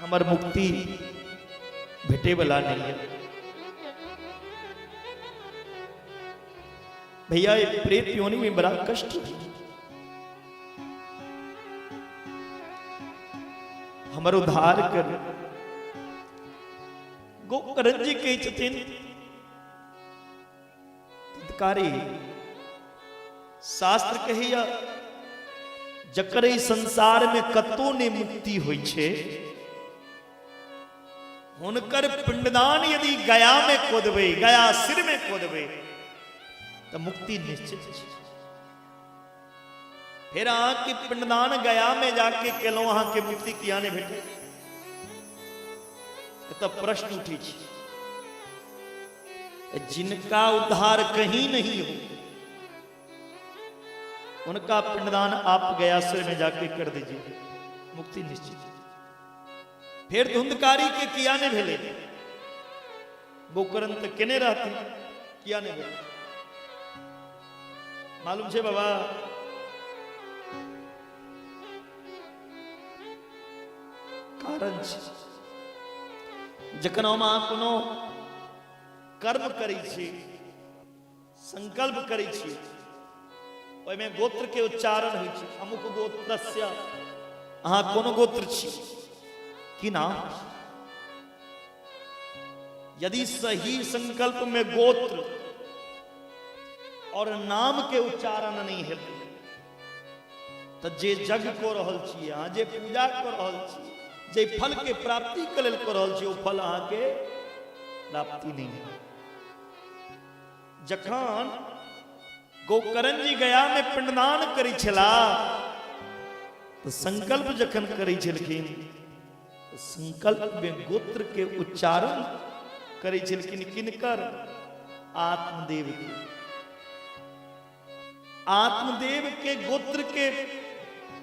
हमर मुक्ति भेटे वाला नहीं है। भैया ये प्रेत योनि में बड़ा कष्ट, हमर उद्धार कर। गोकर्ण जी कहै छथिन, तत्कारी शास्त्र कहैया जकर एहि संसार में कतौ नहि मुक्ति होइ छै, हुनकर पिंडदान यदि गया में कऽ देबै, गया सिर में कऽ देबै, तऽ मुक्ति निश्चित छै। फेर अहाँके पिंडदान गया में जाके केलहुँ, अहाँके मुक्ति किया नहि भेटल? एतऽ प्रश्न उठै छै, जिनका उद्धार कहीं नहीं हो उनका पिंडदान आप गया सिर में जाके कर दीजिए, मुक्ति निश्चित। फिर धुंधकारी के किया नहीं भेले? गोकर्ण तो केने रहती, किया नहीं भेले? मालूम छे बाबा? कारण छै, जखन हम अहाँ कोनो कर्म करै छी, संकल्प करै छी, ओहिमे गोत्र के उच्चारण होइ छै, अमुक गोत्रस्य। अहाँ कोनो गोत्र छी की नाम? यदि सही संकल्प में गोत्र और नाम के उच्चारण नहीं हेतै तऽ जे यज्ञ कऽ रहल छी अहाँ, जे पूजा कऽ रहल छी, जे फल के प्राप्ति के लेल कऽ रहल छी, ओ फल अहाँके प्राप्ति नहीं है। जखन गोकर्ण जी गया में पिंडदान करै छला तऽ संकल्प जखन करै छलखिन, संकल्प में गोत्र के उच्चारण करै छलखिन। किनकर? आत्मदेव के। आत्मदेव के गोत्र के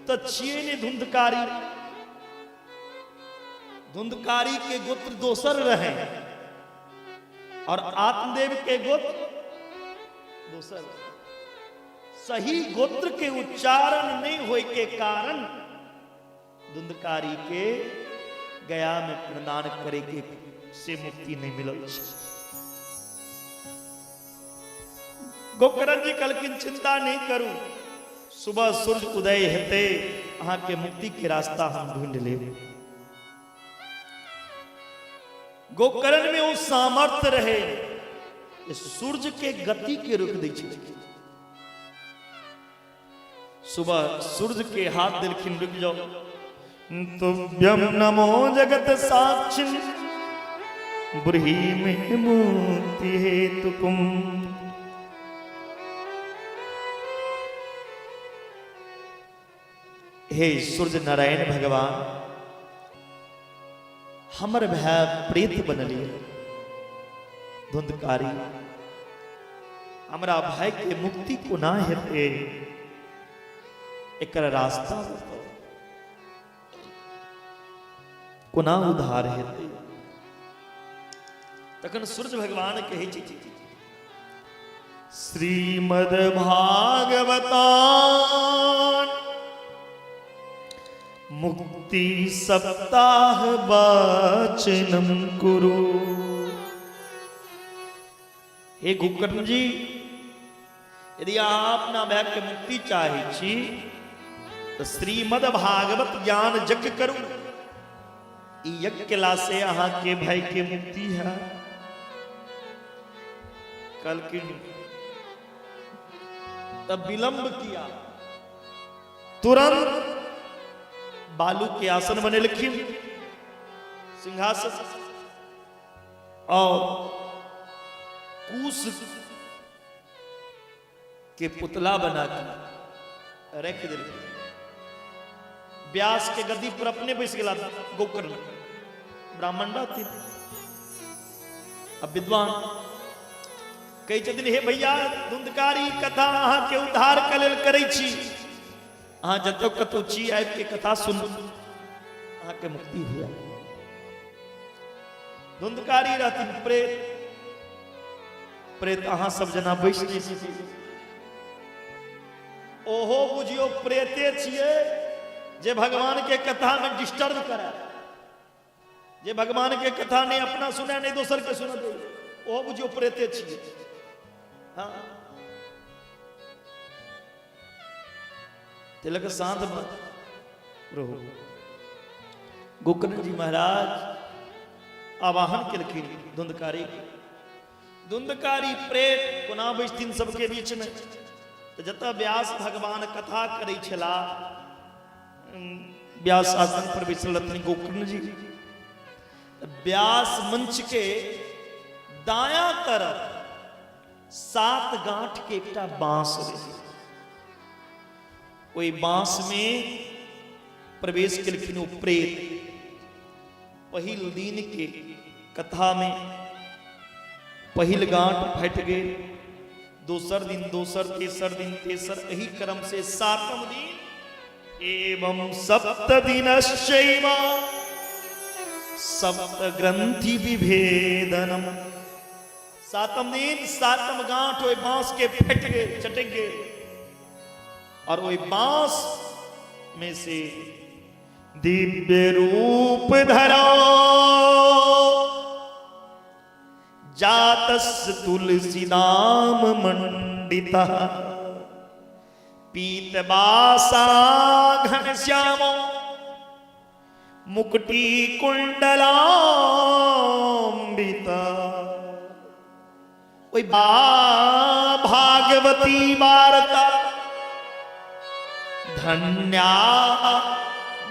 तऽ छियै ने धुंधकारी। धुंधकारी के गोत्र दोसर रहे और आत्मदेव के गोत्र दोसर। सही गोत्र के उच्चारण नहीं होए के कारण धुंधकारी के गया में प्रदान करे के से मुक्ति नहीं मिलल छै। गोकर्ण जी कहलखिन चिंता नहीं करू, सुबह सूर्य उदय हेतै, अहाँ के मुक्ति के रास्ता हम ढूंढ लेब। गोकर्ण में ओ सामर्थ्य रहे सूर्य के गति के रोक दै छै। सुबह सूर्य के हाथ देलखिन, रुक जाओ। तुभ्यम नमो जगत साक्षिन ब्रूहि मे मुक्ति हेतुकुम। हे सूर्य नारायण भगवान, हमर भाय प्रेत बनलिए धुंधकारी, हमरा भाई के मुक्ति कोना हेतै, एकर रास्ता बताउ, कोना उद्धार हेतै। तखन सूर्य भगवान कहै छै श्रीमद् भागवतान मुक्ति सप्ताह वाचनम कुरु। हे गोकर्ण जी, यदि अहाँ अपना भाई के मुक्ति चाहै छी तऽ श्रीमद् भागवत ज्ञान यज्ञ करू। ई यज्ञ केला से अहाँ के भाई के मुक्ति है। कहलखिन तब विलंब किया, तुरंत बालू के आसन बनेलखिन, सिंहासन, और कुश के पुतला बना के रख देलखिन। व्यास के गद्दी पर अपने बैस गेला गोकर्ण, ब्राह्मण रहथिन अब विद्वान। कहै छथिन हे भैया धुंधकारी, कथा अहाँ के उद्धार के लेल करै छी, अहाँ जतऽ कतौ छी आबि के कथा सुनू, अहाँ के मुक्ति हुए। धुंधकारी रहथिन प्रेत, प्रेत अहाँ सब जेना बैस नहि सकै। ओहो बुझियो प्रेते छियै जे भगवान के कथा में डिस्टर्ब करे, जे भगवान के कथा नहीं अपना सुने नहीं दोसर के सुने दे, ओहो बुझियो प्रेते छियै। हाँ, तिलक शांत मत रहो। गोकर्ण जी महाराज आवाहन केलखिन धुंधकारी के। धुंधकारी प्रेत कोना बैसथिन सबके बीच में? तऽ जतऽ व्यास भगवान कथा करै छला, व्यास आसन पर बैसल रहथिन गोकर्ण जी, व्यास मंच के दाया तरफ 7 गांठ के एकटा बांस रहे, ओहि बांस में प्रवेश केलखिन ओ प्रेत। पहिल दिन के कथा में पहिल गांठ फटि गेल, दोसर दिन दोसर, तेसर दिन तेसर, एही क्रम से सातम दिन एवं सप्त दिनश्चैव सप्त ग्रंथि विभेदनम। सातम दिन सातम गांठ ओहि बांस के फटि गेल, चटक गेल, और ओहि बांस में से दिव्य रूप धरा जातस तुलसीदाम मंडिता पीतवासा घन श्यामो मुकुटी कुंडलाम्बिता। ओहि भागवती वार्ता धन्या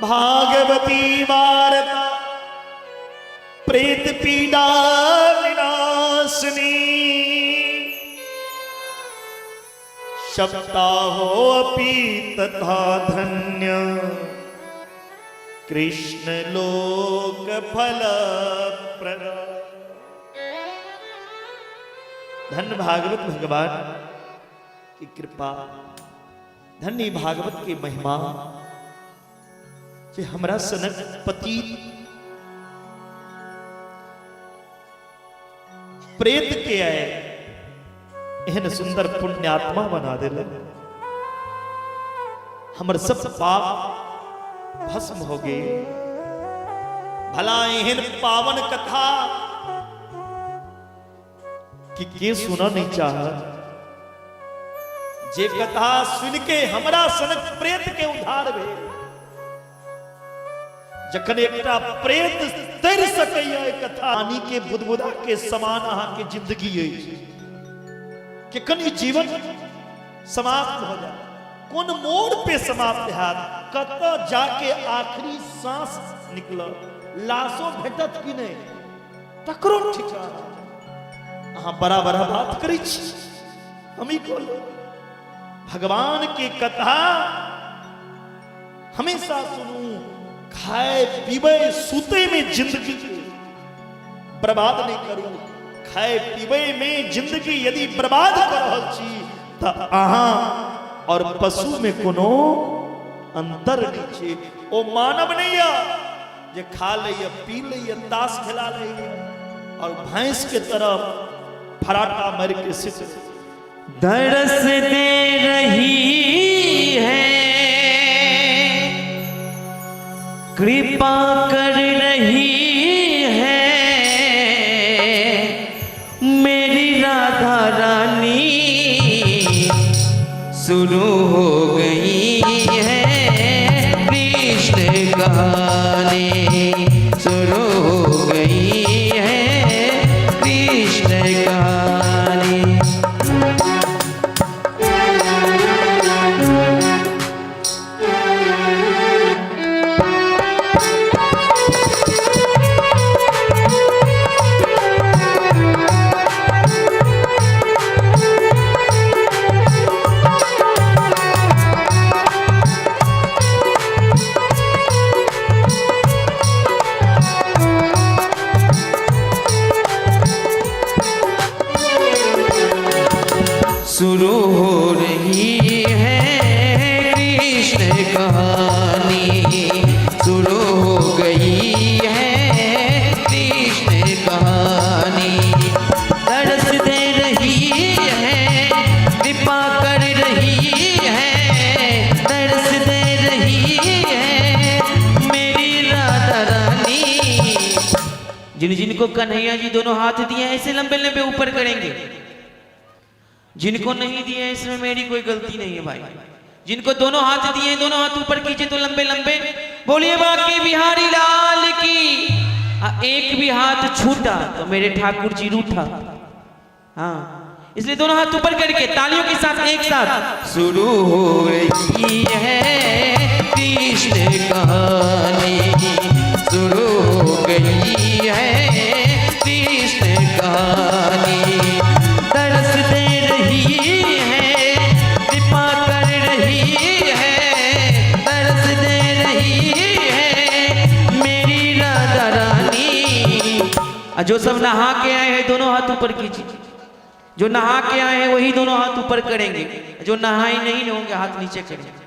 भागवती वार्ता प्रेत पीड़ा विनाशिनी सप्ताहोऽपि तथा धन्य। कृष्ण लोक फल प्रदा। धन्य भागवत भगवान की कृपा, धन्य भागवत की महिमा जे हमरा सनक पति प्रेत के आए एहन सुंदर पुण्यात्मा बना देलक। हमर सब पाप भस्म हो गए। भला एहन पावन कथा कि के सुना नहीं चाह, जे कथा सुन के हमरा सनक प्रेत के उद्धार भेल। जखन एकटा प्रेत तैर सकैया कथा, पानी के बुदबुदा के समान अहाँ के जिंदगी अछि, कि कनि जीवन समाप्त हो जाए, कोन मोड़ पे समाप्त हैत, कतऽ जाके आखिरी सांस निकल, लाशो भेटत कि नहीं तकरो ठिकाना। अहाँ बड़ा बड़ा बात करै छी, हम ई कहलहुँ भगवान के कथा हमेशा सुनू, खाए पीबे सुते में जिंदगी बर्बाद नहीं करू। खाए पीबे में जिंदगी यदि बर्बाद कर रहल छी त अहाँ और पशु में कोनो अंतर नहीं छै। ओ मानव नहीं है जे खा लैया पी लैया ताश खेला लैया और भैंस के तरफ फराटा मार के सिट दरस दे रही है, कृपा कर रही है मेरी राधा रानी, शुरू हो गई है कृष्ण कहानी, शुरू हो गई है कृष्ण कहानी। शुरू हो रही है कृष्ण कहानी, शुरू हो गई है कृष्ण कहानी। तरस दे रही है, कृपा कर रही है, तरस दे रही है मेरी राधा रानी। जिन जिनको कन्हैया जी दोनों हाथ दिए हैं ऐसे लंबे लंबे ऊपर करेंगे, जिनको नहीं दिए हैं इसमें मेरी कोई गलती नहीं है भाई। जिनको दोनों हाथ दिए हैं दोनों हाथ ऊपर कीजिए तो लंबे लंबे बोलिए बाकी बिहारी लाल की। एक भी हाथ छूटा तो मेरे ठाकुर जी रूठा। हाँ, इसलिए दोनों हाथ ऊपर करके तालियों के साथ एक साथ शुरू हो रही है कृष्ण कहानी, शुरू हो गई है कृष्ण कहानी। तरस दे रही है, कृपा कर रही है, तरस दे रही है मेरी राधा रानी। और जो सब नहा के आए हैं दोनों हाथ ऊपर कीजिए, जो नहा के आए हैं वही दोनों हाथ ऊपर करेंगे, जो नहाए नहीं होंगे हाथ नीचे करेंगे।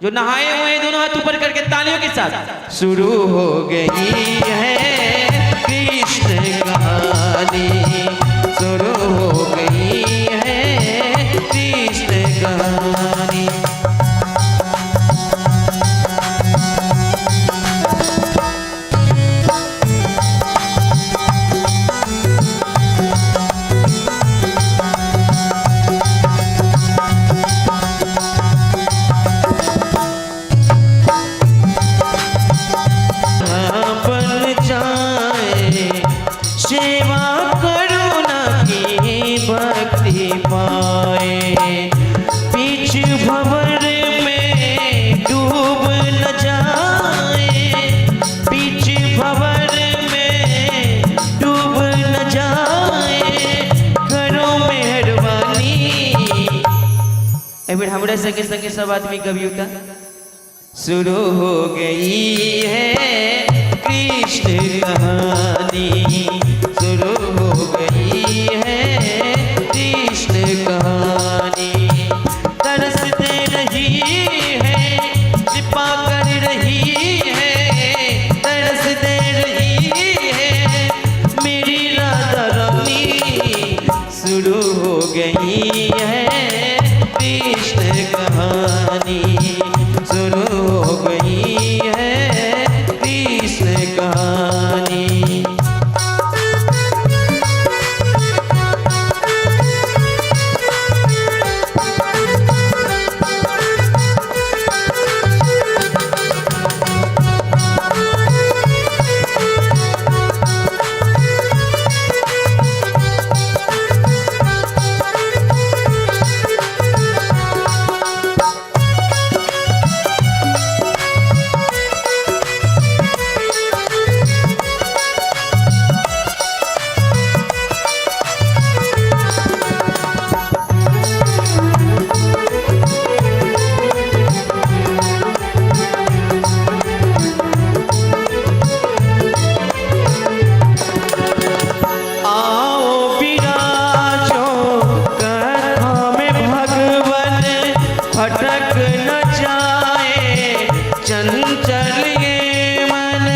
जो नहाए हुए हैं दोनों हाथ ऊपर करके तालियों के साथ शुरू हो गई है कृष्ण कहानी, शुरू हो गई है कृष्ण कहानी। बन जाए सेवा करुणा की भक्ति पाए, बीच भंवर में डूब न जाए, बीच भंवर में डूब न जाए, करो मेहरबानी। एक बेर हमरा संगे संगे सब आदमी गबियौ त। शुरू हो गई है कृष्ण कहानी, शुरू हो गई है कृष्ण कहानी। तरस दे रही है, कृपा कर रही है, तरस दे रही है मेरी राधा रानी, शुरू हो गई है कृष्ण कहानी, शुरू हो गई है कृष्ण कहानी। आओ विराजो कथा में भगवन, भटक न जाए चंचल ये मन।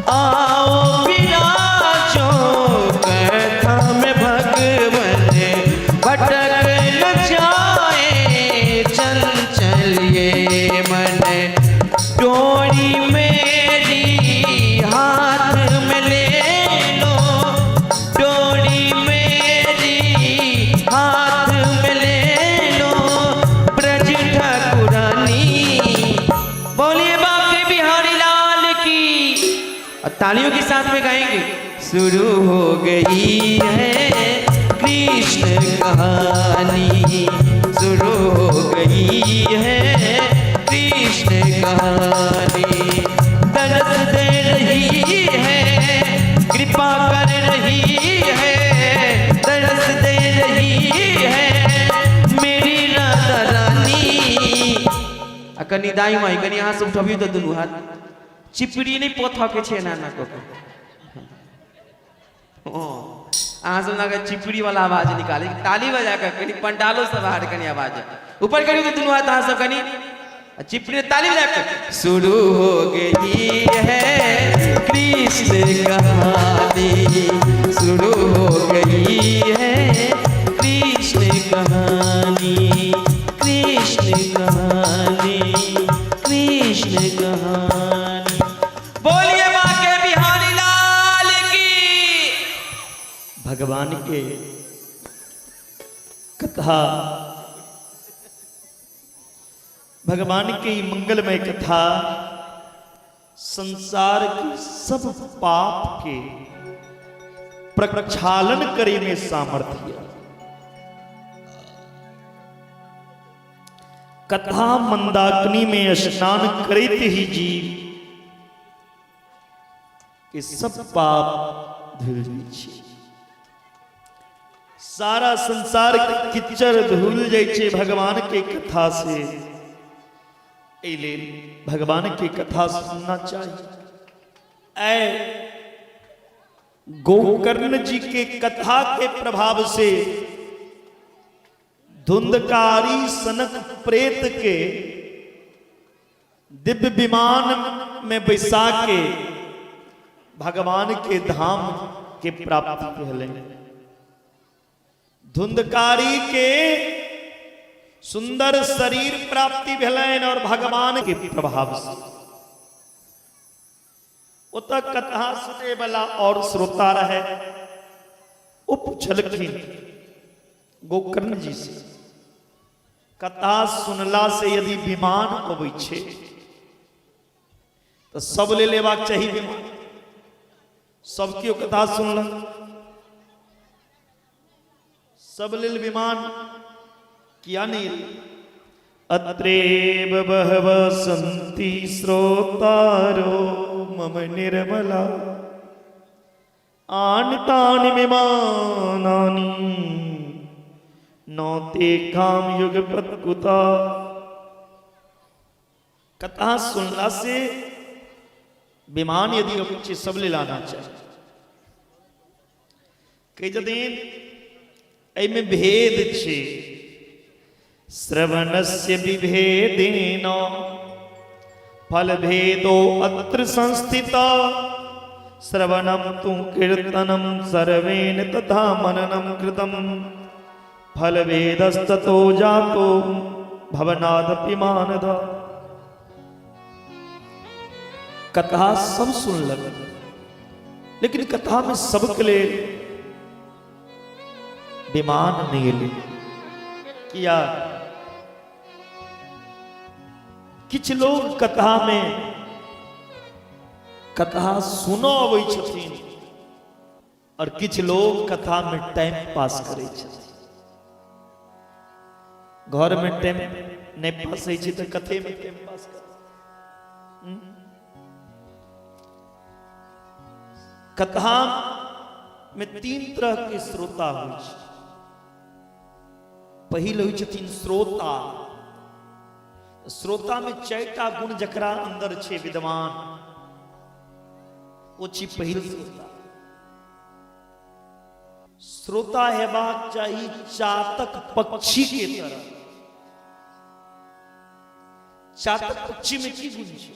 आओ विराजो कथा में भगवन, भटक न जाए चंचल ये मन। डोरी मेरी हाथ में ले लो, डोरी मेरी हाथ में ले लो ब्रज ठाकुरानी। बोलिए बाके बिहारी लाल की। और तालियों के साथ में गाएंगे। शुरू हो गई है कृष्ण कहानी, शुरू हो गई है कृष्ण कहानी। तरस दे रही है, कृपा कर रही है, तरस दे रही है मेरी राधा रानी। आ कनी दाई माई कनी अहाँ सब उठबियौ तऽ दुनू हाथ। चिपरी नहि पोथऽ के छै एना एना कऽ कऽ। अहाँ सब लगे चिपरी वाला आवाज निकाले, ताली बजा कऽ कनी पंडालो से बाहर कनी आवाज ऊपर करियौ तऽ दुनू हाथ अहाँ सब कनी चिपरी ताली बजा कऽ। शुरू हो गई है कृष्ण कहानी, शुरू हो गई है कृष्ण कहानी, कृष्ण कहानी, कृष्ण कहानी। बोलिए बाके बिहारी लाल की। भगवान के कथा, भगवान के ई मंगलमय कथा संसार के सब पाप के प्रक्षालन करे में सामर्थ्य। कथा मंदाकिनी में स्नान करते ही जीव के सब पाप धुल जाइ छै, सारा संसार के कीचड़ धुल जाइ छै भगवान के कथा से। एहि लेल भगवान के कथा सुनना चाही। ऐ गोकर्ण जी के कथा के प्रभाव से धुंधकारी सनक प्रेत के दिव्य विमान में बैसा के भगवान के धाम के प्राप्ति भेलै। धुंधकारी के सुंदर शरीर प्राप्ति भेलनि और भगवान के प्रभाव से। ओतऽ कथा सुने वाला और श्रोता रहे, ओ पुछलखिन गोकर्ण जी से, कथा सुनला से यदि विमान अबै छै तऽ सब ले लेबाक चाही विमान। सब केओ कथा सुनलक, सब लेल विमान किया नहीं? अत्रेव बहवः सन्ति श्रोतारो मम निर्मला, आन तानि विमानानि नौते काम युगपत कुता। कथा सुनला से विमान यदि अबै छै सब लेल आना चाही। कहै छथिन एहिमे भेद छै, श्रवणस्य विभेदेन फल भेदो अत्र संस्थित, श्रवणम तु कीर्तनम सर्वेण तथा मननम कृतम, फल भेदस्ततो जातो भवनादपि मानद। कथा सब सुनलक, लेकिन कथा में सबके लेल विमान नहि एलै। किया? किछु लोग कथा में कथा सुनऽ अबै छथिन और किछु लोग कथा में टाइम पास करै छथिन। घर में टाइम नहि पास होइ छै तऽ कथे में टाइम पास कर। कथा में तीन तरह के श्रोता होइ छै। पहिल होइ छथिन श्रोता। श्रोता में चारिटा गुण जकरा अंदर छै विद्वान, ओ छी पहिल श्रोता। श्रोता हेबाक चाही चातक पक्षी के तरह। चातक पक्षी में की गुण छै?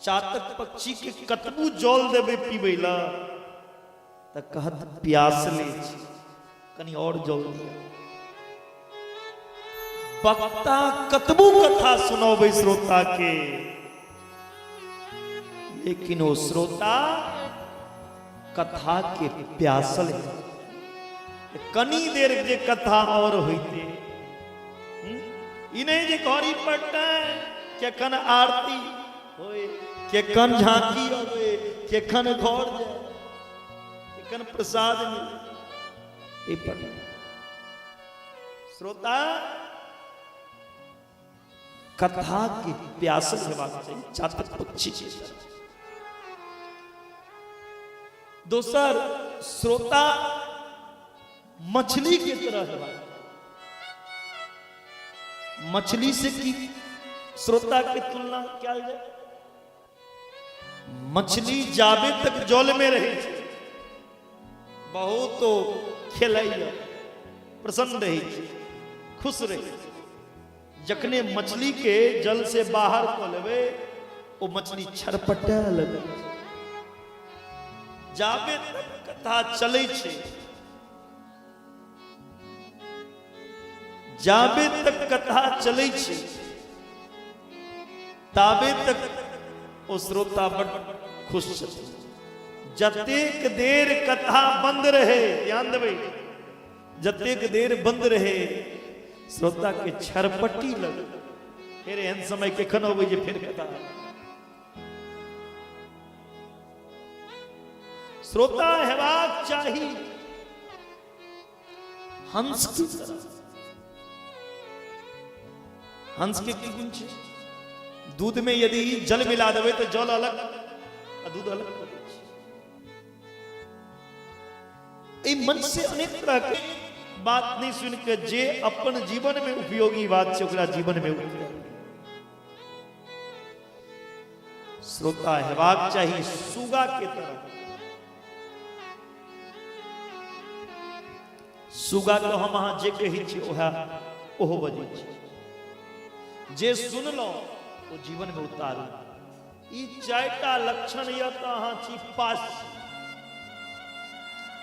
चातक पक्षी के कतबू जल देबै पीबै ला तऽ कहत प्यास ले छी, कनि और जल दिया। वक्ता कतबू कथा सुनबै श्रोता के, लेकिन ओ श्रोता कथा के प्यासल है। कनी देर जे कथा और होइते, ई नहीं जे घड़ी पड़ता केखन आरती होए, केखन झांकी अबे, केखन घर जाए, केखन प्रसाद मिले, ई पर श्रोता कथा के प्यासल हेबाक चाही चातक पक्षी के तरह। दोसर श्रोता मछली के तरह हेबाक। मछली से की श्रोता के तुलना कयल जाय? मछली जाबे तक जल में रहे छै बहुत खेलैया, प्रसन्न रहे छै, खुश रहे छै। जखने मछली के जल से बाहर कऽ लेबै ओ मछली छरपटाए लगै छै। जाबे तक कथा चलै छै, जाबे तक कथा चलै छै ताबे तक ओ श्रोता बड खुश छथिन। जतेक देर कथा बंद रहे, ध्यान देबै, जतेक देर बंद रहे श्रोता के छरपटी लगे। फेर एहन समय केखन अबै जे फेर कथा। श्रोता हेबाक चाही हंस की तरह। हंस के की गुण छै? दूध में यदि जल मिला देबै तऽ जल अलग आ दूध अलग कऽ दै छै। एहि मन से अनेक तरह के बात नहीं सुन के जे अपन जीवन में उपयोगी बात छै ओकरा जीवन में उतारू। श्रोता हेबाक चाही सुगा के तरह। सुगा के हम अहाँ जे कहै छी ओएह ओहो बजै छी। जे सुनलहुँ ओ जीवन में उतारू। ई चारिटा लक्षण यऽ तऽ अहाँ छी पास,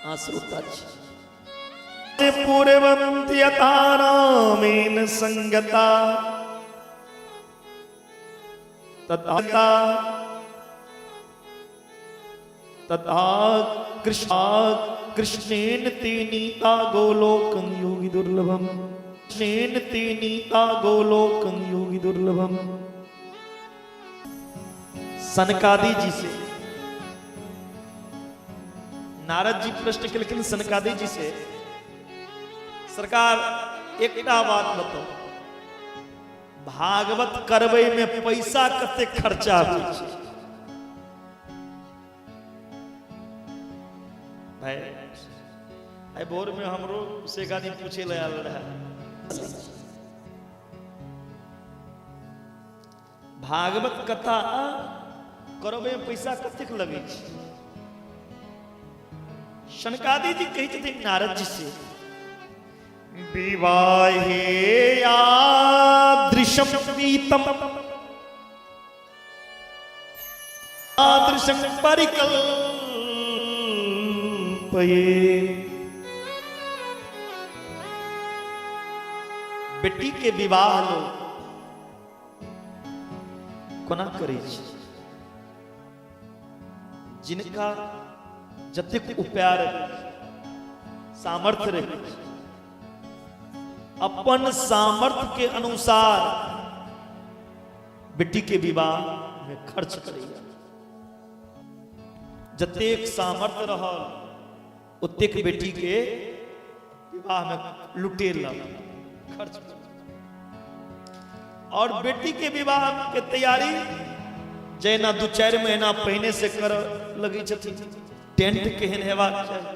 अहाँ श्रोता छी। पूर्वं यथा रामेण संगता तथा तथा कृष्ण कृष्णेन तेनीता गोलोकं योगी दुर्लभम, कृष्णेन तेनीता गोलोकं योगी दुर्लभम। सनकादि जी से नारद जी प्रश्न केलखिन सनकादि जी से, सरकार एकटा बात बताउ, भागवत करबै में पैसा कते खर्चा होइ छै? भाई आइ भोरमे हमरो से एक आदमी पूछे लए आयल रहए। भागवत कथा करबै में पैसा कतेक लगै छै? सनकादि जी कहै छथिन नारद जी से, विवाहे यादृशम वीतम यादृशं परिकल्पये। बेटी के विवाह लोग कोना करै छै? जिनका जतेक उपाय रहै छै, सामर्थ्य रहै छै, अपन सामर्थ्य के अनुसार बेटी के विवाह में खर्च करैया। जतेक सामर्थ्य रहल ओतेक बेटी के विवाह में लुटेलक, खर्च। और बेटी के विवाह के तैयारी जेना 2-4 महीना पहिने से कर लगै छथिन। टेंट केहन हेबाक चाही,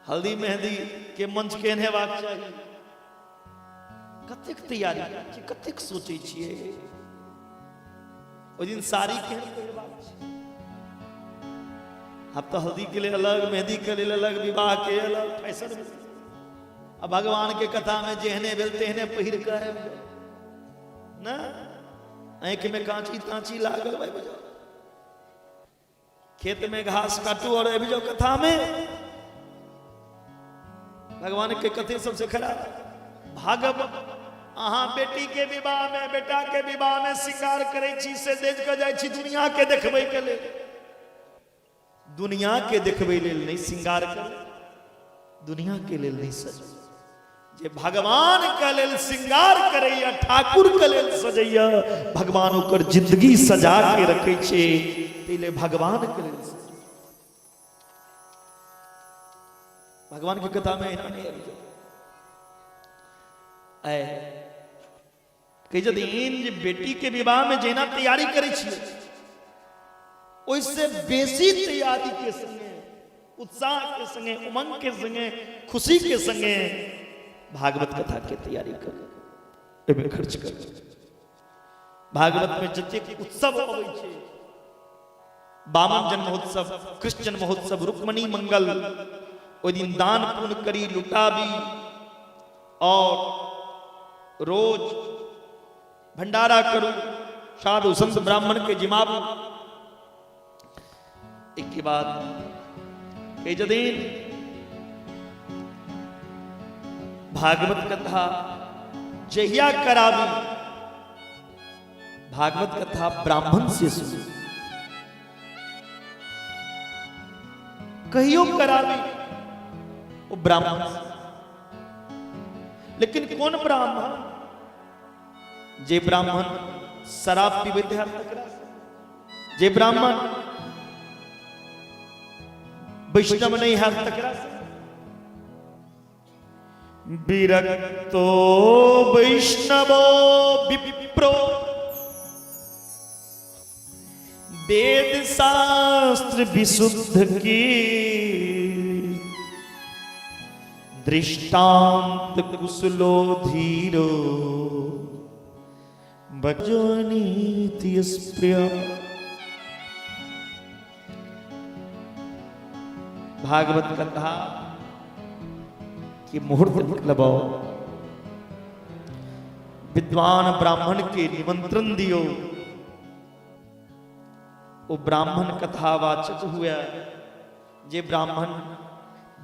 हल्दी मेहंदी के मंच केहन हेबाक चाही, कतेक तैयारी करै छियै, कतेक सोचै छियै। ओहि दिन साड़ी केहन पहिरबाक छै। आब तऽ हल्दी के लेल अलग, मेहंदी के लेल अलग, विवाह के अलग फैशन। आ भगवान के कथा में जेहने भेल तेहने पहिर कऽ आबि जाउ ने, आँखि में काँची ताँची लागल आबि जाउ, खेत में घास काटू और आबि जाओ कथा में। भगवान के कथे सबसे खराब। भागव अहाँ बेटी के विवाह में, बेटा के विवाह में श्रृंगार करै छी से देज के जाइ छी दुनिया के देखबै के लेल। दुनिया के देखबै लेल नहि श्रृंगार करै, दुनिया के लेल नहि सजै। जे भगवान के लेल श्रृंगार करैया, ठाकुर के लेल सजैया, भगवान ओकर जिंदगी सजा के रखै छै। ताहि लेल भगवान के लेल सजै। भगवान के कथा में एना नहि आबि जाउ। आइ कहै छथिन जे बेटी के विवाह में जेना तैयारी करै छियै ओहिसे बेसी तैयारी के संगे, उत्साह के संगे, उमंग के संगे, खुशी के संगे भागवत कथा के तैयारी करू, एहिमे खर्च करू। भागवत में जतेक उत्सव अबै छै, बामन जन्म महोत्सव, कृष्ण जन्म महोत्सव, रुक्मणी मंगल, ओहि दिन दान पुण्य करी, लुटाबी और रोज भंडारा करू, साधु संत ब्राह्मण के जिमाबू। एक के बाद कई दिन भागवत कथा जहिया कराबी, भागवत कथा ब्राह्मण से सुनी। कहियो कराबी वो ब्राह्मण से, लेकिन कौन ब्राह्मण? जे ब्राह्मण शराब पीबैत हैत तकरा से, जे ब्राह्मण वैष्णव नहीं हैत तकरा से। विरक्तो वैष्णवो विप्रो वेद शास्त्र विशुद्ध की दृष्टांत कुशलो धीरो बजनीति स्प्रिय। भागवत कथा की मुहूर्त लगाओ, विद्वान ब्राह्मण के निमंत्रण दियो, वो ब्राह्मण कथावाचक हुआ जे ब्राह्मण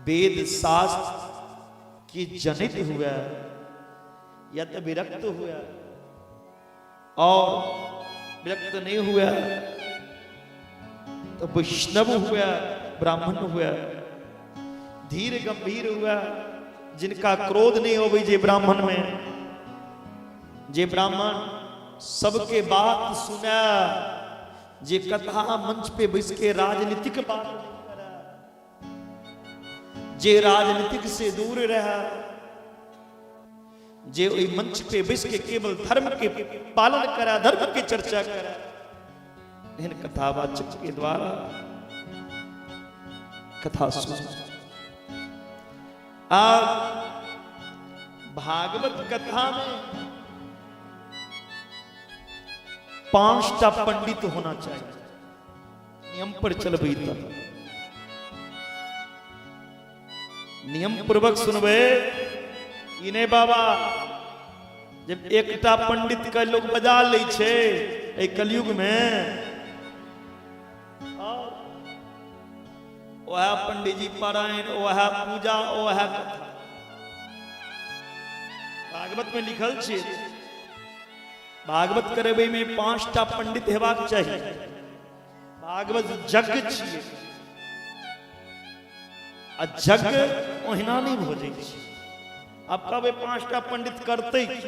वेद शास्त्र की जनित हुआ या तो विरक्त हुआ, और विरक्त नहीं हुआ तो वैष्णव हुआ, ब्राह्मण हुआ, धीर गंभीर हुआ, जिनका क्रोध नहीं होवे जे ब्राह्मण में, जे ब्राह्मण सबके बात सुना, जे कथा मंच पे बैस के राजनीतिक बात नहीं करे, जे राजनीतिक से दूर रहा, जे ओहि मंच पे बैस के केवल धर्म के पालन करा, धर्म के चर्चा करा, एहन कथावाचक के द्वारा कथा सुन। आ भागवत कथा में 5टा पंडित होना चाहिए, नियम पर चलबै तऽ नियम पूर्वक सुनबै। ई नहि बाबा जब एकटा पंडित के लोग बजा लै छै एहि कलयुग में, वएह पंडित जी पारायण, वएह पूजा, वएह कथा। भागवत में लिखल छै भागवत करेबै में 5टा पंडित हेबाक चाही। भागवत यज्ञ छियै आ यज्ञ ओहिना नहि भऽ जाइ छै। आब कहबै 5टा पंडित करतै की?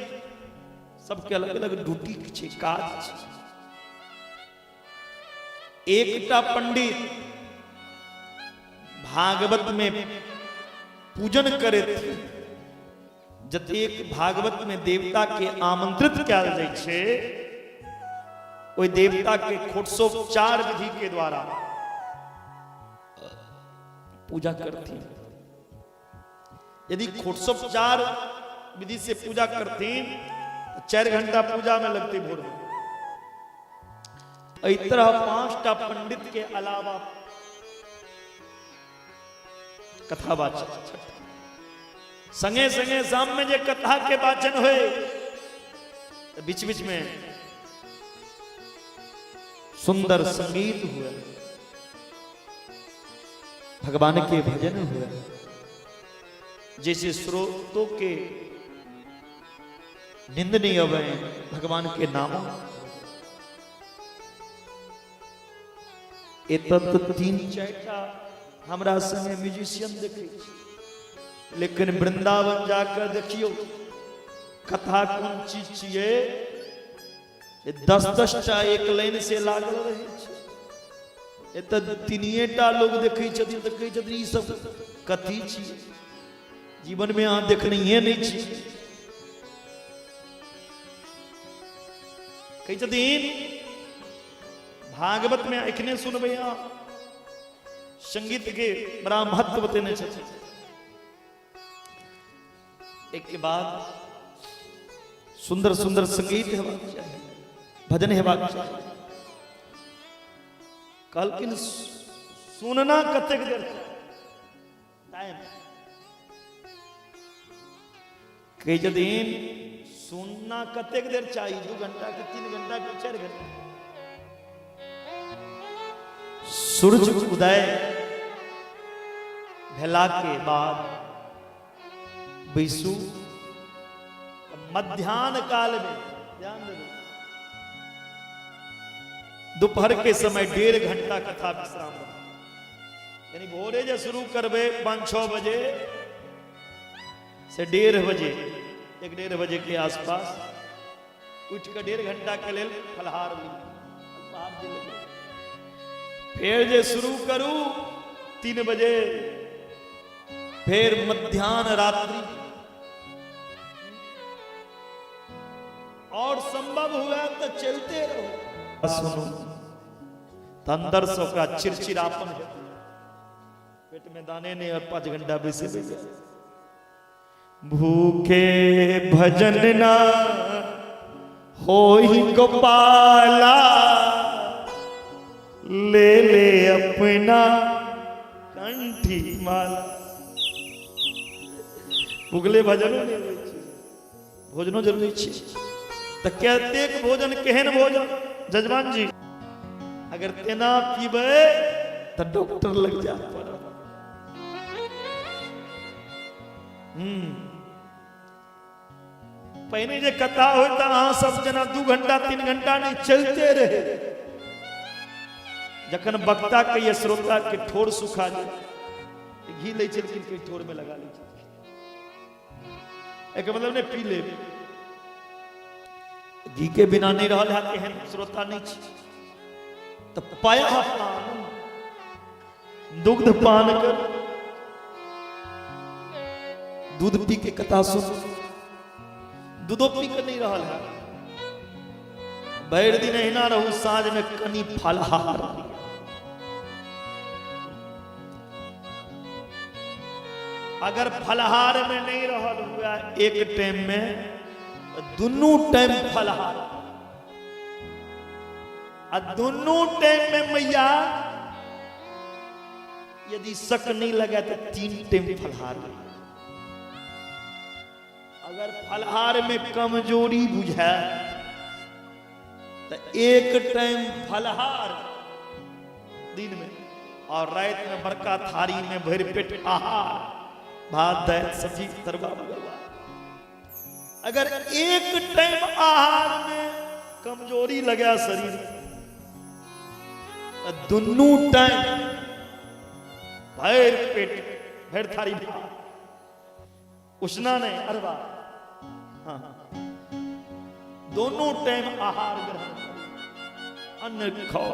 सबके अलग अलग ड्यूटी छै, काज छै। एकटा पंडित भागवत में पूजन करैत, जतेक भागवत में देवता के आमंत्रित कयल जाइ छै ओहि देवता के खोटसोपचार विधि के द्वारा पूजा करथिन। यदि खोटसोपचार विधि से पूजा करथिन तो 4 घंटा पूजा में लगते भोर में। एहि तरह 5टा पंडित के अलावा कथा वाचन संगे संगे शाम में जे कथा के वाचन होए तो बीच बीच में सुंदर संगीत हुए, भगवान के भजन हुए, जैसे स्रोतों के निंद नहीं अवे भगवान के नामों। एतऽ 3-4टा हमरा संगे म्यूजिशियन देखै छी, लेकिन वृंदावन जाकर देखियौ कथा कोन चीज छियै, 10-10 टा एक लाइन से लागल रहै छै। एतऽ 3टा लोग देखै छथिन तऽ कहै छथिन ई सब कथी छी, जीवन में अहाँ देखनहिए नहि छी। कहै छथिन भागवत में एखने सुनबै अहाँ संगीत के बड़ा महत्व बतेने छथिन। एक के बाद सुंदर सुंदर संगीत हेबाक चाही, भजन हेबाक चाही। कहलखिन सुनना कतेक देर टाइम? कहै छथिन सुनना कतेक देर चाही, 2 घंटा कि 3 घंटा कि 4 घंटा? सूरज उदय भेला के बाद बैसू, मध्यान्ह काल में ध्यान देबै, दोपहर के समय 1.5 घंटा कथा विश्राम रहत। यानी भोरे जे शुरू करबै 5-6 बजे से 1.5 बजे, 1-1.5 बजे के आसपास उठ के 1.5 घंटा के लेल फलहार ली, अल्पाहार जे लेबै। फेर जे शुरू करू 3 बजे, फेर मध्यान्ह रात्रि, और संभव हुआ तो चलते रहो। सुनू तो अंदर से ओकरा चिड़चिड़ापन हेतै, पेट में दाने नहीं और 5 घंटा बैसे बैसे भूखे भजन ना होई गोपाला, ले ले अपना कंठी माला। भूखले भजनो नहीं होइ छै, भोजनो जरूरी छै। तऽ कतेक भोजन, केहन भोजन जजमान जी, अगर तेना पीबै तऽ डॉक्टर लग जाय पड़त। पहिने जे कथा होय तऽ अहाँ सब जेना 2 घंटा 3 घंटा नहीं चलते रहे। जखन वक्ता के या श्रोता के ठोर सुखा जाए, घी लै छलखिन, के ठोर में लगा लै छलखिन, एकर मतलब नहीं पी ले, घी के बिना नहीं रहल है, एहन श्रोता नहीं छी। तऽ पाया पान, दुग्ध पान कर, दूध पी के कथा सुन, दूधो पी के नहीं रहल है, भरि दिन अहिना रहू, साँझ में कनी फलहार। अगर फलहार में नहीं रहल हुआ एक टाइम में, दुनू टाइम फलहार, आ दुनू टाइम में मैया यदि शक नहीं लगे तो 3 टाइम फलहार। अगर फलहार में कमजोरी बुझाए तो 1 टाइम फलहार दिन में, और रात में बड़का थारी में भर पेट आहार, भात दाल सब्जी तरुआ बगुआ। अगर 1 टाइम आहार में कमजोरी लगे शरीर में, तो दुनू टाइम भर पेट भर थारी भात, उसना नहीं अरबा, हाँ दोनों टाइम आहार ग्रहण करो, अन्न खाओ,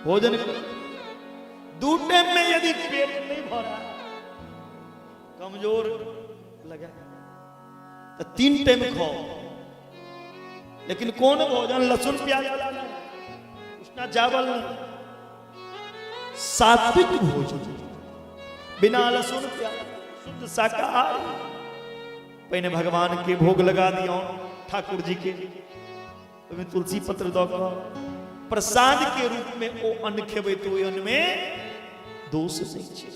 भोजन करो। 2 टाइम में यदि पेट नहीं भरा, कमजोर लगे, तो 3 टाइम खाओ, लेकिन कौन भोजन? लहसुन प्याज वाला नहीं, उसना चावल नहीं, सात्विक भोजन, बिना लहसुन प्याज, शुद्ध शाकाहारी। पहले भगवान के भोग लगा दिया ठाकुर जी के, ओहिमे तुलसी पत्र दऽ कऽ प्रसाद के रूप में ओ अन्न खेबै तऽ ओहि अन्न में दोष नहीं छै।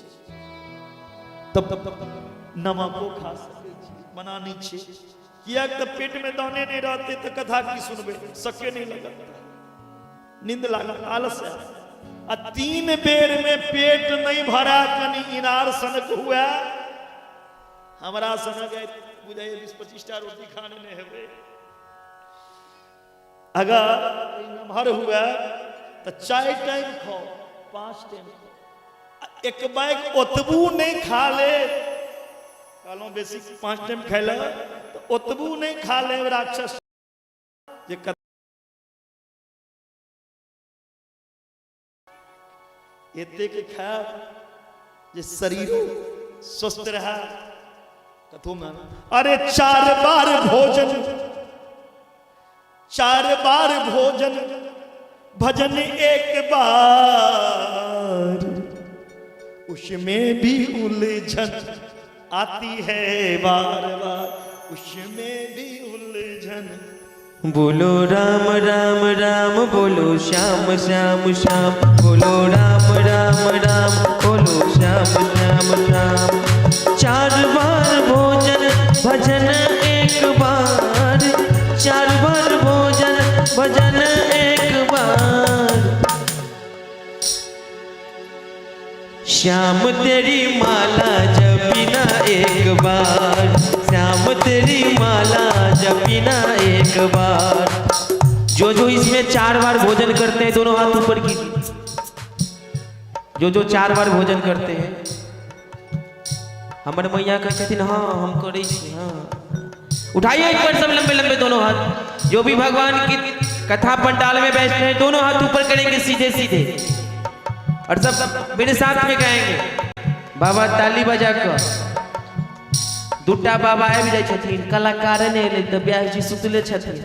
तब नमको खा सकै छी, मना नहीं छै, किएक तऽ पेट में दाने नहीं रहते तऽ कथा की सुनबै, सके नहीं लगत, नींद लागत, आलस आयत। आ 3 बेर में पेट नहीं भरा, कनी इनार सनक हुआ, हमरा सनक बुझाइए 20-25 टा रोटी खाने नहीं हेबै। अगर नमहर हुआ तो 4 टाइम खाओ, 5 टाइम खाओ, एक बैग ओतबू नहीं खा ले, कहलहुँ बेसी 5 टाइम खाइ तो ओतबू नहीं खा ले राक्षस जे एतेक खायब जे शरीरो स्वस्थ रहे। कथो में अरे 4 बार भोजन, 4 बार भोजन, भजन 1 बार, उसमें भी उलझन आती है बार बार, उसमें भी उलझन। बोलो राम राम राम, बोलो श्याम श्याम श्याम, बोलो राम राम राम, बोलो श्याम श्याम श्याम। 4 बार भोजन भजन 1 बार, 4 बार भोजन भजन 1 बार। श्याम तेरी माला जपीना 1 बार, श्याम तेरी माला जपीना 1 बार। जो जो इसमें 4 बार भोजन करते हैं दोनों हाथ ऊपर कीजिए। जो जो 4 बार भोजन करते हैं, हमर मैया कहै छथिन हाँ हम करै छी, हाँ उठाइए एक बार सब लंबे लंबे दोनों हाथ। जो भी भगवान की कथा पंडाल में बैठे हैं दोनों हाथ ऊपर करेंगे सीधे सीधे, और सब मेरे साथ में गाएंगे। बाबा ताली बजा कर दूटा बाबा आबि जाइ छथिन, कलाकार नहि एलै तऽ व्यास जी सुतले छथिन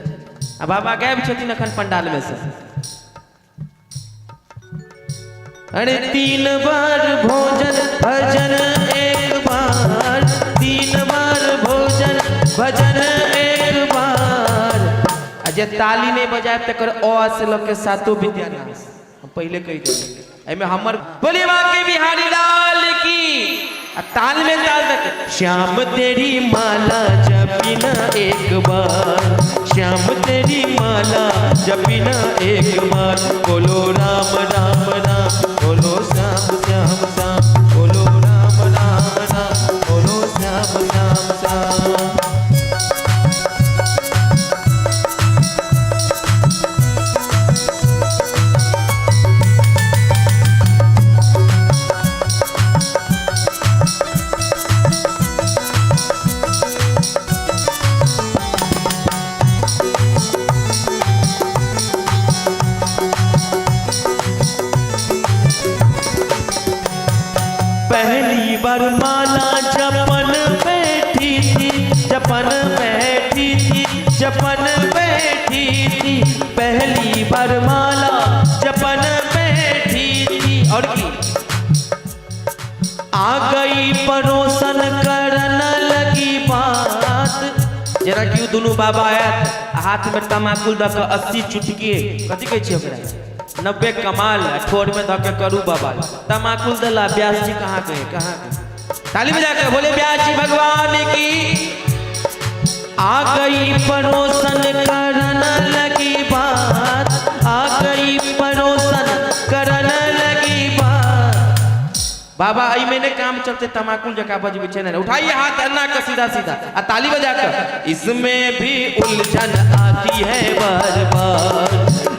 आ बाबा गायब छथिन अखन पंडाल में से। अरे 3 बार भोजन भजन 1 बार, 3 बार भोजन भजन 1 बार। आ जे ताली नहीं बजायब तकर अ से लऽ के सातो विद्यानाश, हम पहले कहि देबै। एहिमे हमर बोलिए बाके बिहारी लाल की, आ ताल में ताल तक। श्याम तेरी माला जपीना 1 बार, श्याम तेरी माला जपीना 1 बार, बोलो राम राम राम, बोलो श्याम श्याम श्याम, बोलो राम राम राम, बोलो श्याम श्याम श्याम। पहली बार माला जपन बैठी थी, जपन बैठी थी, जपन बैठी थी, पहली बार माला जपन बैठी थी। और की आ गई पड़ोसन करन लगी बात। जेना कि ओ दुनू बाबा आयत आ हाथमे तमाकुल दऽ कऽ 80 चुटकी, कथी कहै छियै ओकरा, 90 कमाल, आ ठोरमे धऽ के करू बाबा तमाकुल देला। व्यास जी कहाँ गए, कहाँ गए? ताली बजा के बोले व्यास जी भगवान की। आ गई पड़ोसन करन लगी बात, आ गई पड़ोसन करन लगी बात। बाबा एहिमे नहि काम चलते, तमाकुल जकाँ बजबै छै ने। उठाइए हाथ अन्ना के सीधा सीधा आ ताली बजा कर। इसमें भी उलझन आती है बार बार,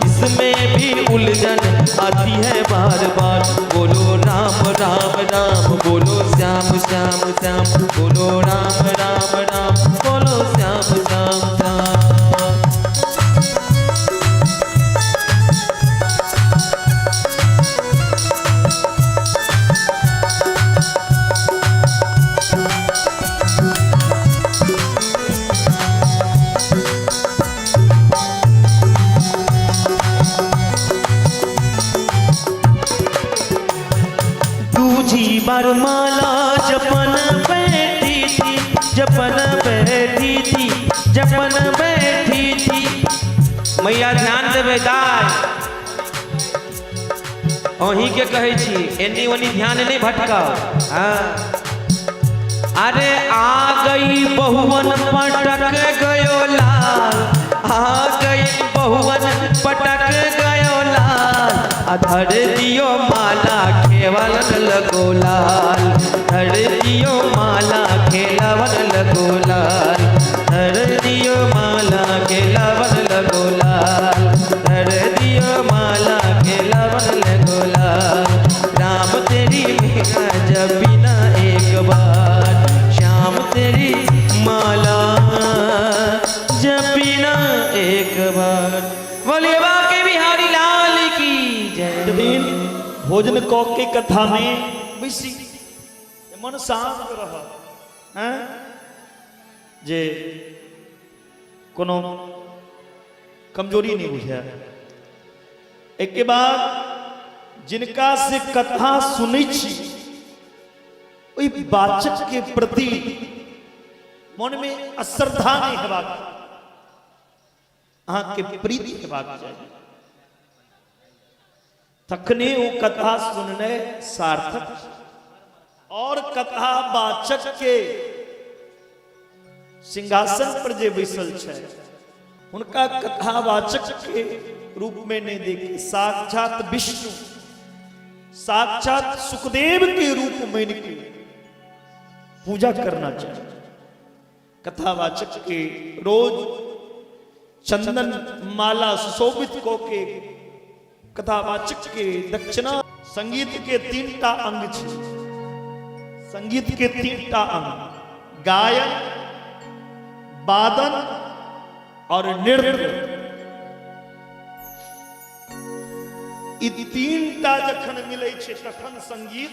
इसमें भी उलझन आती है बार बार। बोलो राम राम राम, बोलो श्याम श्याम श्याम, बोलो राम राम राम, बोलो श्याम श्याम श्याम। दूजी बार माला जपन बैठी थी, जपन बैठी थी, जपन बैठी थी। मैया ध्यान देबै दाय, अहीं के कहै छी, एनी ओनी ध्यान नहीं भटकाओ। हाँ, अरे आ गई बहुवन पटक गयो लाल, आ गई बहुवन पटक गयो लाल। आ धर दियो माला खेवलन लगो लाल, धर दियो माला खेलवन लगो लाल, धर दियो माला खेलवन लगो लाल, धर दियो माला खेलवन लगो लाल। राम तेरी मेरा जब बिना एक बार, श्याम तेरी माला जब बिना एक बार। बोलिए बाके बिहारी लाल की जय। दिन भोजन कऽ के कथा में बैसी, मन शांत रह, हैं जे कोनो कमजोरी नहीं बुझाय। एक बाद जिनका से कथा सुनै छी ओहि वाचक के प्रति मन में अश्रद्धा नहीं हेबाक, अहाँके प्रीति हेबाक चाही, तखने ओ कथा सुनने सार्थक। और कथा वाचक के सिंहासन पर जे बैसल छै हुनका कथावाचक के रूप में नहीं देखे, साक्षात विष्णु साक्षात सुखदेव के रूप में इनकी पूजा करना चाहिए। कथावाचक के रोज चंदन माला सुशोभित को के कथावाचक के दक्षिणा। संगीत के तीन टा अंग छै, संगीत के तीन टा अंग, गायन, वादन और नृत्य। ई तीन टा जखन मिलै छै तखन संगीत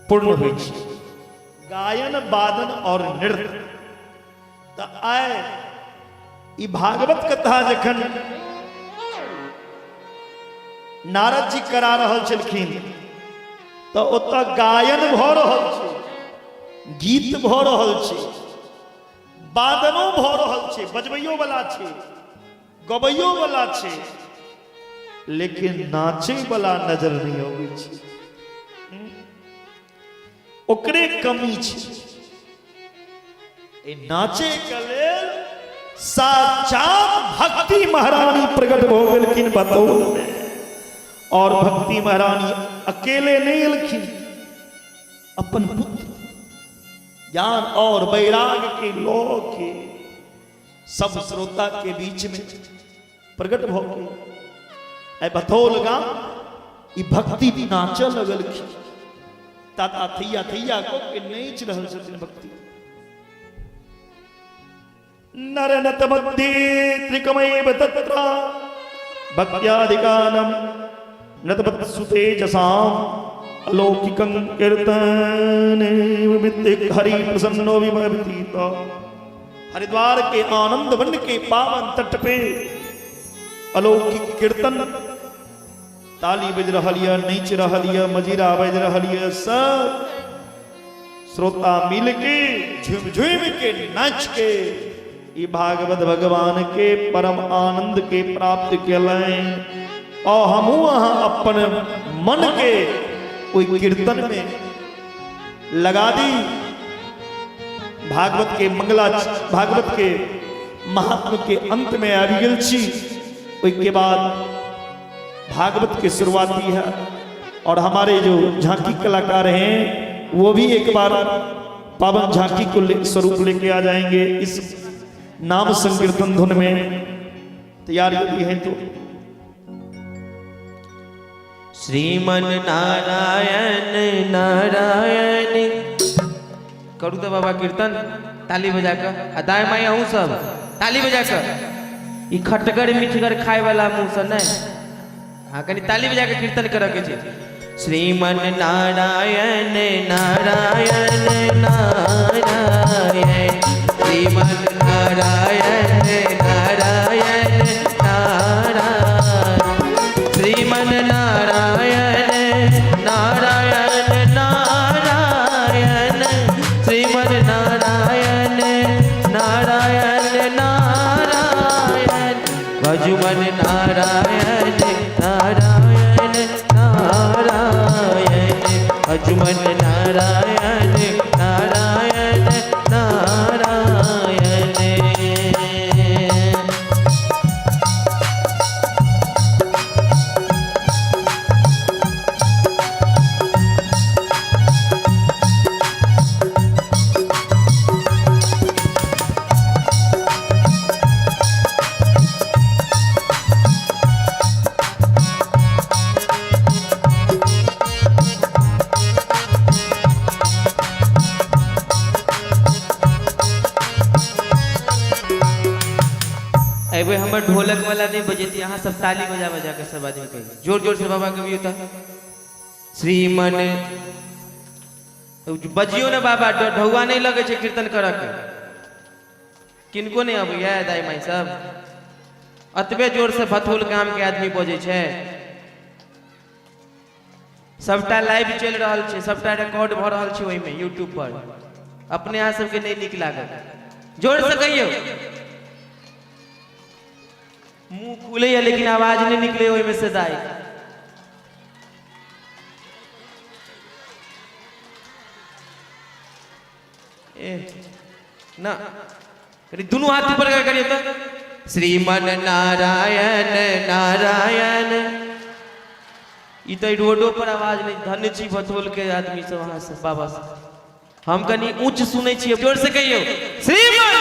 पूर्ण होइ छै, गायन, वादन और नृत्य। तऽ आइ ई भागवत कथा जखन नारद जी करा रहल छलखिन तऽ ओतऽ गायन भऽ रहल छै, गीत भऽ रहल छै, वादनो भऽ रहल छै, बजबैयो वाला छै, गबैयो वाला छै, लेकिन नाचै वाला नजर नहि अबै छै, ओकरे कमी छै। नाचे के लेल साक्षात भक्ति महारानी प्रकट भऽ गेलखिन बतौल में। और भक्ति महारानी अकेले नहीं एलखिन, अपन पुत्र ज्ञान और वैराग के लोग के सब श्रोता के बीच में प्रकट भऽ गेल। आइ बतौल गाम ई भक्ति नाचऽ लगलखिन, ताता थैया थैया कऽ के नाचि रहल छथिन भक्ति। नरनत मध्ये त्रिकमेव तत्र भक्त्याधिकानं नतवत्सुतेजसाम् अलौकिकं कीर्तन हरि प्रसन्नो विभवतीत। हरिद्वार के आनंद वन के पावन तट पे अलौकिक कीर्तन, ताली बज रहल यऽ, नाचि रहल यऽ, मजीरा बज रहल यऽ, सब श्रोता मिल के झूम झूम के नाच के ई भागवत भगवान के परम आनंद के प्राप्त केलनि। और हमहू अहाँ अपन मन के ओहि कीर्तन में लगा दी। भागवत के मंगला, भागवत के महात्म के अंत में आबि गेल छी। ओहिके बाद भागवत के शुरुआती है और हमारे जो झांकी कलाकार हैं वो भी एक बार पावन झांकी को स्वरूप लेके आ जाएंगे इस नाम संकीर्तन धुन में। तैयार यदि है तो श्रीमन नारायण नारायण करू तऽ बाबा कीर्तन ताली बजा कऽ आ दाय माय अहूँ सब ताली बजा कऽ। ई खटगर मिठगर खाय वाला मुँह से नहि, हाँ कनि ताली बजा कऽ कीर्तन करऽ के छै। श्रीमन नारायण नारायण नारायण, श्रीमन नारायण नारायण नारायण, श्रीमन नारायण नारायण नारायण, श्रीमन नारायण नारायण नारायण, भजुमन नारायण नारायण नारायण, भजुमन नारायण नारायण नारायण। एबे हमर ढोलक वाला नहीं बजेती, अहाँ सब ताली बजा बजा के सब आदमी कहिए जोर जोर से बाबा कभी होता श्रीमन बजियो ने बाबा, ढौआ नहीं लगे छै कीर्तन करऽ के, किनको नहीं अबैया दाई माई सब अतबे जोर से भथौल गाम के आदमी बजै छै। सबटा लाइव चलि रहल छै, सबटा रिकॉर्ड भऽ रहल छै ओहिमे यूट्यूब पर। अपने अहाँ सबके नहि नीक लागत, जोर से कहियौ। मुंह खुलैया लेकिन आवाज नहीं निकले ओहिमे से दाई। ए ना कनी दुनू हाथ ऊपर कर करियौ तऽ श्रीमन नारायण नारायण। ई तऽ रोडो पर आवाज नहीं। धन्य छी भथौल के आदमी सब अहाँ सब बाबा सब। हम कनी ऊंच सुनै छियै, जोर से कहियौ श्रीमन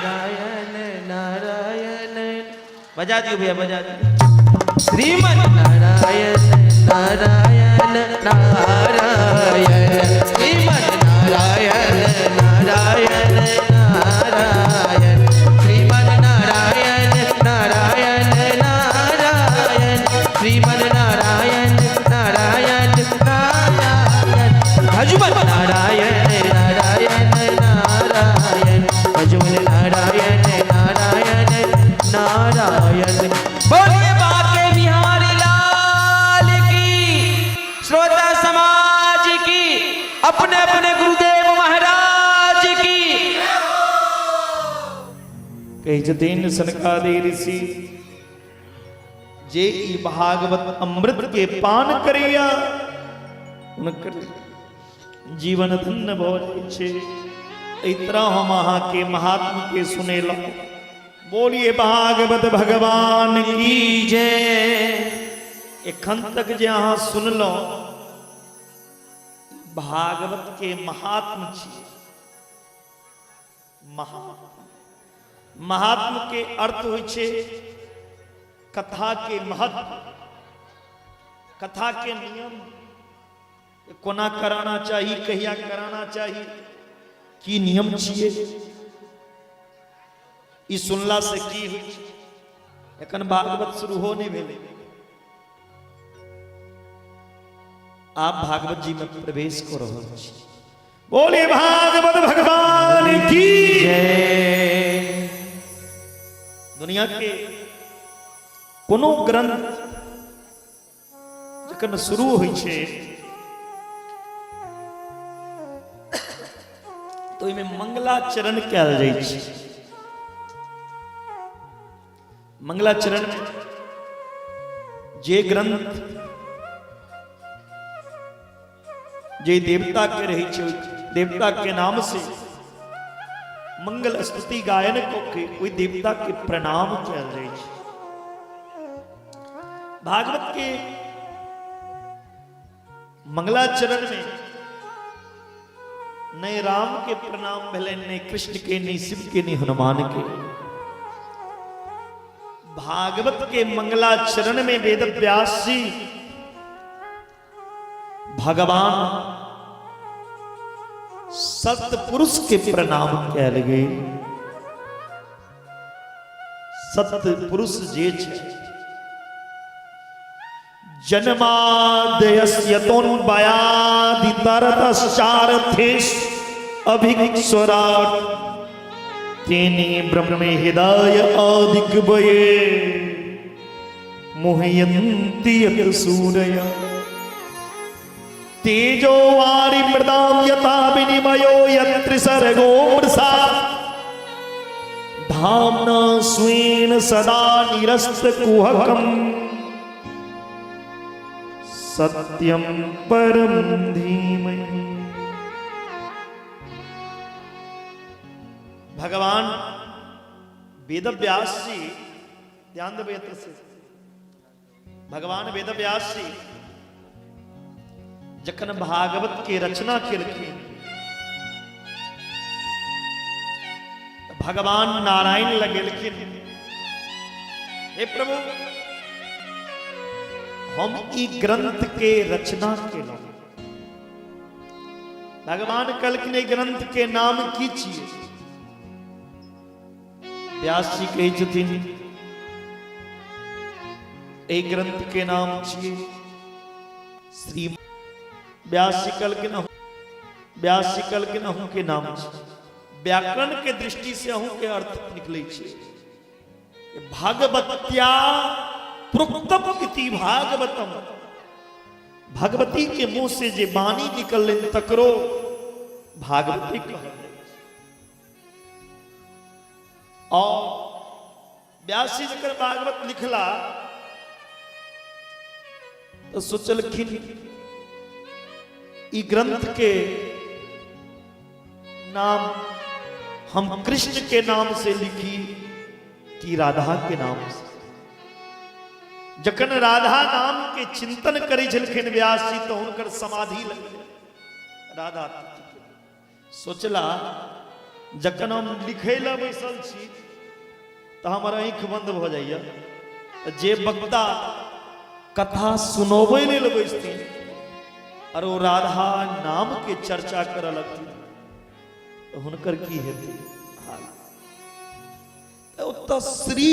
नारायण नारायण। बजा दियौ भैया, बजा दियौ। श्रीमन नारायण नारायण नारायण, श्रीमन नारायण नारायण नारायण, श्रीमन नारायण नारायण नारायण, श्रीमन नारायण नारायण नारायण, भजुमन नारायण नारायण नारायण, भजुमन नारायण नारायण नारायण। बोलिए बाके बिहारी लाल की, श्रोता समाज की, अपने अपने गुरुदेव महाराज की। कहै छथिन सनकादि ऋषि जे ई भागवत अमृत के पान करैया हुनकर जीवन धन्य भऽ जाइ छै। एहि तरह हम अहाँके महात्म के सुनेलहुँ। बोलिए भागवत भगवान की जय। एखन तक जे अहाँ सुनलहुँ भागवत के महात्म छी। महात्म, महात्म के अर्थ होइ छै कथा के महत्व, कथा के नियम, कोना कराना चाही, कहिया कराना चाही, की नियम छियै, ई सुनला से की होइ छै। एखन भागवत शुरू हो नहि भेलै, आप भागवत जी में प्रवेश कऽ रहल छी। बोले भागवत भगवान की जय। दुनिया के कोनो ग्रंथ जखन शुरू होइ छै तऽ ओहिमे मंगलाचरण कयल जाइ छै। मंगलाचरण जे ग्रंथ जे देवता के रहै छै, देवता के नाम से मंगल स्तुति गायन कऽ के ओहि देवता के प्रणाम कयल जाइ छै। भागवत के मंगलाचरण में नहि राम के प्रणाम भेलनि, नहि कृष्ण के, नहि शिव के, नहि हनुमान के। भागवत के मंगलाचरण में वेद व्यास जी भगवान सतपुरुष के प्रणाम कयल गेल। सतपुरुष जे छै, जन्मादयस्यतोन्वयादितरतश्चार्थेश अभिस्वराट तेने ब्रह्म हृदय आदिकवये मुह्यन्ति यत सूरय तेजो वारि मृदां यथा विनिमयो यत्र सर्गो मृषा धाम्ना स्वेन सदा निरस्त कुहकम सत्यम परम धीमहि। भगवान वेदव्यास जी, ध्यान देबै एतऽ से, भगवान वेदव्यास जी जखन भागवत के रचना केलखिन, भगवान नारायण लगेलखिन, हे प्रभु, हम ई ग्रंथ के रचना केलहुं। भगवान कहलखिन, एहि ग्रंथ के नाम की छियै? व्यास जी कहै छथिन, एहि ग्रंथ के नाम छियै श्री। व्यास जी कहलखिन, व्यास जी कहलखिन, अहूँ के नाम छै। व्याकरण के दृष्टि से अहूँ के अर्थ निकलै छै, भगवत्या प्रोक्तम इति भागवतम। भगवती के मुंह से जे वाणी निकलनि तकरो भागवती कहल जाइ छै। और व्यास जी जकर भागवत लिखला तो सोचलखिन, ई ग्रंथ के नाम हम कृष्ण के नाम से लिखी कि राधा के नाम से? जखन राधा नाम के चिंतन करै छलखिन व्यास जी, तो हुनकर समाधि लग गेल राधा। सोचला, जखन हम लिखै लए बैसल छी तऽ हमर आँखि बन्द भऽ जाइए, तऽ जे वक्ता कथा सुनबै लेल बैसथिन आओर ओ राधा नामके चर्चा करऽ लगथिन, तऽ हुनकर की हेतै हाल? तऽ ओतऽ श्री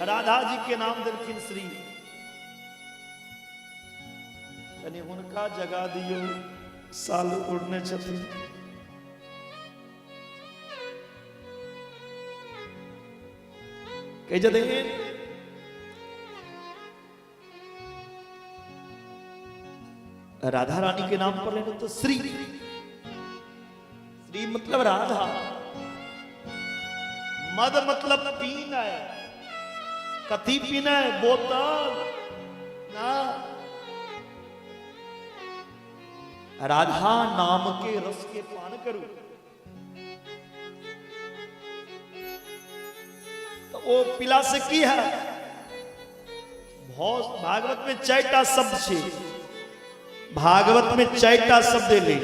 राधा जी के नाम देलखिन श्री। कनि हुनका जगा दियौ, साल उड़ने छथिन। कहै छथिन, राधा रानी के नाम पर लेने तो श्री, श्री मतलब राधा, मद मतलब पीना है। कथी पीना है? बोतल ना, राधा नाम के रस के पान करू। तो ओ पिला से की है? भागवत में चारिटा शब्द छै। भागवत में चारिटा शब्द एलै,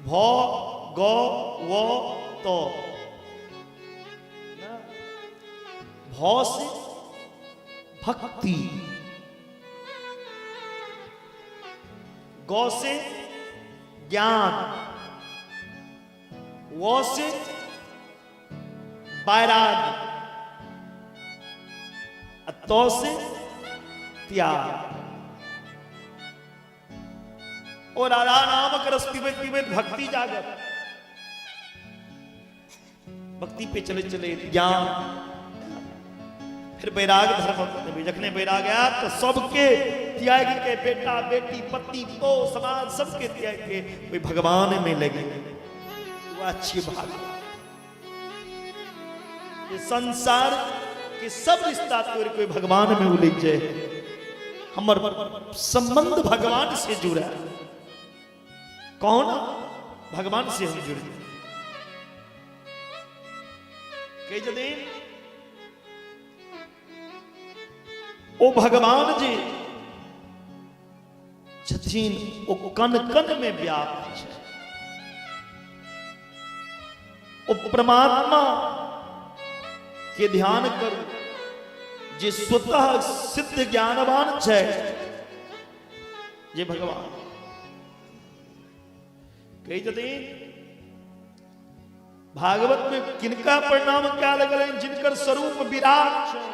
भ ग व त। भ से भक्ति, ग से ज्ञान, व से वैराग, आ त से त्याग। ओ राधा नामक रस पीबैत पीबैत भक्ति जागत, भक्ति पे चले चले ज्ञान, फिर वैराग धर्म। जखने वैराग आयत तो सबके त्याग के, बेटा बेटी पति तो समाज सबके त्याग के ओहि भगवान में लगे। वह छियै भागवत। जे संसार के सब रिश्ता तोड़ के भगवान में उलझ जाए, हमर संबंध भगवान से जुड़ा, कौन भगवान से हम जुड़े। कहै छथिन ओ भगवान जी छथिन ओ कण कण में व्याप्त छै, ओ परमात्मा के ध्यान करू जे स्वतः सिद्ध ज्ञानवान छै, जे भगवान। कहै छथिन भागवत में किनका प्रणाम कयल गेलनि? जिनकर स्वरूप विराट छै,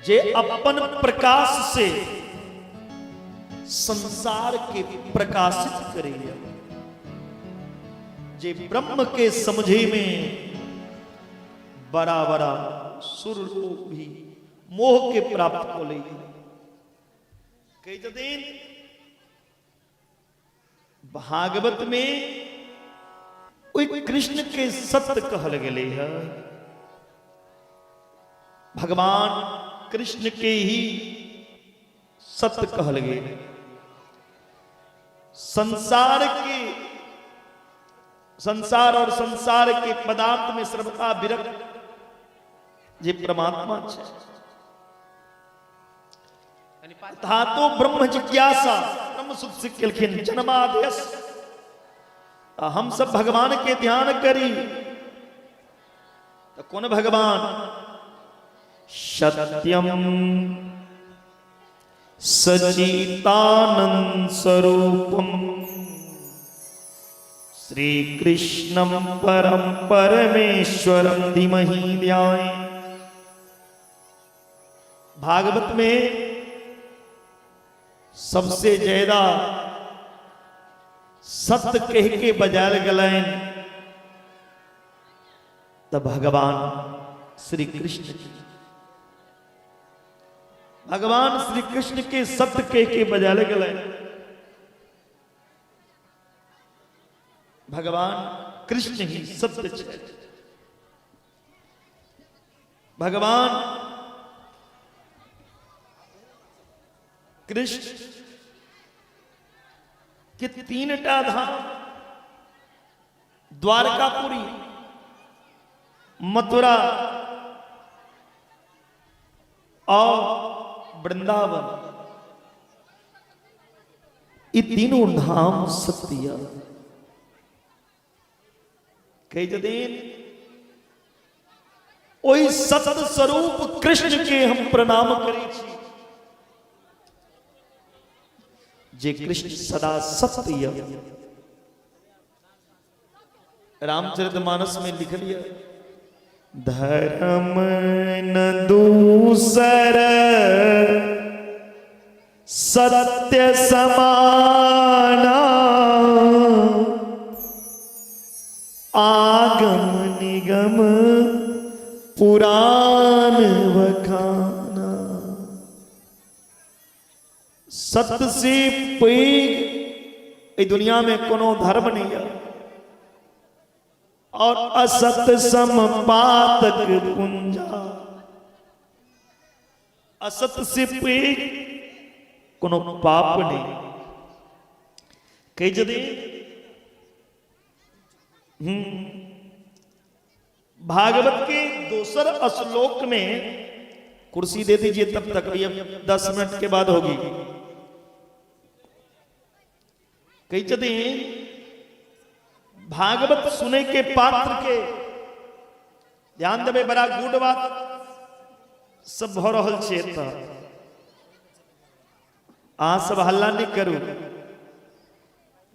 जे अपन प्रकाश से संसार के प्रकाशित करैया, जे ब्रह्म के समझे में बड़ा बड़ा सुर लोग भी मोह के प्राप्त कऽ लैया। कहै छथिन भागवत में ओहि कृष्ण के सत्य कहल गेलै है, भगवान कृष्ण के ही सत्य कहल गेल। संसार के संसार और संसार के पदार्थ में सर्वथा विरक्त जे परमात्मा छै। धातु ब्रह्म जिज्ञासा ब्रह्म सुख सीख केलखिन जन्मादेश। हम सब भगवान के ध्यान करी तो कौन भगवान? सत्यम सचितानंद स्वरूपम श्री कृष्णम परम परमेश्वरम धीमहि ध्याय। भागवत में सबसे ज्यादा सत्य कह के बजायल गेलनि तऽ भगवान श्री कृष्ण। भगवान श्री कृष्ण के सत्य कह के बजायल गेलनि। भगवान कृष्ण ही सत्य छै। भगवान कृष्ण के तीन टा धाम, द्वारकापुरी, मथुरा और वृंदावन, ये तीनों धाम सत्य। कहै छथिन ओहि सत्य स्वरूप कृष्ण के हम प्रणाम करै छी जे कृष्ण सदा सत्य यऽ। रामचरित मानस में लिखल यऽ, धर्म न दूसर सत्य समाना, आगम निगम पुराण बखाना। सत्य से पैघ एहि दुनिया में कोनो धर्म नहीं है और असत सम पातक पुंजा। असत से पैघ कोनो पाप नहीं। कहै छथिन भागवत के दोसर श्लोक में, कुर्सी दे दीजिए तब तक, अभी 10 मिनट के बाद होगी। कहै छथिन भागवत सुने के पात्र के ध्यान देबै, बड़ा गुड बात सब भऽ रहल छै एतऽ, अहाँ सब हल्ला नहि करू,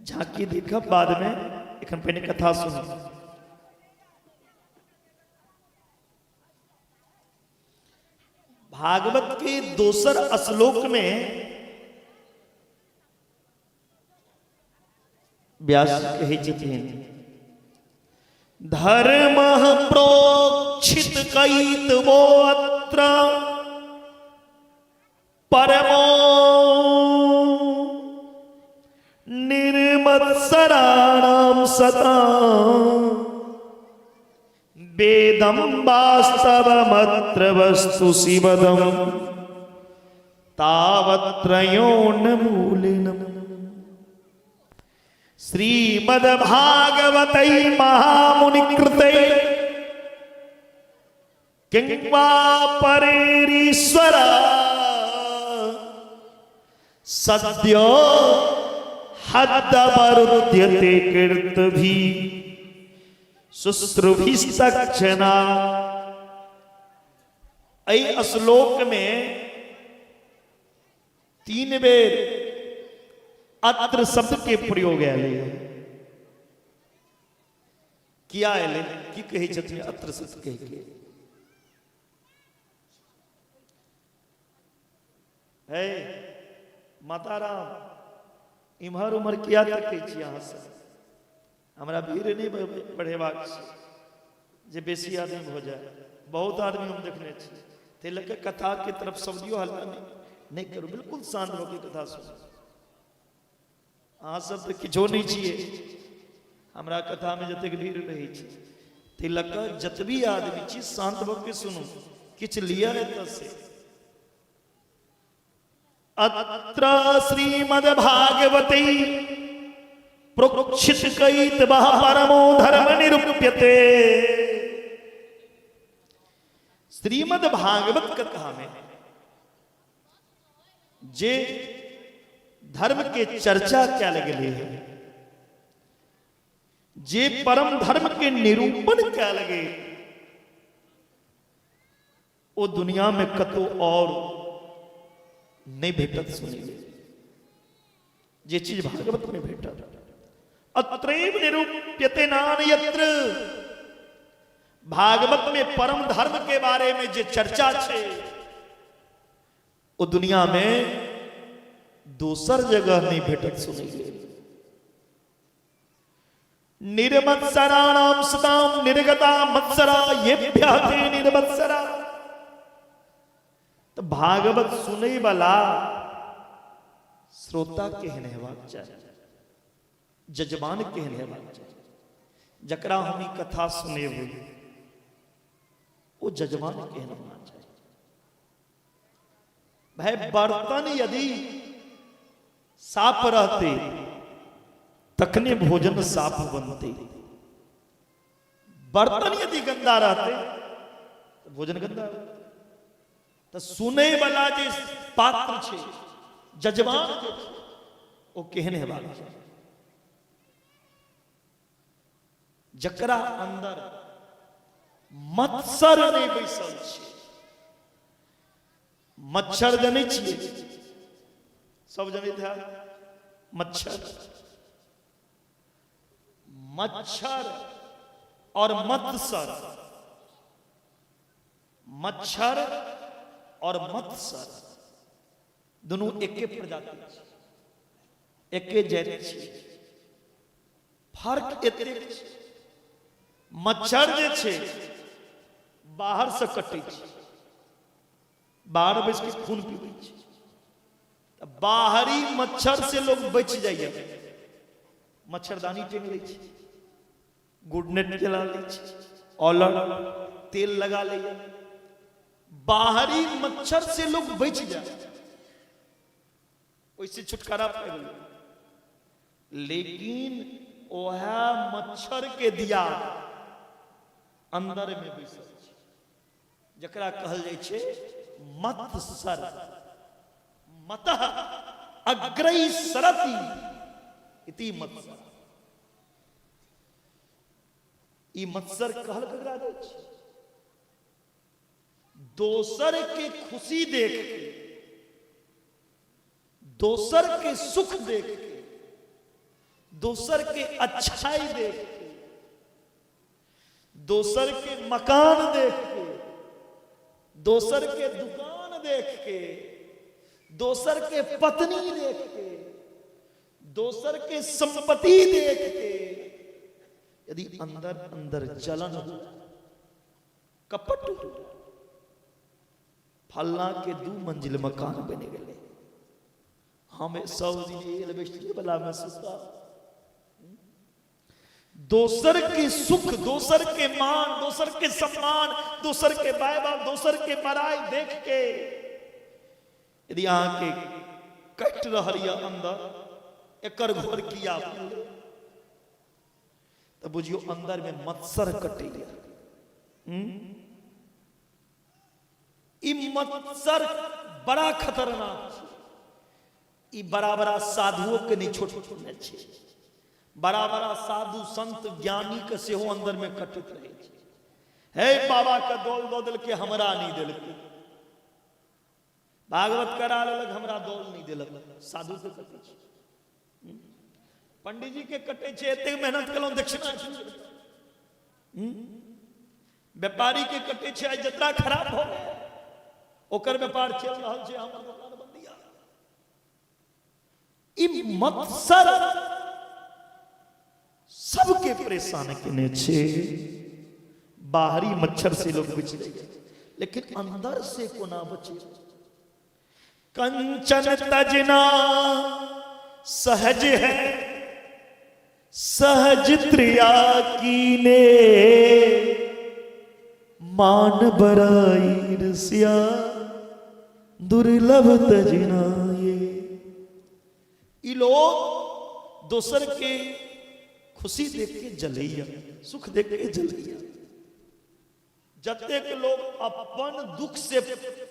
झांकी देखब बाद में, एखन पहिने कथा सुनू। भागवत के दोसर श्लोक में व्यास कहै छथिन, धर्म प्रोक्षित कैतवोऽत्र परमो निर्मत्सराणाम सतां वेदं वास्तवमत्र वस्तु शिवदं तावत्रयोन्मूलिनम्। श्रीमद्भागवतै महामुनिकृतै किंवा परेरीश्वर सद्यो हद्दवरुध्यते कीर्तभि शुश्रुभिस्तक्षणा। एहि श्लोक में 3 बेर अत्र शब्द के प्रयोग आयल है। किया एलै? की कहै छथिन अत्र शब्द कहि के? हे माता राम, इम्हर उम्हर किया तकै छी अहाँ सब? हमरा भीड़ नहि बढ़ेबाक छै जे बेसी आदमी भऽ जाय। बहुत आदमी हम देखने छी, ताहि लऽ कऽ कथाके तरफ सब दियौ, हल्ला नहि करू, बिल्कुल शान्त भऽ के कथा सुनू। अहाँ सब तऽ किछो नहि छियै हमरा कथामे जतेक भीड़ रहै छै, ताहि लऽ कऽ जतबी आदमी छी शान्त भऽ के सुनू, किछु लिअ एतऽ से। अत्र श्रीमद्भागवते प्रोक्षित कैतवः परमो धर्म निरूप्यते। श्रीमद् भागवत कथा में जे धर्म के चर्चा कयल गेलै है, जे परम धर्म के निरूपण कयल गेल, ओ दुनिया में कतौ और नहीं भेटत। सुनी जे चीज भागवत में भेटत। अत्रैव निरूप्यते नान्यत्र। भागवत में परम धर्म के बारे में जे चर्चा छै ओ दुनिया में दोसर जगह नहीं भेटत। सुनी निर्मत्सराणाम सताम निर्गता मत्सरा येभ्यः ते निर्मत्सरा। तो भागवत सुनै वाला श्रोता केहन हेबाक चाही, जजमान केहन हेबाक चाही? जकरा हम ई कथा सुनेबै ओ जजमान केहन होना चाही? भाई, बर्तन यदि साफ रहते तखने भोजन साफ बनते, बर्तन यदि गंदा रहते तो भोजन गंदा होते। तो सुनै वाला जे पात्र छै, जजमान जे छै, ओ केहन हेबाक चाही? जकरा अंदर मत्सर नहि बैसल छै। मच्छर जनै छियै? सब जनैत हैत मच्छर। मच्छर और मत्सर, मच्छर और मत्सर दुनू एके प्रजाति छै, एके जाति छै। फर्क एतेक छै, मच्छर जे छै बाहर से कटै छै, बाहर बैस के खून पीबै छै, तऽ बाहरी मच्छर से लोग बचि जाइए, मच्छरदानी टाँगि लै छै, गुड नेट जला लै छै, ऑलर तेल लगा लैए, बाहरी मच्छर से लोग बचि जाए, ओहिसँ छुटकारा पाबि लै। लेकिन ओएह मच्छर के दिया अंदर में बैसल छै, जकरा कहल जाइ छै मत्सर। मतः अग्रैसरति इति मत्सर। ई मत्सर कहल ककरा जाइ छै? दोसर के खुशी देख के, दोसर के सुख देख के, दोसर के अच्छाई देख के, दोसर के मकान देख के, दोसर के दुकान देख के, दोसर के पत्नी देख के, दोसर के संपत्ति देख के यदि अंदर अंदर जलन हो, कपट हो, फल्ला के 2 मंजिल मकान बनि गेलै, हम सब दिन एल्बेस्टर वाला में सुता, दोसर के सुख, दोसर के मान, दोसर के सम्मान, दोसर के बाय, दोसर के बड़ाई देख के यदि अहाँके कटि रहल यऽ अंदर, एकर घर किया, तऽ बुझियौ अंदर में मत्सर कटैया। ई मत्सर बड़ा खतरनाक छै। ई बड़ा बड़ा साधुओं के नहीं छोड़ने छै, बड़ा बड़ा साधु संत ज्ञानी के सेहो अंदर में कटैत रहै छै। हे बाबा के दौल दऽ देलकै, हमरा नहीं देलकै, भागवत करा लेलक, हमरा दौल नहीं देलक। साधु के कटै छै, पंडित जी के कटै छै, एतेक मेहनत केलहुँ, दक्षिणा। व्यापारी के कटै छै, आइ जतरा खराब भऽ गेल, ओकर व्यापार चलि रहल छै, हमर दोकान बंद यऽ। ई मत्सर सबके परेशान केने छै। बाहरी मच्छर से लोग बच जाइए, लेकिन अंदर से कोना बचे? कंचन तजना सहज है, सहज त्रिया कीने, मान बराई रसिया दुर्लभ तजना ये। ई लोग दोसर के खुशी देख के जलैया, सुख देख के जलैया। जतेक लोग अपन दुख से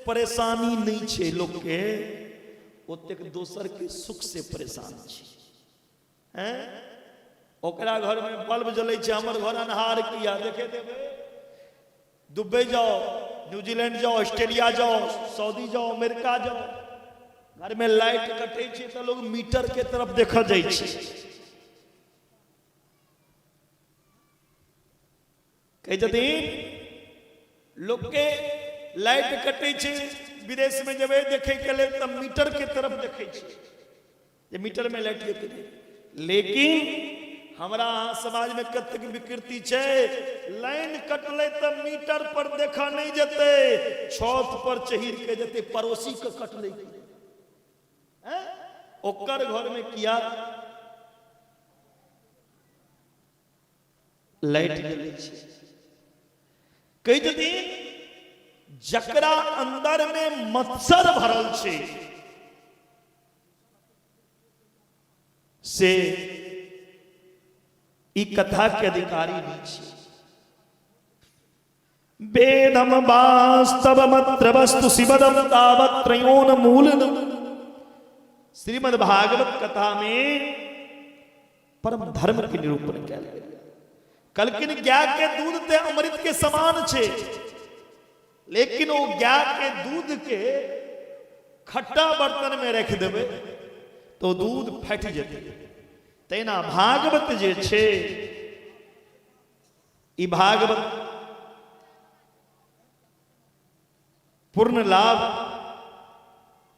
परेशानी नहीं छै लोग के, ओतेक दोसर के सुख से परेशान छै। हैं, ओकरा घर में बल्ब जलै छै, हमर घर अन्हार किया? देखे देबै, दुबई जाओ, न्यूजीलैंड जाओ, ऑस्ट्रेलिया जाओ, सऊदी जाओ, अमेरिका जाओ, घर में लाइट कटै छै तऽ लोग मीटर के तरफ देखऽ जाइ छै। कहै छथिन लोकके लाइट कटै छै विदेशमे जेबै देखै के लेल तऽ मीटर के तरफ देखै छै जे मीटर में लाइट के नहि। लेकिन हमरा अहाँ समाज में कतेक विकृति छै, लाइन कटलै तऽ मीटर पर देखऽ नहि जेतै, छत पर चढ़ि के जेतै पड़ोसी के कटलै कि नहि, ओकर घर में किया लाइट जलै छै। कहै छथिन जकरा अंदर में मत्सर भरल छै से ई कथा के अधिकारी नहीं छै। वेदम वास्तवमत्र वस्तु शिवदम तावत्रयोन मूलनम। श्रीमद् भागवत कथा में परम धर्म के निरूपण कयल गेल। कलकिन गाय के दूध ते अमृत के समान छै, लेकिन ओ गाय के दूध के खट्टा बर्तन में रख देबै तो दूध फाटि जेतै। तहिना भागवत जे छै, ई भागवत पूर्ण लाभ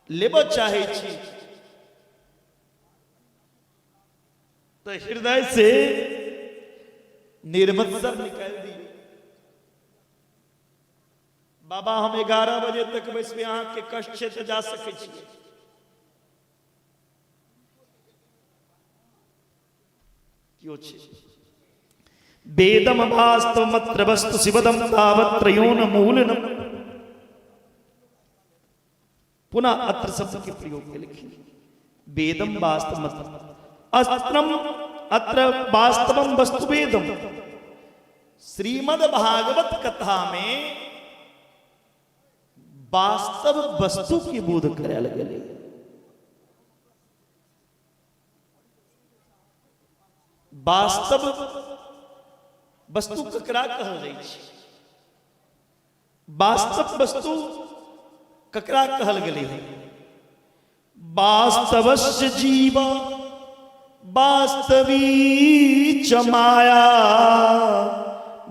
लेबऽ चाहै छी तऽ हृदय से निर्मत्सर निकालि दियौ। बाबा, हम 11 बजे तक बैसबै, अहाँके कष्ट छै तऽ जा सकै छी। केओ छै? वेदम वास्तवमत्र वस्तु शिवदम तावत्रयोन मूलनम। पुनः अत्र शब्द के प्रयोग के लिखिए, वेदम वास्तवमत्र अस्त्रम अत्र वास्तवम वस्तु वेदम। श्रीमद् भागवत कथा में वास्तव वस्तु की बोध करायल गेलै। वास्तव वस्तु ककरा कहल जाइ छै? वास्तव वस्तु ककरा कहल गेलै है? वास्तवस्य जीव वास्तवी च माया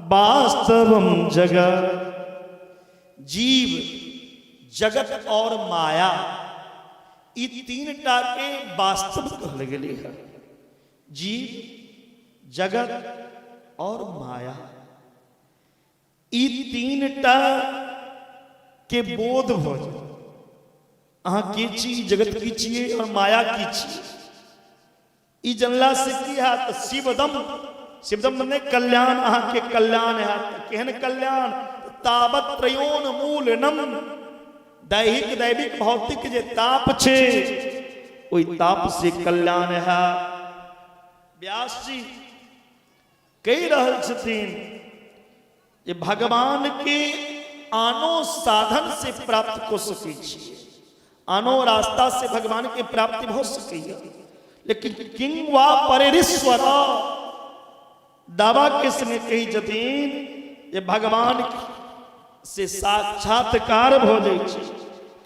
वास्तवम जगत। जीव, जगत और माया, ई तीन टा के वास्तव कहल गेलै है। जीव, जगत और माया, ई तीन टा के बोध भऽ जाय, अहाँ के छी, जगत की छियै और माया की छियै, ई जनला से की हैत? शिवदम शिवदम ने कल्याण अहाँके कल्याण हैत। केहन कल्याण? तावत त्रयोन मूलनम, दैहिक दैविक भौतिक जे ताप छै ओहि ताप से कल्याण है। व्यास जी कहि रहल छथिन जे भगवान के आनो साधन से प्राप्त कऽ सकै छी, आनो रास्ता से भगवान के प्राप्ति भऽ सकैया, लेकिन किंग वा परेश्वर दावा के संगे कही छथिन जे भगवान से साक्षात्कार भऽ जाइ छै।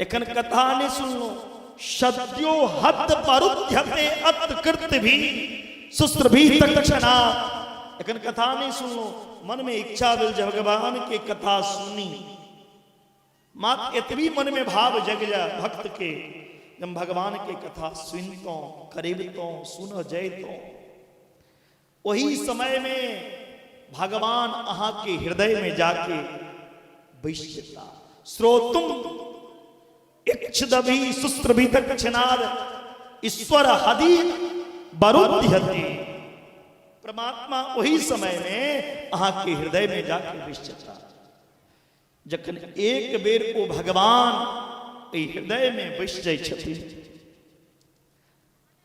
एखन कथा नहि सुनलहुँ। सद्यो हद परुध्यते अतकृत भी सुस्त्र भी तक्षणा। एखन कथा नहि सुनलहुँ, मनमे इच्छा भेल जे भगवान के कथा सुनी। मात्र एतबी मनमे भाव जग जाय भक्त के, जब भगवान के कथा सुनतहुँ, करेबतहुँ, सुन जैतहुँ, ओही समय में भगवान अहाँ के हृदय में जाके बैस जेता। श्रोतुम इच्छदभि सुस्त्रभि दक्षिणाद ईश्वर हदि बरुध्यति। परमात्मा ओही समय में अहाँ के हृदय में जाके बैस जेता। जखन एक बेर ओ भगवान एहि हृदय में बैस जाइ छथिन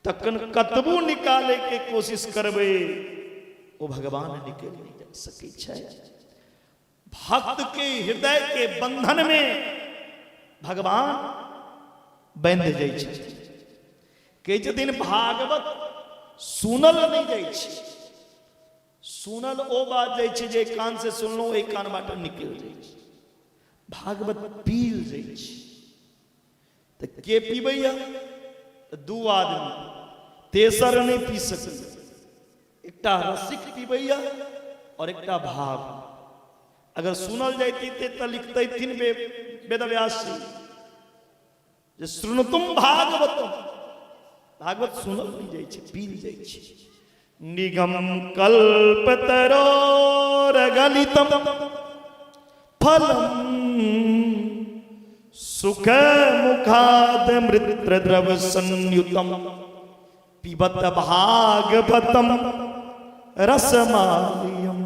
तखन कतबो निकाले के कोशिश करबै ओ भगवान निकलि नहि जा सकै छै। भक्त के हृदय के बंधन में भगवान बंध जाइ छथिन। कहै छथिन भागवत सुनल नहि जाइ छै, सुनल ओ बात जाइ छै जे कान से सुनलहुँ ओहि कान बाटे निकलि जाइ छै। भागवत पील जाइ छै। तऽ के पीबैया? तऽ दू आदमी, तेसर नहि पी सकैया। एकटा रसिक पीबैया और एकटा भाव। अगर सुनल जैती तऽ लिखतैथिन वेदव्यास जी जे श्रृणुतुम भागवतम। भागवत सुनल नहि जाइ छै, पील जाइ छै। निगम कल्प तरोर गलितम फलम सुख मुखाद मृत्र द्रव संयुतम पिबत भागवतम रसमालयम।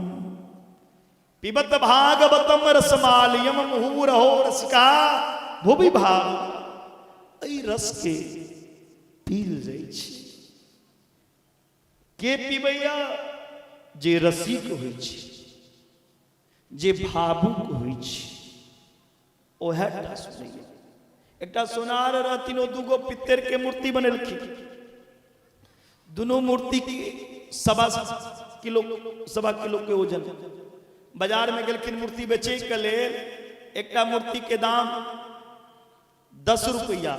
पिबत भागवतम रसमालयम मुहुरहो रसिका भुवि भाव। एहि रस के पील जाइ छै। के पीबैया? जे रसिक होइ छै, जे भावुक होइ छै, ओएह टा सुनैया। एकटा सोनार रहथिन, ओ दूगो पित्तर के मूर्ति बनेलखिन। दुनू मूर्ति के 1.25 किलो, 1.25 किलो के वजन। बाजार में गेलखिन मूर्ति बेचे के लेल। एकटा मूर्ति के दाम 10 रुपया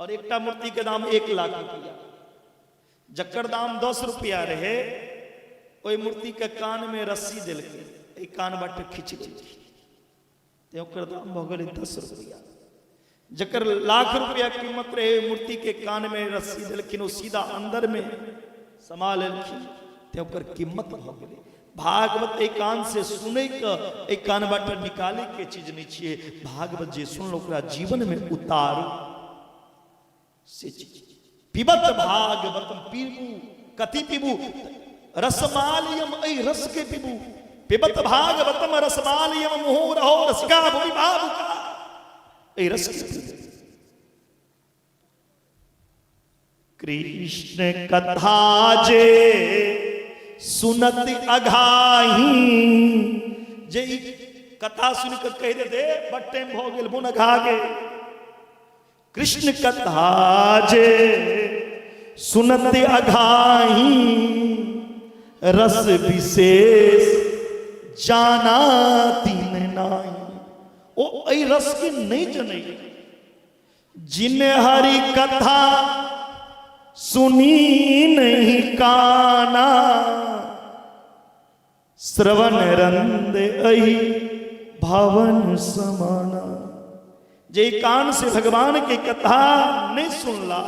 और एकटा मूर्ति के दाम 1 लाख रुपया। जकर दाम 10 रुपया रहे ओहि मूर्ति के कान में रस्सी देलकै, एहि कान बाटे खींच लेलखिन, ते ओकर दाम भऽ गेलै 10 रुपया। जकर लाख रुपया कीमत रहे ओहि मूर्ति के कान में रस्सी देलखिन, ओ सीधा अंदर में समा लेलखिन, ते ओकर कीमत भऽ गेलै। भागवत एहि कान से सुनै के एहि कान बाटे निकाले के चीज नहीं छियै। भागवत जे सुनल ओकरा जीवन में उतारू से चीज। पिबत भागवत पीबू, कथी पीबू? रसमालयम, एहि रस के पीबू। पिबत भागवतम रसमालयम मुहु रहो रसिका भूमि भावुका। एहि रस के पीबू। कृष्ण कथा जे सुनत अघाही, जे ई कथा सुनि कऽ कहि देते बड टाइम भऽ गेल, मोन अघा गेल। कृष्ण कथा जे सुनत अघाही, रस विशेष जाना तीन नाही। ओ एहि रस के नहीं जनै। जिन हरि कथा सुनी नहीं काना, श्रवण रंद अहि भवन समाना। जे कान से भगवान के कथा नहीं सुनला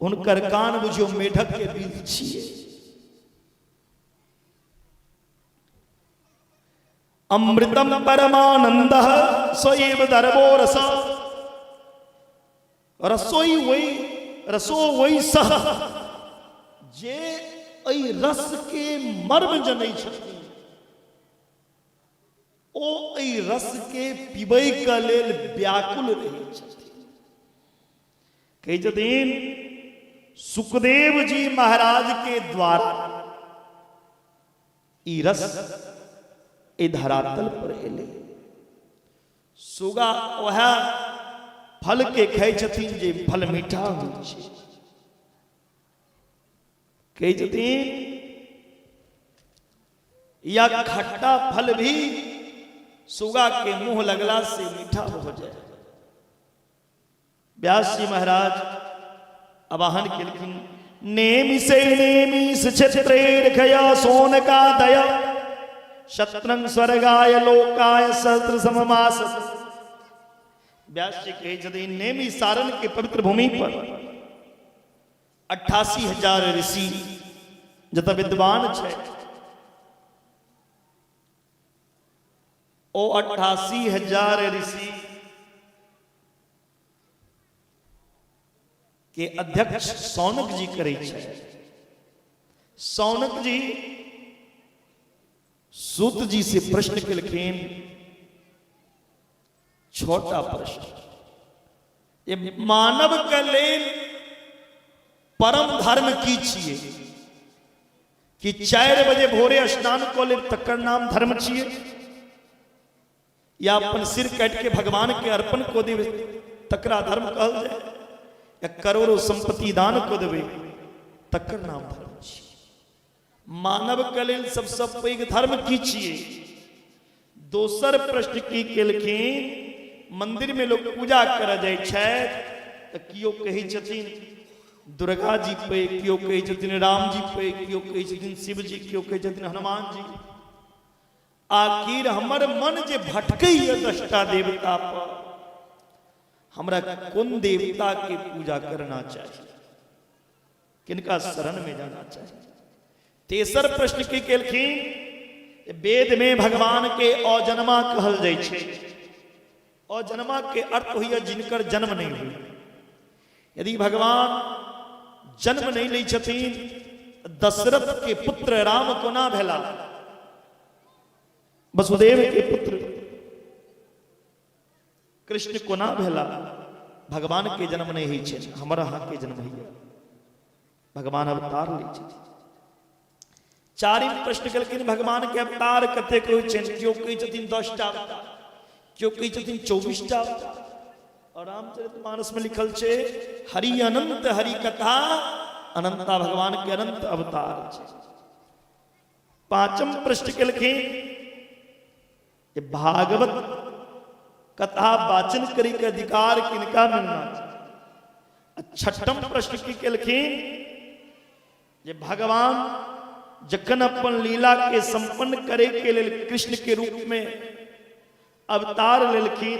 हुनकर कान बुझियो मेढक के बीच छिए। अमृतम परमानंद स्वएव दर्भो रस रसोई वही रसो वही सह। जे एहि रसके मर्म जनै छथिन ओ एहि रसके पीबैके लेल व्याकुल रहै छथिन। कहै छथिन सुखदेव जी महाराज के द्वारा ई रस एहि धरातल पर एलै। सुगा वएह फल के खाइ छथिन जे फल मीठा होइ छै। कहै छथिन या खट्टा फल भी सुगा के मुंह लगला से मीठा हो जाए। व्यास जी महाराज आवाहन केलखिन, नेमि से नेमि क्षेत्रे सोन का दया शत्रं स्वर्गाय लोकाय सहस्त्र सममास। व्यास जी कहै छथिन नेमि सारण के पवित्र भूमि पर 88,000 ऋषि जतऽ विद्वान छै, ओ 88,000 ऋषि के अध्यक्ष सौनक जी करै छै। सौनक जी सूत जी से प्रश्न केलखिन, छोटा प्रश्न, ये मानव के लेल परम धर्म की छिए? कि 4 बजे भोरे स्नान कऽ लेब तकर नाम धर्म छिए, या अपन सिर काटि के भगवान के अर्पण कऽ देबै तकरा धर्म कहल जाय, या करोड़ों संपत्ति दान कऽ देबै तकर नाम धर्म छिए? मानव के लेल सबसँ पैघ धर्म की छिए? दोसर प्रश्न की केलखिन, मंदिर में लोग पूजा करऽ जाइ छथि तऽ केओ कहै छथिन दुर्गा जी पे, केओ कहै छथिन राम जी पे, केओ कहै छथिन शिव जी, केओ कहै छथिन हनुमान जी। आखिर हमर मन जे भटकैए 10टा देवता पर, हमरा कोन देवता के पूजा करना चाही, किनका शरण में जाना चाही? तेसर प्रश्न की केलखिन, वेद में भगवान के अजन्मा कहल जाइ छै। अजन्मा के अर्थ होइए जिनकर जन्म नहीं हुई। यदि भगवान जन्म नहीं लै छथिन, दशरथ के पुत्र राम कोना भेला, वसुदेव के पुत्र कृष्ण कोना भेला? भगवान के जन्म नहीं होइ छै, हमर अहाँ के जन्म होइए, भगवान अवतार लै छथिन। चारिम प्रश्न केलखिन, भगवान के अवतार कतेक होइ छनि? केओ कहै छथिन 10टा अवतार, केओ कहै छथिन 24टा अवतार। और रामचरित मानस में लिखल छै हरि अनंत हरि कथा अनंता, भगवान के अनंत अवतार छै। पांचम प्रश्न केलखिन, भागवत कथा वाचन करे के अधिकार किनका मिलना छै? छठम प्रश्न की केलखिन, जे भगवान जखन अपन लीला के संपन्न करे के लेल कृष्ण के रूप में अवतार लेलखिन,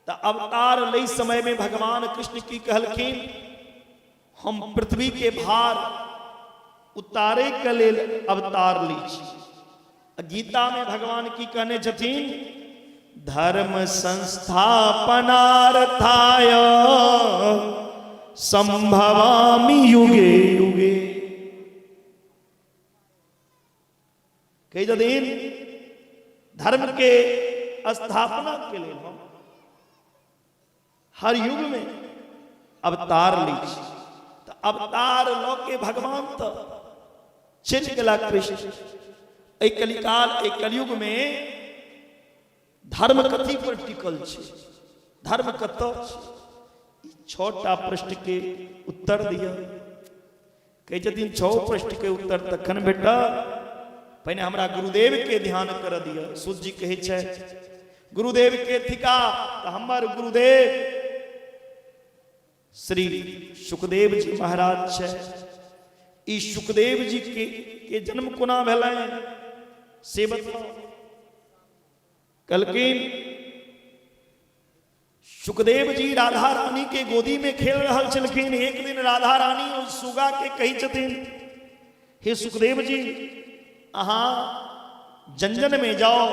तऽ अवतार लै समय में भगवान कृष्ण की कहलखिन, हम पृथ्वी के भार उतारे के लेल अवतार लै छी। गीता में भगवान की कहने छथिन, धर्म संस्थापनार्थाय संभवामि युगे युगे। कहै छथिन धर्म के स्थापना के लेल हम हर युग में अवतार लै छी। तऽ अवतार लऽ के भगवान तऽ चलि गेला कृष्ण। एहि कलिकाल एहि कलयुग में धर्म कथी पर टिकल छै, धर्म कतऽ छै? ई 6टा प्रश्न के उत्तर दिअ। कहै छथिन 6 प्रश्न के उत्तर तखन भेटत, पहिने हमरा गुरुदेव के ध्यान कर दिअ। सूत जी कहै छै गुरुदेव के थिका? तऽ हमर गुरुदेव श्री सुखदेव जी महाराज छै। ई सुखदेव जी के जन्म कोना भेलनि से बताउ। कहलखिन सुखदेव जी राधा रानी के गोदी में खेल रहल छलखिन। एक दिन राधा रानी ओहि सुगा के कहै छथिन, हे सुखदेव जी, अहाँ जन-जन में जाओ,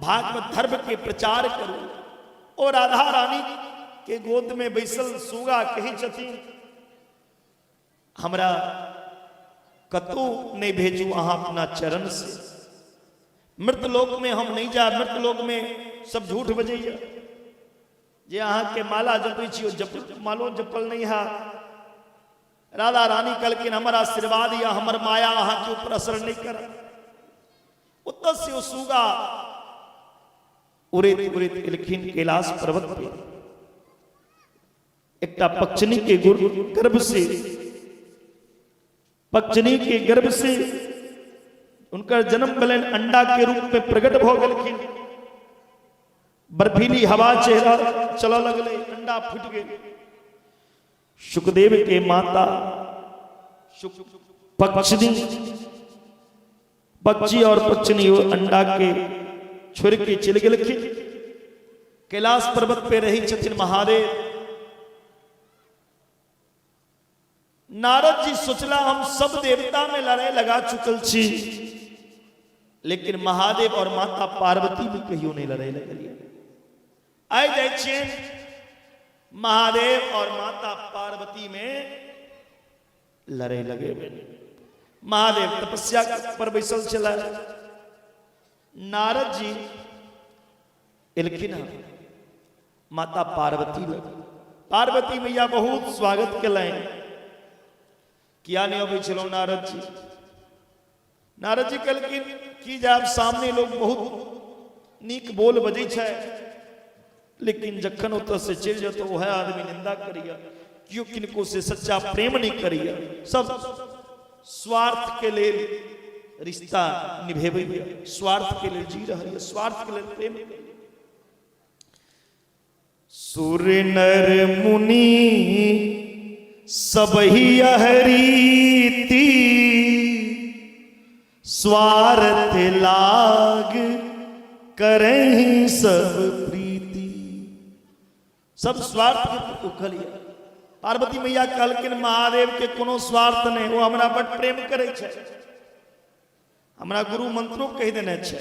भागवत धर्म के प्रचार करू। ओ राधा रानी के गोद में बैसल सुगा कहै छथिन, हमरा कतहु नहि भेजू अहाँ अपना चरण से। मृत लोक में हम नहीं जायब, मृत लोक में सब झूठ बजैया। जे अहाँके माला जपै छी ओ जप मालो जपल नहीं है। राधा रानी कहलखिन हमर आशीर्वाद या हमर माया अहाँके ऊपर असर नहीं कर। ओतऽ से ओ सुगा उड़ैत उड़ैत एलखिन कैलाश पर्वत पे। एकटा पक्षिणी के गर्भ से, पक्षिणी के गर्भ से उनकर जन्म भेलनि, अंडा के रूप में प्रकट भऽ गेलखिन। बर्फीली हवा चेहरा चलऽ लगलै, अंडा फूटि गेल। सुखदेव के माता पक्षिणी, पक्षी और पक्षिणी वो अंडा के छोड़ के चलि गेलखिन। कैलाश पर्वत पे रही छथिन महादेव। नारद जी सोचला हम सब देवता में लड़ाई लगा चुकल छी, लेकिन महादेव और माता पार्वती भी कहियो नहीं लड़ाई लगलिए। आइ जाइ छियनि महादेव और माता पार्वती में लड़ाई लगेबे। महादेव तपस्या पर बैसल छला। नारद जी एलखिन हँ माता पार्वती लग। पार्वती मैया बहुत स्वागत केलनि। किया नहीं अबै छलहुँ नारद जी? नारद जी कहलखिन की जायब, सामने लोग बहुत नीक बोल बजै छै, लेकिन जखन ओतऽ से चलि जाओ तो वह आदमी निंदा करिया, केओ किनको से सच्चा प्रेम नहीं करिया, सब स्वार्थ के लेल रिश्ता निभेबै, स्वार्थ के लेल जी रहल यऽ, स्वार्थ के लेल प्रेम। सुर नर मुनि सब ही अहरीति, स्वार्थ लाग करही सब प्रीति। सब स्वार्थ के उखल यऽ। पार्वती मैया कहलखिन महादेव के कोनो स्वार्थ नहीं, वो हमरा बड प्रेम करै छै, हमरा गुरु मंत्रो कहि देने छै।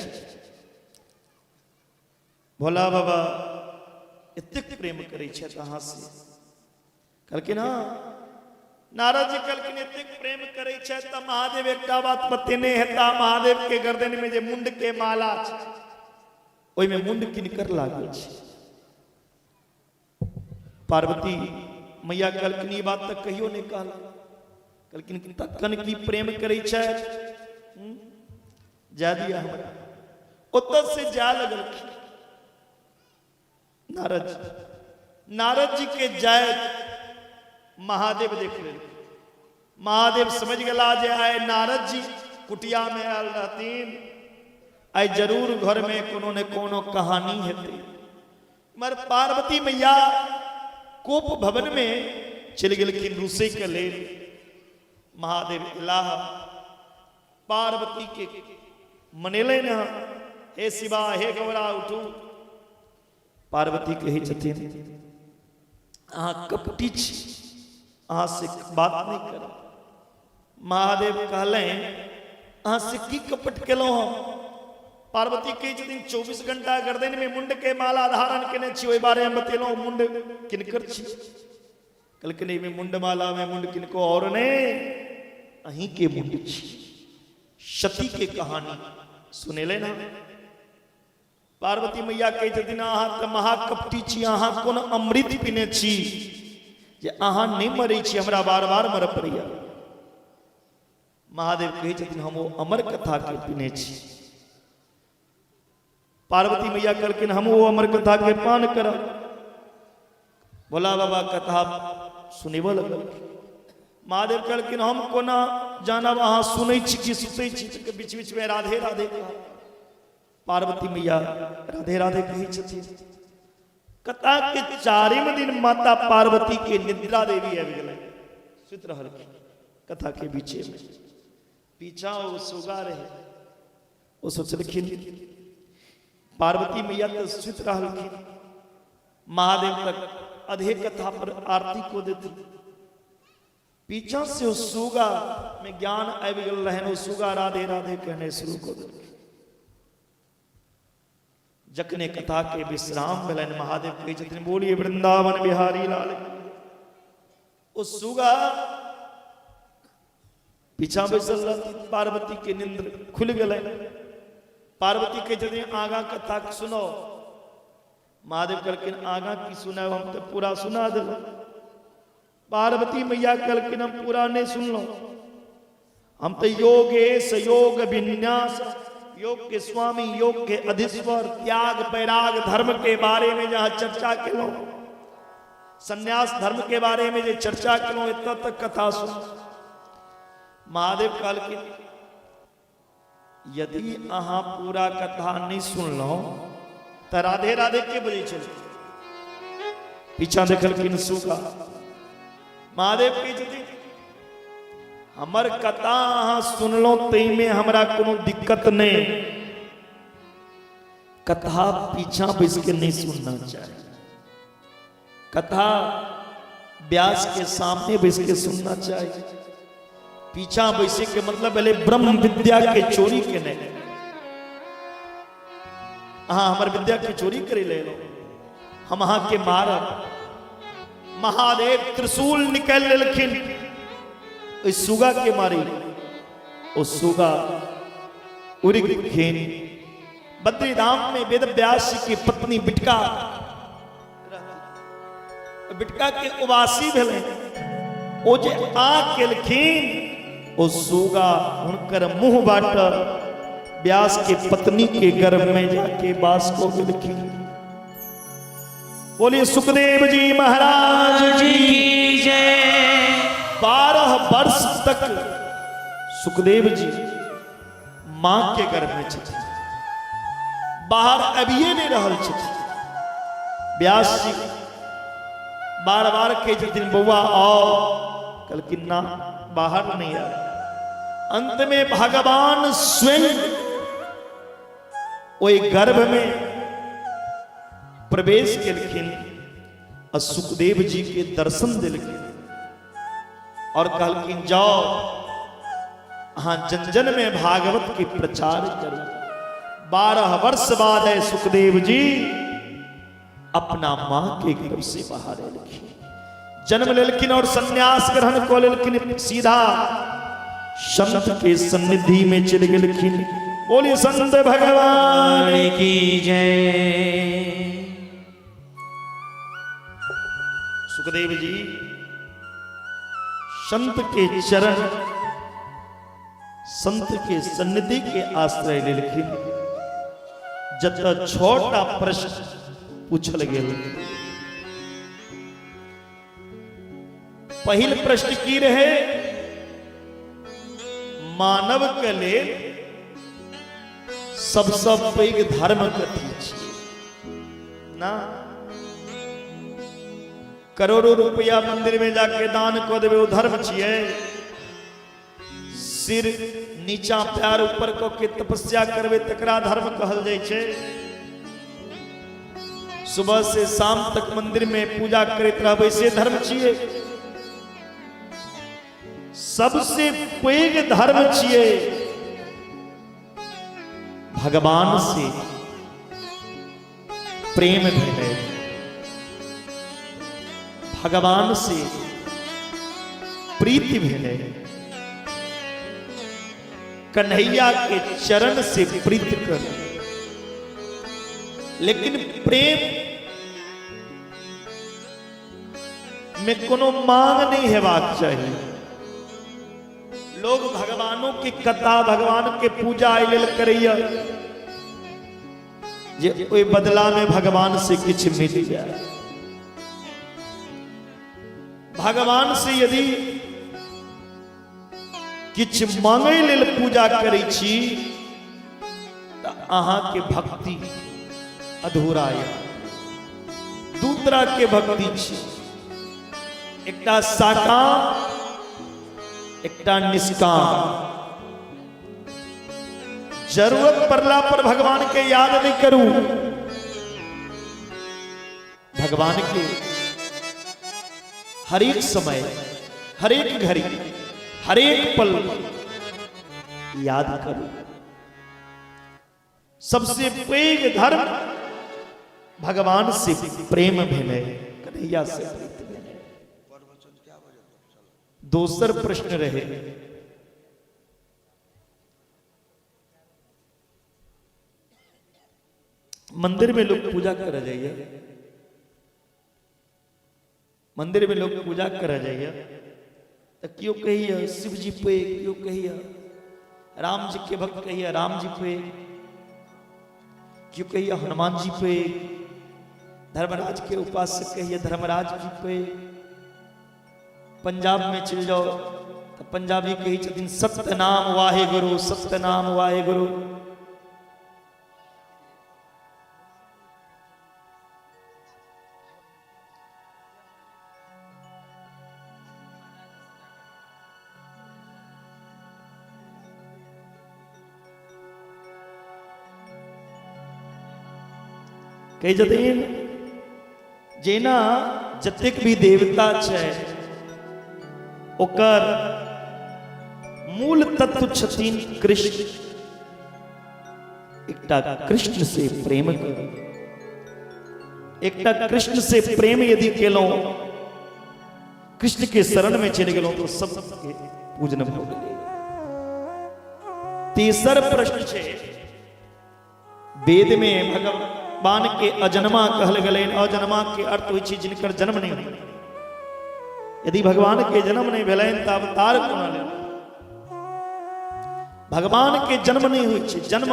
भोला बाबा एतेक प्रेम करै छथि अहाँ से। कहलखिन हँ। नारद जी कहलखिन एतेक प्रेम करै छथि तऽ महादेव एकटा बात बतेने हेता, महादेव के गर्दन में जे मुंड के माला छै ओहिमे मुंड किनकर लागल छै? पार्वती मैया कहलखिन ई बात तऽ कहियो नहि कहला। कहलखिन तखन की प्रेम करै छथि, जा दिया हमरा। ओतऽ से जा लगलखिन नारद जी। नारद जी के जाय महादेव देख लेलखिन। महादेव समझ गेला जे आइ नारद जी कुटिया में आयल रहथिन, आइ जरूर घर में कोनो ने कोनो कहानी हेतै। मगर पार्वती मैया कोप भवन में चलि गेलखिन रुसै के लेल। महादेव एलाह, पार्वती के मनेलनि हँ, हे शिवा हे गौरा उठू। पार्वती कहै छथिन अहाँ कपटी छी, अहाँ से बात नहीं करब। महादेव कहलनि अहाँ से की कपट केलहुँ हम? पार्वती कहै छथिन 24 घंटा गर्दन में मुंड के माला धारण केने छी, ओहि बारे में बतेलहुँ मुंड किनकर छी? कहलखिन एहिमे मुंड माला में मुंड किनको और नहीं, अहीं के मुंड छी। सती के कहानी सुनेले ना। पार्वती मैया कहै छथिन अहाँ तऽ महाकपटी छी, अहाँ कोन अमृत पीने छी जे अहाँ नहि मरै छी, हमरा बार बार मरऽ पड़ैया। महादेव कहै छथिन हम ओ अमर कथा के पीने छी। पार्वती मैया कहलखिन हम ओ अमर कथा के पान करब। भोला बाबा कथा सुनेबऽ लगलखिन। महादेव कहलखिन हम कोना जानब अहाँ सुनै छी कि सुतै छी? तऽ बीच बीच में राधे राधे कह। पार्वती मैया राधे राधे कहै छथिन। कथा के चारिम दिन माता पार्वती के निद्रा देवी आबि गेलै, सुति रहलखिन कथा के बीचे में। पीछा ओ सुगा रहे, ओ सोचलखिन पार्वती मैया तऽ सुति रहलखिन, महादेव तक अधे कथा पर आरती को देथिन। पीछा से ओ सुगा में ज्ञान आबि गेल रहनि, ओ सुगा राधे राधे कहने शुरू कऽ देलखिन। जखने कथा के विश्राम भेलनि, महादेव कहै छथिन बोलिए वृंदावन बिहारी लाल। ओ सुगा पीछा बैसल रहथिन, पार्वती के निंद खुलि गेलै। पार्वती कहै छथिन आगाँ कथा सुनो। महादेव कहलखिन आगाँ की सुनायब, हम तऽ पूरा सुना देलहुँ। पार्वती मैया कहलखिन हम पूरा नहि सुनलहुँ, हम तऽ योगेश योग विन्यास, योग के स्वामी, योग के अधीश्वर, त्याग वैराग धर्म के बारे में जहाँ चर्चा केलहुँ, संन्यास धर्म के बारे में जे चर्चा केलहुँ, एतऽ तक कथा सुन। महादेव कहलखिन यदि अहाँ पूरा कथा नहि सुनलहुँ तऽ राधे राधे के बजै छलखिन? पीछा देखलखिन सुगा। महादेव कहै छथिन हमर कथा अहाँ सुनलहुँ ताहिमे हमरा कोनो दिक्कत नहि, कथा पीछा बैस के नहीं सुनना चाहिए, कथा व्यास के सामने बैस के सुनना चाहिए। पीछा बैसे के मतलब भेलै ब्रह्म विद्या के चोरी के नहीं, अहाँ हमर विद्या के चोरी करे ले एलहुँ, हम अहाँ के मारब। महादेव त्रिशूल निकालि लेलखिन ओहि सुगा के मारी, ओ सुगा उड़ि गेलखिन। बद्रीधाम में वेद व्यास जी की पत्नी बिटका, बिटका के उबासी भेलै, ओ जे आ केलखिन ओ सुगा हुनकर मुंह बाट व्यास के पत्नी के गर्भ में जाके वास को गेलखिन। बोलिए सुखदेव जी महाराज जी की जय। 12 वर्ष तक सुखदेव जी माँ के गर्भ में छथिन, बाहर अबिए नहीं रहल छथिन। व्यास जी बार बार कहै छथिन बौआ आओ, कहलखिन ना बाहर नहीं आए। अंत में भगवान स्वयं ओहि गर्भ में प्रवेश केलखिन आ सुखदेव जी के दर्शन देलखिन और कहलखिन जाओ अहाँ जन जन में भागवत के प्रचार करू। 12 वर्ष बाद है सुखदेव जी अपना माँ के गर्भ से बाहर एलखिन, जन्म लेलखिन और संन्यास ग्रहण कऽ लेलखिन, सीधा संत के सन्निधि में चलि गेलखिन। बोलिए संत भगवान की जय। सुखदेव जी संत के चरण, संत के सन्निधि के आश्रय लेलखिन, जतऽ 6टा प्रश्न पूछल गेल। पहिल प्रश्न की रहे? मानव के लेल सबसँ पैघ धर्म कथी छियै? ना करोड़ों रुपया मंदिर में जाके दान कऽ देबै ओ धर्म छियै? सिर नीचा पैर ऊपर कऽ के तपस्या करबै तकरा धर्म कहल जाइ छै? सुबह से शाम तक मंदिर में पूजा करैत रहबै से धर्म छियै? सबसे पैघ धर्म छियै भगवान से प्रेम भेलै, भगवान से प्रीति भेलै, कन्हैया के चरण से प्रीति कर। लेकिन प्रेम में कोनो मांग नहीं हेबाक चाही। लोग भगवानों की कथा, भगवान के पूजा एहि लेल करैया जे ओहि बदला में भगवान से किछु मिल जाए। भगवान से यदि किछु मांगै लेल पूजा करै छी तऽ अहाँके भक्ति अधूरा यऽ। दू तरह के भक्ति छी, एकटा साकाम, एकटा निष्काम। जरूरत पड़ला पर भगवान के याद नहीं करू, भगवान के हर एक समय, हर एक घड़ी, हर एक पल याद करू। सबसे पैघ धर्म भगवान से प्रेम भेलै, कन्हैया से प्रीत भेलै। दोसर प्रश्न रहे मंदिर में लोग पूजा करे जाइए, मंदिर में लोग पूजा करे जाइए तो केओ कहिए शिव जी पे, केओ कहिए राम जी के भक्त कहिए राम जी पे, केओ कहिए हनुमान जी पे, धर्मराज के उपासक कहिए धर्मराज जी पे। पंजाब में चलि जाओ तो पंजाबी कहै छथिन सत्यनाम वाहे गुरु, सत्यनाम वाहे गुरु। कहै छथिन जेना जतेक भी देवता छै ओकर मूल तत्व छथिन कृष्ण। एकटा कृष्ण से प्रेम करू, एकटा कृष्ण से प्रेम यदि केलहुं, कृष्ण के शरण में चलि गेलहुं तो सब के पूजन भऽ गेलै। तेसर प्रश्न छै, वेद में भगवान के अजन्मा कहल गेलनि। अजन्मा के अर्थ होइ छै जिनकर जन्म नहि होय। यदि भगवान के जन्म नहि भेलनि तऽ अवतार कोना लेलनि? भगवान के जन्म नहि होइ छै। जन्म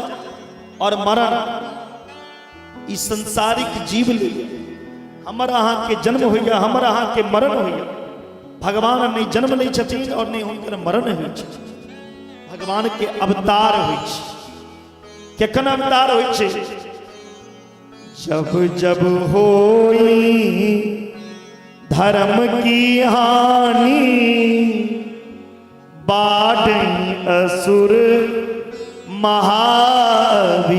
और मरण ई संसारिक जीव लेल। हमर अहाँ के जन्म होइया, हमर अहाँ के मरण होइया। भगवान नहि जन्म लै छथिन और नहि हुनकर मरण होइ छै। भगवान के अवतार होइ छै। केखन अवतार होइ छै? जब जब होई धर्म की हानि, बाढ़ असुर महाअभिमानी,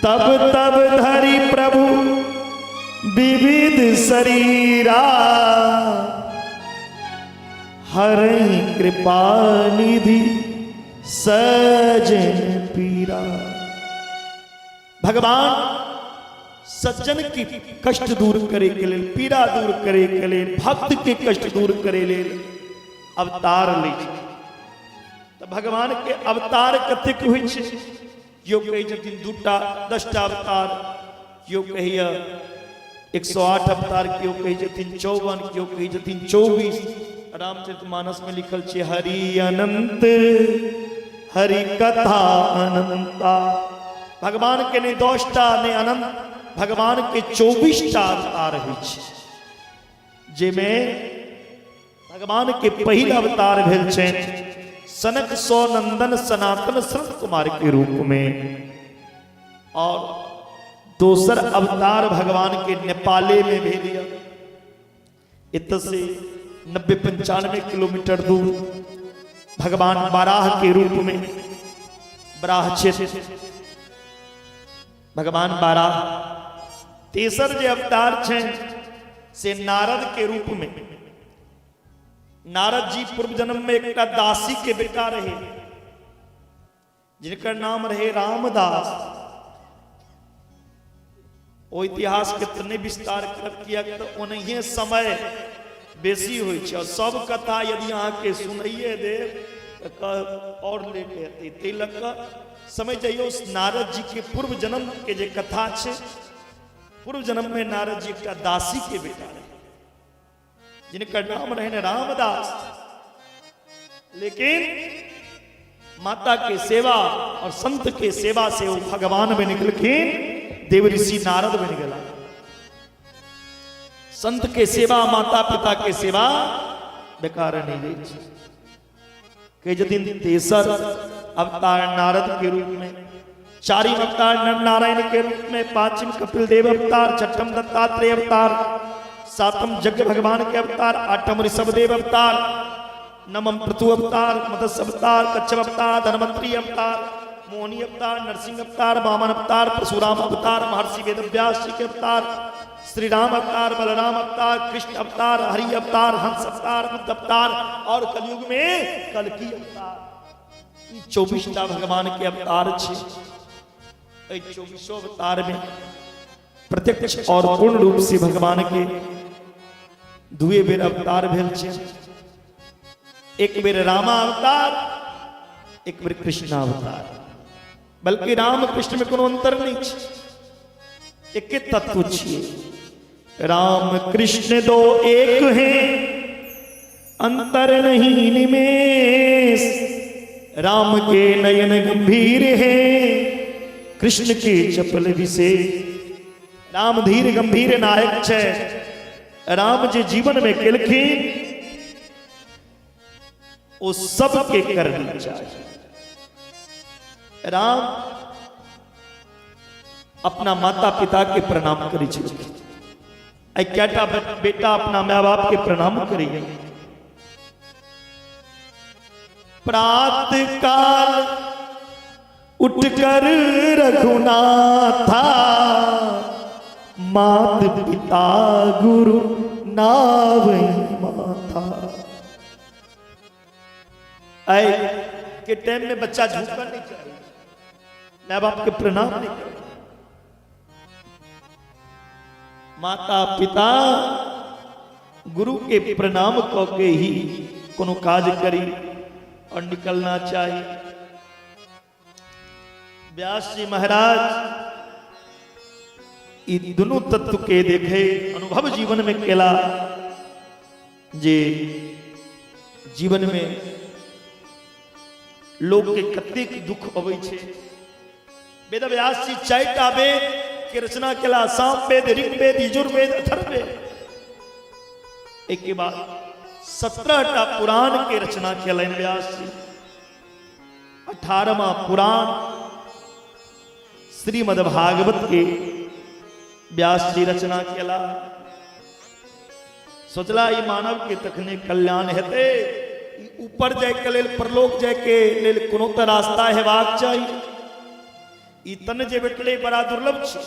तब तब धरि प्रभु विविध शरीरा, हरहि कृपा निधि सजन पीरा। भगवान सज्जन की कष्ट दूर करे के लेल, पीड़ा दूर करे के लेल, भक्त के कष्ट दूर करे लेल अवतार लै छै। तऽ भगवान के अवतार कतेक होइ छै? केओ कहै छथिन दूटा 10टा अवतार, केओ कहैया 108 अवतार, केओ कहै छथिन 54, केओ कहै छथिन 24। रामचरित मानस में लिखल छै हरि अनंत हरि कथा अनंता। भगवान के नहि 10टा नहि अनंत, भगवान के 24टा अवतार होइ छै, जाहिमे भगवान के पहिल अवतार भेल छनि सनक सौ नंदन सनातन सनत कुमार के रूप में, और दोसर अवतार भगवान के नेपाले में भेल यऽ, एतऽ से 90-95 किलोमीटर दूर भगवान बाराह के रूप में, बराह क्षेत्र भगवान बाराह। तेसर जे अवतार छनि से नारद के रूप में। नारद जी पूर्व जन्म में एकटा दासी के बेटा रहे जिनकर नाम रहे रामदास। ओ इतिहास के तऽ नहि विस्तार करब किएक तऽ ओनाहिए समय बेसी होइ छै और सब कथा यदि अहाँके सुनाइए देब तऽ और लेट हेतै, ताहि लऽ कऽ समझ जइयौ नारद जी के पूर्व जन्म के जे कथा छै। पूर्व जन्म में नारद जी एकटा दासी के बेटा रहे जिनकर नाम रहने रामदास, लेकिन माता के सेवा और संत के सेवा से वो भगवान बनि गेलखिन, देव ऋषि नारद बनि गेला। संत के सेवा माता पिता के सेवा बेकार नहीं जाइ छै। कहै छथिन तेसर अवतार नारद के रूप में, चारिम अवतार नर नारायण के रूप में, पांचम कपिल देव अवतार, छठम दत्तात्रेय अवतार, सातम यज्ञ भगवान के अवतार, आठम ऋषभदेव अवतार, नवम पृथु अवतार, मत्स्य अवतार, कच्छप अवतार, धन्वंतरी अवतार, मोहनी अवतार, नरसिंह अवतार, वामन अवतार, परशुराम अवतार, महर्षि वेदव्यास जी के अवतार, श्री राम अवतार, बलराम अवतार, कृष्ण अवतार, हरि अवतार, हंस अवतार, बुद्ध अवतार और कलयुग में कल्कि अवतार। ई 24टा भगवान के अवतार छै। एहि 24 अवतार में प्रत्यक्ष और पूर्ण रूप से भगवान के दुए बेर अवतार भेल छै। एक बेर रामा अवतार, एक बेर कृष्ण अवतार। बल्कि राम कृष्ण में कोनो अंतर नहीं छै, एके तत्व छियै। राम कृष्ण दो एक हैं, अंतर नहीं निमेष, राम के नयन गंभीर हैं, कृष्ण के चपल विशेष। राम धीर गंभीर नायक छै। राम जे जीवन में केलखिन ओ सबके करनी चाहिए। राम अपना माता पिता के प्रणाम करै छलखिन। आइ कएटा बेटा अपना माय बाप के प्रणाम करैया। प्रात काल उठकर रघुनाथा, मात पिता गुरु नाव माथा। आइ के टाइम में बच्चा झुकना नहीं चाहिए, माय बाप के प्रणाम नहीं करे। माता पिता गुरु के प्रणाम क के ही कोनो काज करी और निकलना चाहिए। व्यास जी महाराज ई दुनू तत्व के देखे अनुभव जीवन में केला जे जीवन में लोग के कतेक दुख अबै छै। वेद व्यास जी चारिटा वेद के रचना केला, साम वेद, ऋग्वेद, यजुर्वेद, अथर्ववेद। एक के बाद 17टा पुराण के रचना केलनि व्यास जी। 18वां पुराण श्रीमद् भागवत के व्यास जी रचना केला। सोचला ई मानव के तखने कल्याण हेतै, ई ऊपर जाय के लेल, परलोक जाय के लेल कोनो तऽ रास्ता हेबाक चाही। ई तन जे भेटलै बड़ा दुर्लभ छै।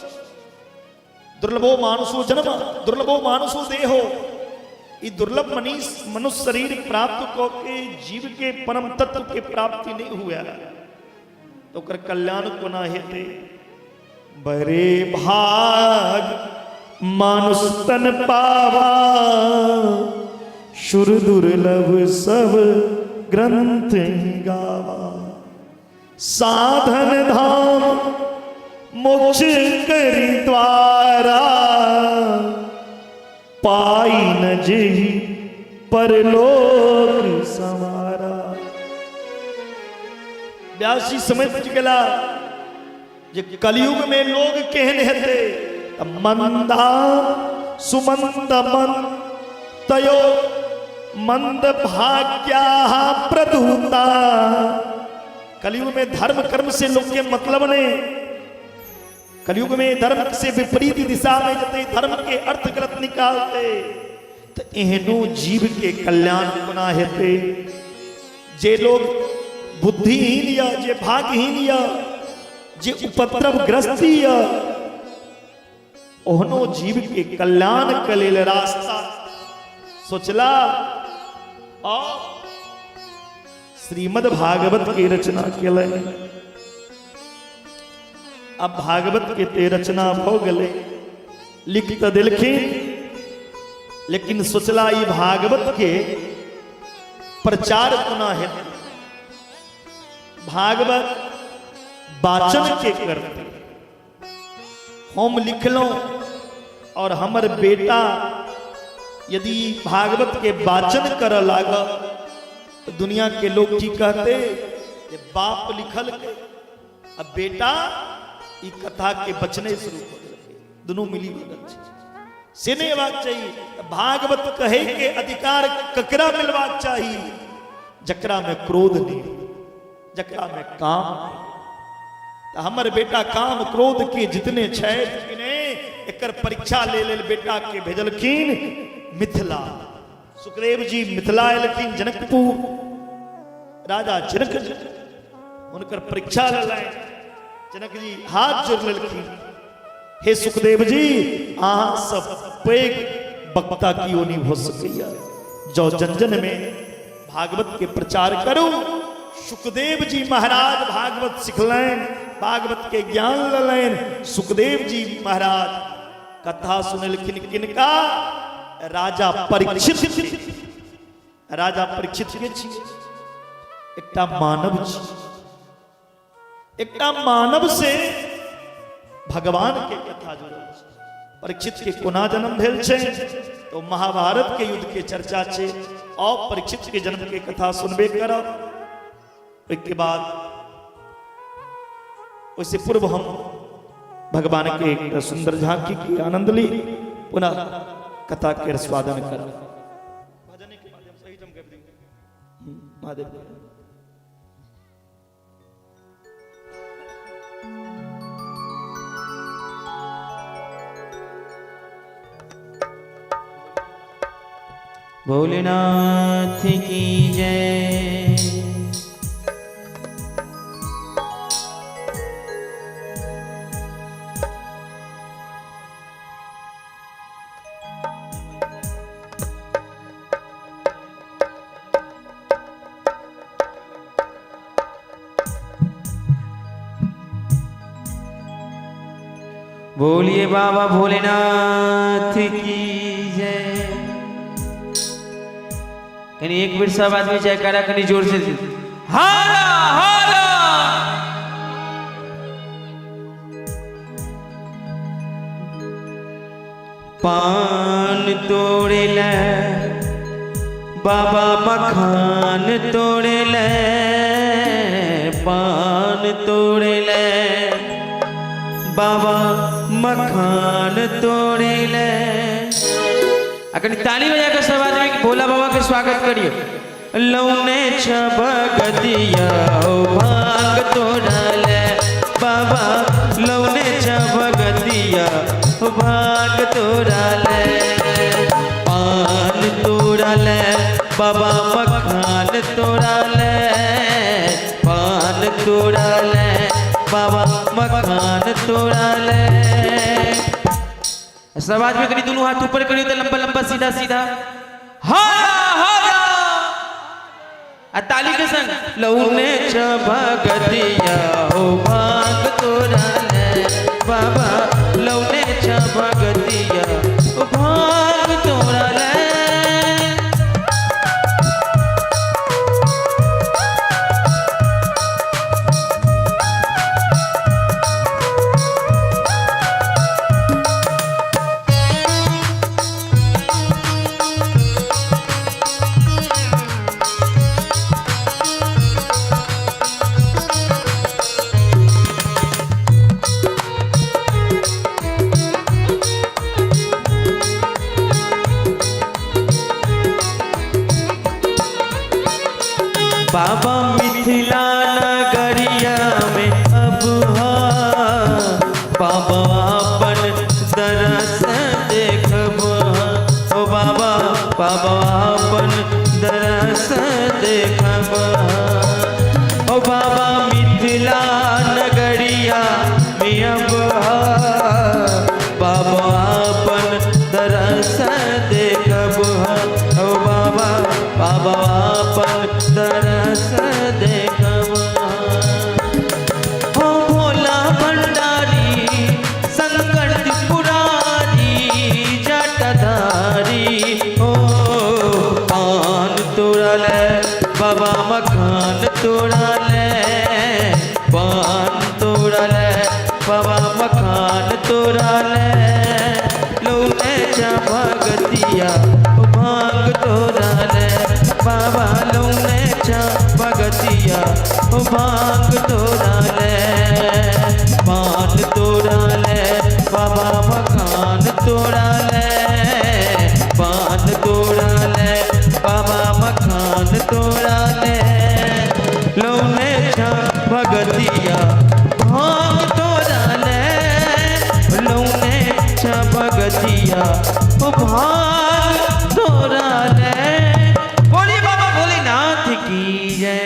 दुर्लभो मानुषो जन्म, दुर्लभो मानुषो देहो। ई दुर्लभ मनीष मनुष्य शरीर प्राप्त कऽ के जीव के परम तत्व के प्राप्ति नहीं हुआ तो ओकर कल्याण कोना हेतै। बड़े भाग मानुष तन पावा, सुर दुर्लभ सब ग्रंथ गावा। साधन धाम मोक्ष करी द्वारा, पाई न जेहि परलोक समारा। व्यास जी समझ गेला जे कलयुग में लोग केहन हेतै। त मंदा सुमंद मन तयो मंद भाग्या प्रदूता। कलयुग में धर्म कर्म से लोग के मतलब नहीं। कलयुग में धर्म से विपरीत दिशा में जते, धर्म के अर्थ गलत निकालते, तो एहनो जीव के कल्याण कोना हेतै। जे लोग बुद्धिहीन या जे भाग्यहीन या जे उपद्रवग्रस्त या ओहनो जीव के कल्याण के लेल रास्ता सोचला और श्रीमद् भागवत के रचना केलनि। अब भागवत के ते रचना भ गेलै, लिख तऽ देलखिन, लेकिन सोचला ई भागवत के प्रचार कोना हेतै, भागवत वाचन के करतै। हम लिखलहुँ और हमर बेटा यदि भागवत के वाचन करऽ लागल तो दुनिया के लोग की कहते जे बाप लिखल के अब बेटा ई कथा के बचने शुरू कर देलकै, दुनू मिली भगत छै। से नहीं हेबाक चाही। भागवत कहे के अधिकार ककरा मिलबाक चाही? जकरा में क्रोध नहीं, जकरा में काम नहीं। तऽ हमर बेटा काम क्रोध के जितने छथि कि नहि, एकर परीक्षा ले लेल बेटा के भेजलखिन मिथिला। सुखदेव जी मिथिला एलखिन, जनकपुर। राजा जनक जी हुनकर परीक्षा लेलनि। जनक जी हाथ जोड़ लेलखिन, हे सुखदेव जी, अहाँ सब पैघ वक्ता कियो नहीं हो सकैया, जो जन जन में भागवत के प्रचार करू। सुखदेव जी महाराज भागवत सिखलनि, भागवत के ज्ञान लेलनि। सुखदेव जी महाराज कथा सुनेलखिन किनका? राजा परीक्षित। राजा परीक्षित के छी? एकटा मानव छी। एकटा मानव से भगवान के कथा जुड़ल छै। परीक्षित के कोना जन्म भेल छै तो महाभारत के युद्ध के चर्चा छै। और परीक्षित के जन्म के कथा सुनबे करब। ओहिके बाद ओहिसे पूर्व हम भगवान के एक सुंदर झांकी के आनंद ली, पुनः कथा के रस्वादन करब। भजन के माध्यम से ही महादेव। भोलेनाथ की जय। बोलिए बाबा भोलेनाथ की जय। कनी एक बेर सब आदमी जयकारा कनी जोर से, हरा हरा। पान तोड़े ले बाबा मखान तोड़े ले, पान तोड़े ले बाबा मखान तोड़े ले। अखन ताली बजा के सब आदमी भोला बाबा के स्वागत करियो। लौने छबगतिया भांग तोड़ा ले बाबा, लौने छबगतिया भांग तोड़ा ले, पान तोड़ा ले बाबा मखान तोड़ा ले, पान तोड़ा ले बाबा मखान तोड़ा ले। सब आदमी करी दोनों हाथ ऊपर करियो तो लंबा लंबा सीधा सीधा हरा हरा। आ ताली के संग लौने छबगतिया ओ भांग तोड़ा ले बाबा, लौने छबगतिया ओ भांग तोड़ा ले। बाबा मिथिला नगरिया में अब बाबा अपन दरस देखब, ओ बाबा बाबा अपन दरस देखब, ओ बाबा मिथिला नगरिया में अब बाबा अपन दरस देखब, ओ बाबा बाबा अपन दरस देखब। हो भोला भंडारी शंकर त्रिपुरारी जटाधारी, ओ पान तोड़ा ले बाबा मखान तोड़ा ले, पान तोड़ा ले बाबा मखान तोड़ा ले, लौने भगतिया भांग तोड़ा ले बाबा, लौने भगतिया भांग तोड़ा ले, पान तोड़ा ले बाबा मखान तोड़ा ले, पान तोड़ा ले बाबा मखान तोड़ा ले, लौने भगतिया भांग तोड़ा ले, लौने भगतिया भांग तोड़ा ले। बोलिए बाबा भोलेनाथ की जय।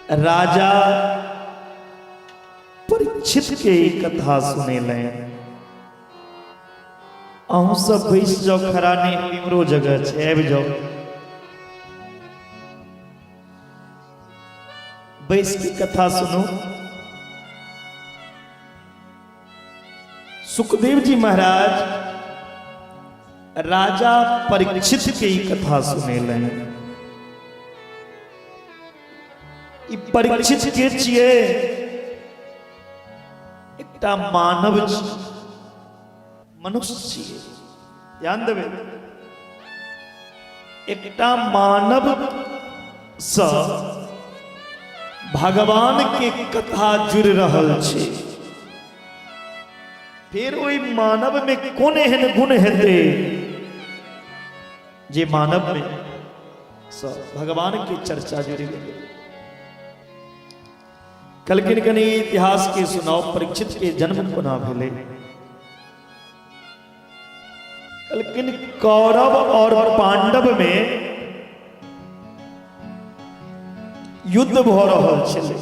राजा परीक्षित के ई कथा सुनेलनि। अहूँ सब बैस जाउ, खड़ा नहि, इमरो जगह छै, आबि जाउ, बैस के कथा सुनू। सुखदेव जी महाराज राजा परीक्षित के ई कथा सुनेलनि। ई परीक्षित के छियै? एकटा मानव छी, मनुष्य छियै। ध्यान देबै, एकटा मानव सँ भगवान के कथा जुड़ि रहल छै, फेर ओहि मानव में कोन एहन गुण हेतै जे मानव में सँ भगवान के चर्चा जुड़ि गेलै। कहलखिन कनि इतिहास के सुनाओ, परीक्षित के जन्म कोना भेलै? कहलखिन कौरव और पांडव में युद्ध भऽ रहल छलै।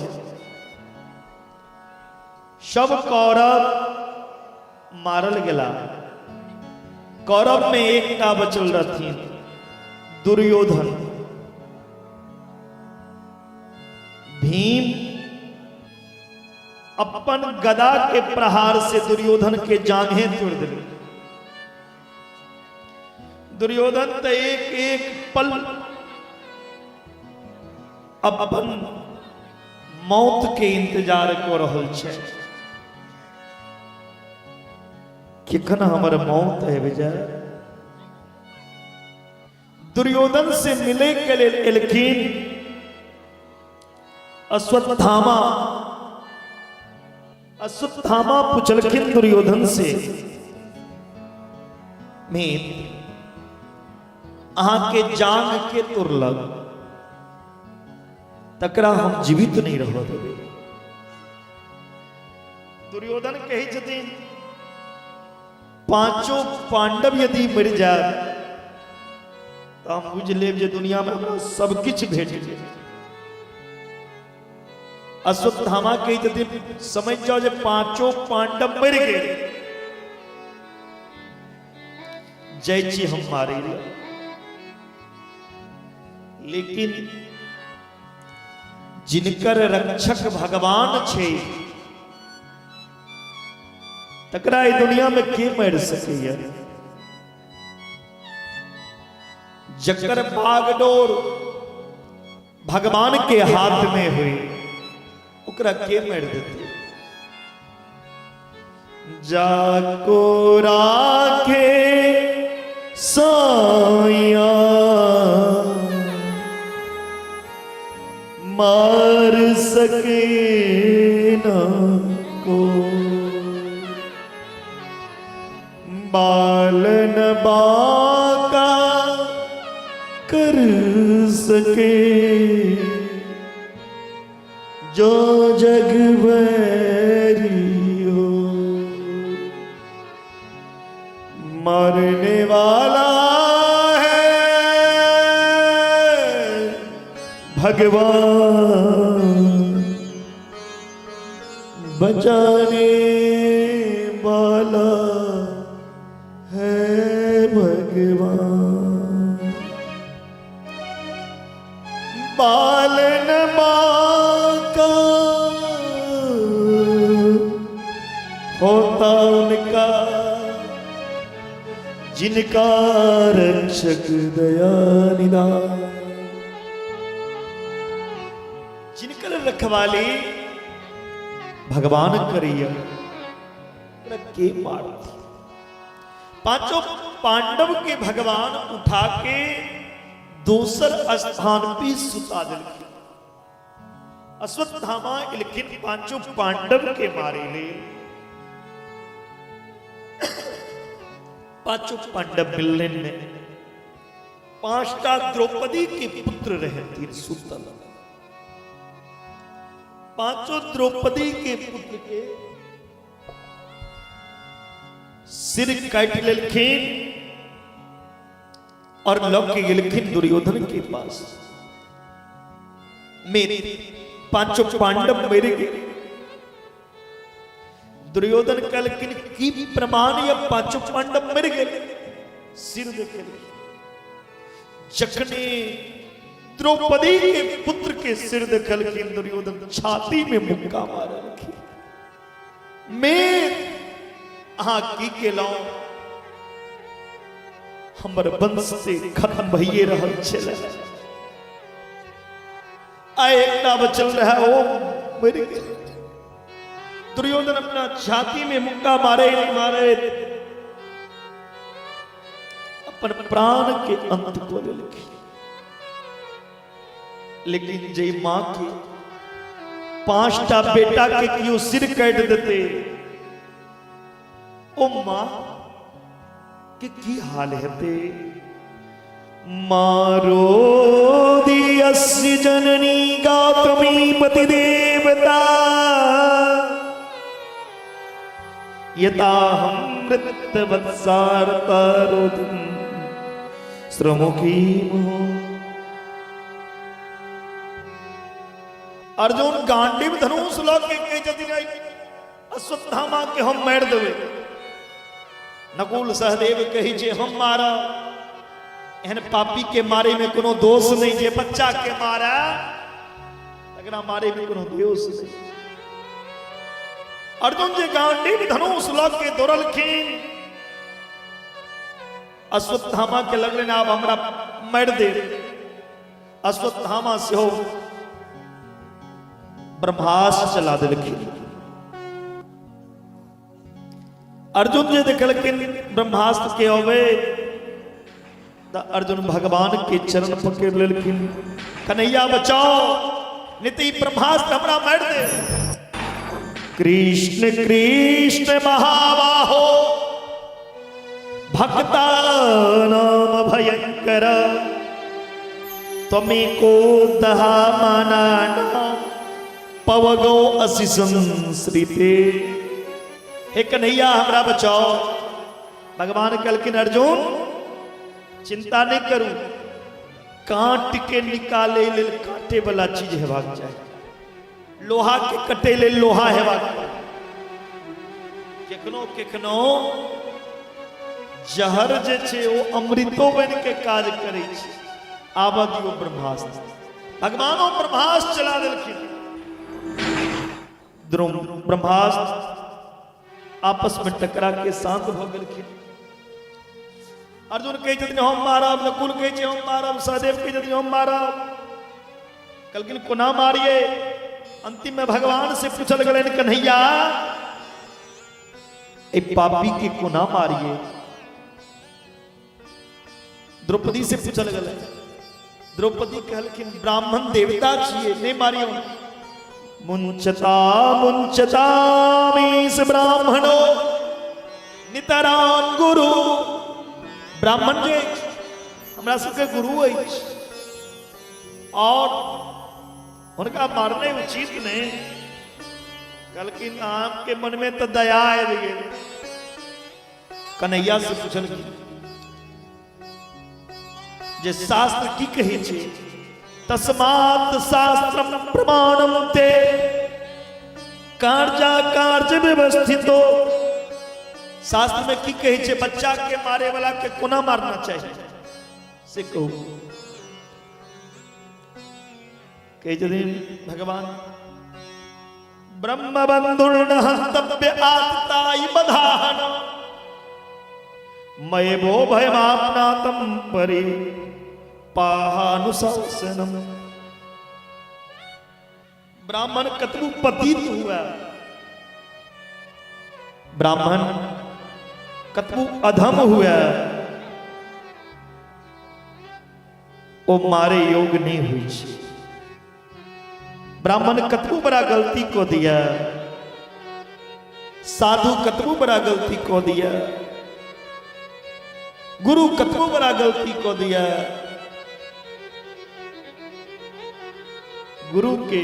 सब कौरव मारल गेला, कौरव में एकटा बचल रहथिन दुर्योधन। भीम अपन गदा के प्रहार से दुर्योधन के जांघे तोड़ दिल। दुर्योधन तो एक एक पल अपन मौत के इंतजार कऽ रहल छै, केखन हमर मौत आबि जाय। दुर्योधन से मिले के लेल एलखिन अश्वत्थामा। अश्वत्थामा पुछलखिन दुर्योधन से, मित्र, अहाँके जांग के तोड़लक? तकरा हम जीवित नहीं रह देबै। दुर्योधन कहै छथिन, पांचों पांडव यदि मरि जाए तऽ हम बुझि लेब जे दुनिया में हमरा सब किछु भेट गेल। अश्वत्थामा कहै छथिन, समझ जाओ जे पांचों पांडव मरि गेल, जाइ छी हम मारै लए। लेकिन जिनकर रक्षक भगवान छै तकरा एहि दुनिया में के मारि सकैया? जकर बागडोर भगवान के हाथ में हुई ओकरा के मारि देते? जाको राखे साइया मार सके ना को, बालन बाका कर सके जो जग बैरी हो। मरने वाला है भगवान, बचाने वाला है भगवान। बालन बाका होता उनका जिनका रक्षक दया निदान। जिनकर रखवाली भगवान करिय के मारती। पांचों पांडव के भगवान उठा के दोसर स्थान पे सुता दिलखिन। अश्वत्थामा एलखिन पांचों पांडव के मारे ले। पांचों पांडव मिलने में पांचटा द्रौपदी के पुत्र रहती सुतल। पांचों द्रौपदी के पुत्र के सिर काटि लेलखिन और लऽ के गेलखिन दुर्योधन के पास। मेरे पांचों पांडव मरि गेल। दुर्योधन कहलखिन की प्रमाण ये पांचों पांडव मरि गेल? सिर देखेलखिन। जखने द्रौपदी के पुत्र के सिर देखलखिन दुर्योधन छाती में मुक्का मारलखिन। मैं अहाँ की केलहुं, हमर वंश से खत्म भइए रहल छलै, आइ एकटा बचल रहे ओ मरि गेल। दुर्योधन अपना छाती में मुक्का मारे मारे अपन प्राण के अंत को लेलखिन। लेकिन जे माँ के पांचटा बेटा के कियो सिर काटि देते, ओ माँ के की हाल हेतै? मारो दियस्य जननी गौतमी पति देवता यताहं मृतवत्सारतारोधिं श्रमुखी मुहुः। अर्जुन गांडीव धनुष लऽ के कहै छथिन अश्वत्थामा के हम मारि देबै। नकुल सहदेव कहै छै हम मारब, एहन पापी के मारे में कोनो दोष नहीं, जे बच्चा के मारे तकरा मारे में कोनो दोष नहीं। अर्जुन जे गांडीव धनुष लऽ के दौड़लखिन, अश्वत्थामा के लगलनि आब हमरा मारि दे। अश्वत्थामा सेहो ब्रह्मास्त्र चला देलखिन। अर्जुन जे देखलखिन ब्रह्मास्त्र के अबे तऽ अर्जुन भगवान के चरण पकड़ लेलखिन, कन्हैया बचाओ, नहीं तो ई ब्रह्मास्त्र हमरा मारि दे। कृष्ण कृष्ण महाबाहो भक्ता नाम भयंकर त्वमेको दहामाना पवगो असि संसृते। हे कन्हैया हमरा बचाओ। भगवान कहलखिन अर्जुन चिंता नहीं करू, काट के निकाले लेल काटे वाला चीज हेबाक चाही, लोहा के कटे लेल लोहा हेबाक चाही। केखनो केखनो जहर जे छै ओ अमृतो बनि के काज करै छै। आबऽ दियौ ब्रह्मास्त्र। भगवानो ब्रह्मास्त्र चला देलखिन। द्रोण ब्रह्मास्त्र आपस में टकरा के शांत भऽ गेलखिन। अर्जुन कहै छथिन हम मारब, नकुल कहै छै हम मारब, सहदेव कहै छथिन हम मारब। कहलखिन कोना मारिए? अंतिम में भगवान से पूछल गेलनि कन्हैया ए पापी के कोना मारिए? द्रौपदी से पूछल गेलै, द्रौपदी कहलखिन ब्राह्मण देवता छियै, नहि मारियौ। मुंचता मुंचता मीस ब्राह्मणो नितराम गुरु। ब्राह्मण जे हमरा सबके गुरु अछि और हुनका मारने उचित नहि। कहलखिन अहाँके मनमे तऽ दया आबि गेल। कन्हैया से पूछलखिन जे शास्त्र की कहै छै? तस्मात् शास्त्रम प्रमाणम ते कार्या कार्य व्यवस्थितो। शास्त्र में की कहै छै बच्चा के मारे वाला के कोना मारना चाहिए से कहू। कहै छथिन भगवान ब्रह्म बंधुर्न हस्तव्य आतताई बधान मयबो भयमापनातम परि पाहानुशासनम। ब्राह्मण कतबू पतित हुआ, ब्राह्मण कतबू अधम हुआ, ओ मारे योग नहीं हुई छै। ब्राह्मण कतबू बड़ा गलती को दिया, साधु कतबू बड़ा गलती को दिया, गुरु कतबू बड़ा गलती को दिया, गुरु के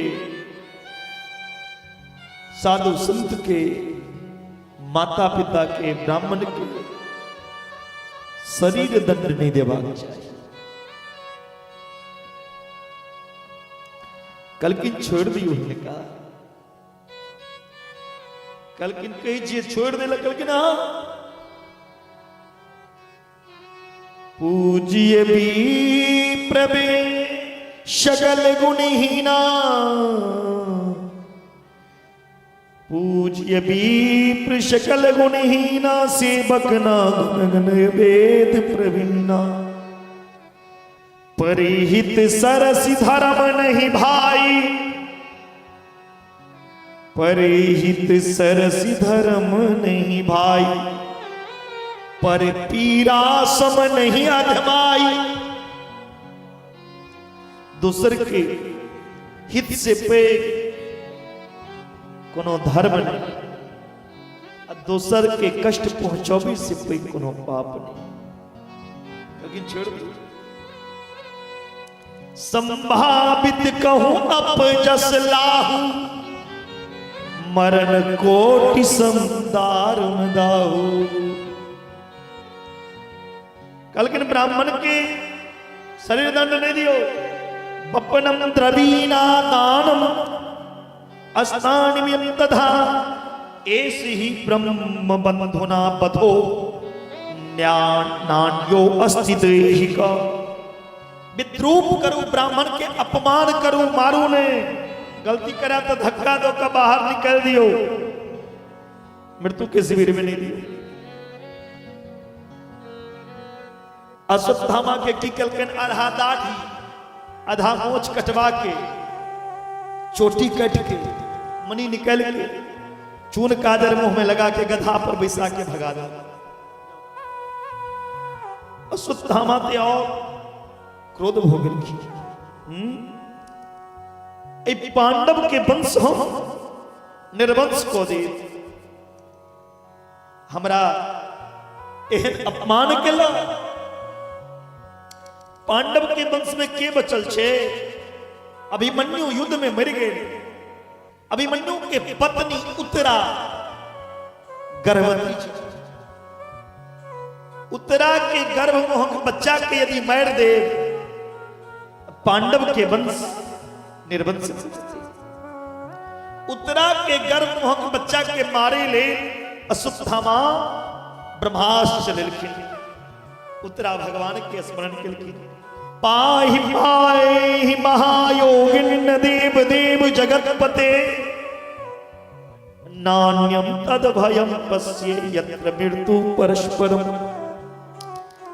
साधु संत के माता पिता के ब्राह्मण के शरीर दंड नहीं देबाक चाही। कहलखिन छोड़ि दियौ हिनका। कहलखिन कहै छियै छोड़ि देलक। कहलखिन हँ। पूजिय भी प्रभे शकल गुणहीना, पूज्य विप्र शकल गुणहीना, सेवक ना गुण वेद प्रवीणा। परिहित सरस धर्म नहीं भाई, परिहित सरस धर्म नहीं भाई, पर पीरा सम नहीं अधमाई। दोसर के हित से पैघ कोनो धर्म नहीं आ दोसर के कष्ट पहुंचाबे से पैघ कोनो पाप नहीं। लेकिन छोड़ दियौ। संभावित कहूं अपजस लाहू, मरण कोटि सम दारुण दाहू। कहलखिन ब्राह्मण के शरीर दंड नहीं दियो। बपनम द्रवीणा दानम अस्तानियम तथा एस ही ब्रह्म बंधुना बधो नान्यो अस्ति देहिक। विद्रूप करू ब्राह्मण के, अपमान करू, मारू ने, गलती करा तो धक्का दो का बाहर निकल दियो, मृत्यु के शिविर में नहीं दियो। अश्वत्थामा के की कलकन आधा दाढ़ी आधा मोछ कटवा के, चोटी कट के, मनी निकल के, चून काजर मुंह में लगा के गधा पर बैसा के भगा दे। अश्वत्थामा ते और क्रोध हो गेलखिन। ए पांडव के वंश हम निर्वंश को दे, हमरा एहन अपमान केला। पांडव के वंश में के बचल छे? अभिमन्यु युद्ध में मर गए। अभिमन्यु के पत्नी उत्तरा गर्भवती छे। उत्तरा के गर्भ मोहक बच्चा के यदि मार दे, पांडव के वंश निर्वंश। उत्तरा के गर्भ मोहक बच्चा के मारे ले अश्वत्थामा ब्रह्मास्त्र चलेलखिन। उत्तरा भगवान के स्मरण केलखिन। पाहि पाहि महायोगिन देव देव जगतपते, नान्यम तद भयम पश्ये यत्र मृत्यु परस्परम।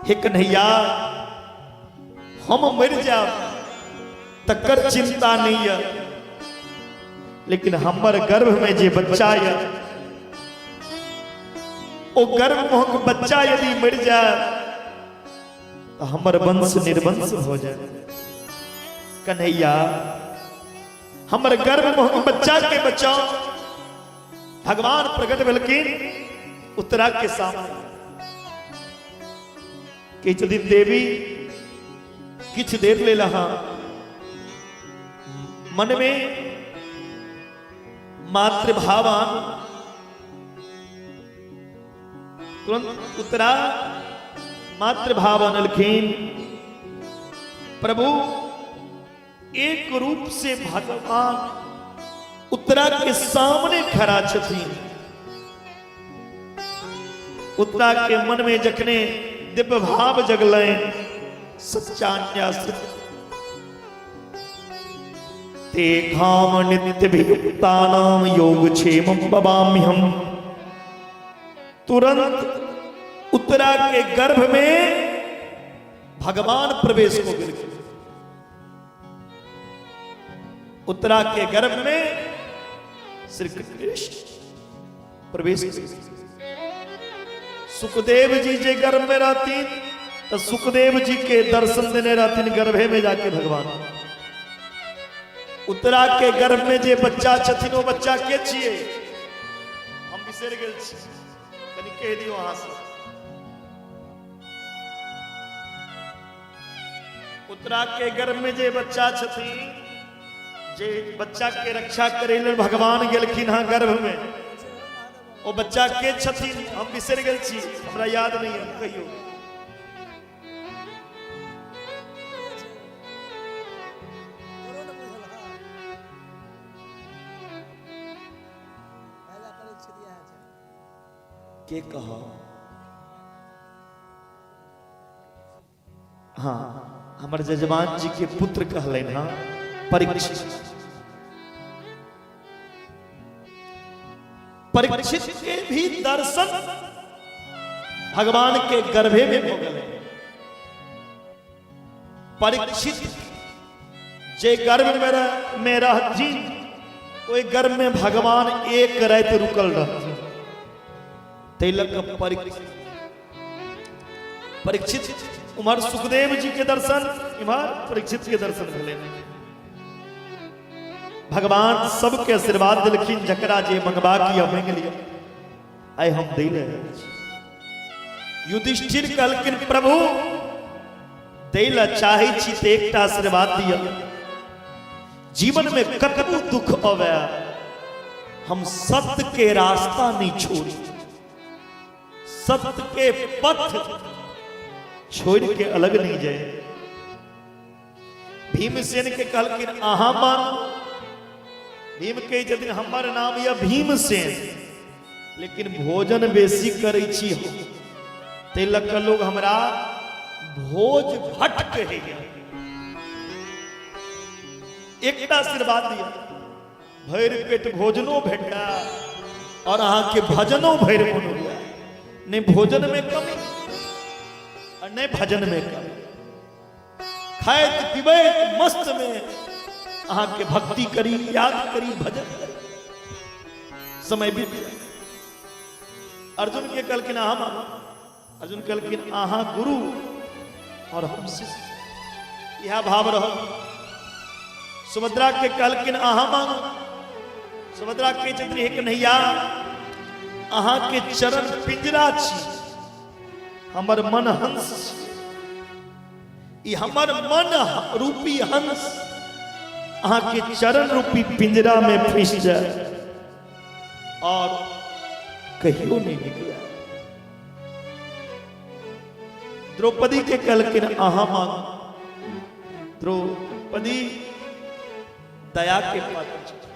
हे कन्हैया, हम मर जाब तकर चिंता नहीं है, लेकिन हमर गर्भ में जे बच्चा है, ओ गर्भ मोहक बच्चा यदि मर जाए तो हमर वंश निर्वंश हो जाए। कन्हैया, हमर गर्भ मोहक बच्चा के बचाओ। भगवान प्रकट भेलखिन उत्तरा के सामने। कहै छथिन देवी किछु देर लेल अहाँ मन में मातृभावान। तुरंत उत्तरा मातृभाव अनलखिन। प्रभु एक रूप से भगवान उत्तरा के सामने खड़ा छथिन। उत्तरा के मन में जखने दिव्य भाव जगलनि, सच्चान्याश्रित ते खाम नित्यभियुक्तानाम योगक्षेमं ववाम्यहम्। तुरंत उत्तरा के गर्भ में भगवान प्रवेश हो गए। उत्तरा के गर्भ में श्री कृष्ण प्रवेश। सुखदेव जी जे गर्भ में रहती तो सुखदेव जी के दर्शन देने रहती गर्भे में जाके भगवान। उत्तरा के गर्भ में जे बच्चा छथिन, ओ बच्चा के छियै? हम बिसरि गेल छी, कनि कहि दियौ अहाँ सब। उत्तरा के गर्भ में जे बच्चा छथिन, जे बच्चा के रक्षा करे लेल भगवान गेलखिन हँ गर्भ में, ओ बच्चा के छथिन? हम बिसरि गेल छी, हमरा याद नहीं है, कहियो। के कह हाँ, हमर जजमान जी के पुत्र कहलनि हँ परीक्षित। परीक्षित के भी दर्शन भगवान के गर्भे में हो गए। परीक्षित जे गर्भ में में रहथिन, ओहि गर्भ में भगवान एक राति रुकल रहथिन। ताहि लऽ कऽ परीक्षित उम्हर सुखदेव जी के दर्शन, इम्हर परीक्षित के दर्शन भेलै। भगवान सबके आशीर्वाद देलखिन, जकरा जे मंगबाक यऽ मांगि लिअ, आइ हम दै लए आयल छी। युधिष्ठिर कहलखिन, प्रभु, दै लए चाहै छी तऽ एकटा आशीर्वाद दिअ, जीवन में कतबो दुख अबै हम सत्य के रास्ता नहीं छोड़ी, सत्य के पथ छोड़ के अलग नहीं जाए। भीमसेन के कहलखिन, अहाँ मांगू। भीम कहै छथिन, हमर नाम यऽ भीमसेन, लेकिन भोजन बेसी करै छी हम, ताहि लऽ कऽ लोग हमरा भोज भट्ट कहैया। एकटा आशीर्वाद दिअ, भरि पेट भोजनो भेटा और अहाँके भजनो भरि मोन हुआ, नहि भोजन में कमी और नहि भजन में कमी, खाइत पीबैत मस्त में अहाँके भक्ति करी, याद करी, भजन करी, समय बीत जाय। अर्जुन के कहलखिन, अहाँ मामा। अर्जुन कहलखिन, अहाँ गुरु और हम शिष्य, इएह भाव रहल। सुभद्रा के कहलखिन, अहाँ मांगू। सुभद्रा के छथिन, हे कन्हैया, अहाँ के चरण पिंजरा छी, हमर मन हंस छी, ई हमर मन रूपी हंस अहाँ के चरण रूपी पिंजरा में फंस जाए और कहियो नहीं निकले। द्रौपदी के कहलखिन, अहाँ मांगू। द्रौपदी दया के पात्र छथि।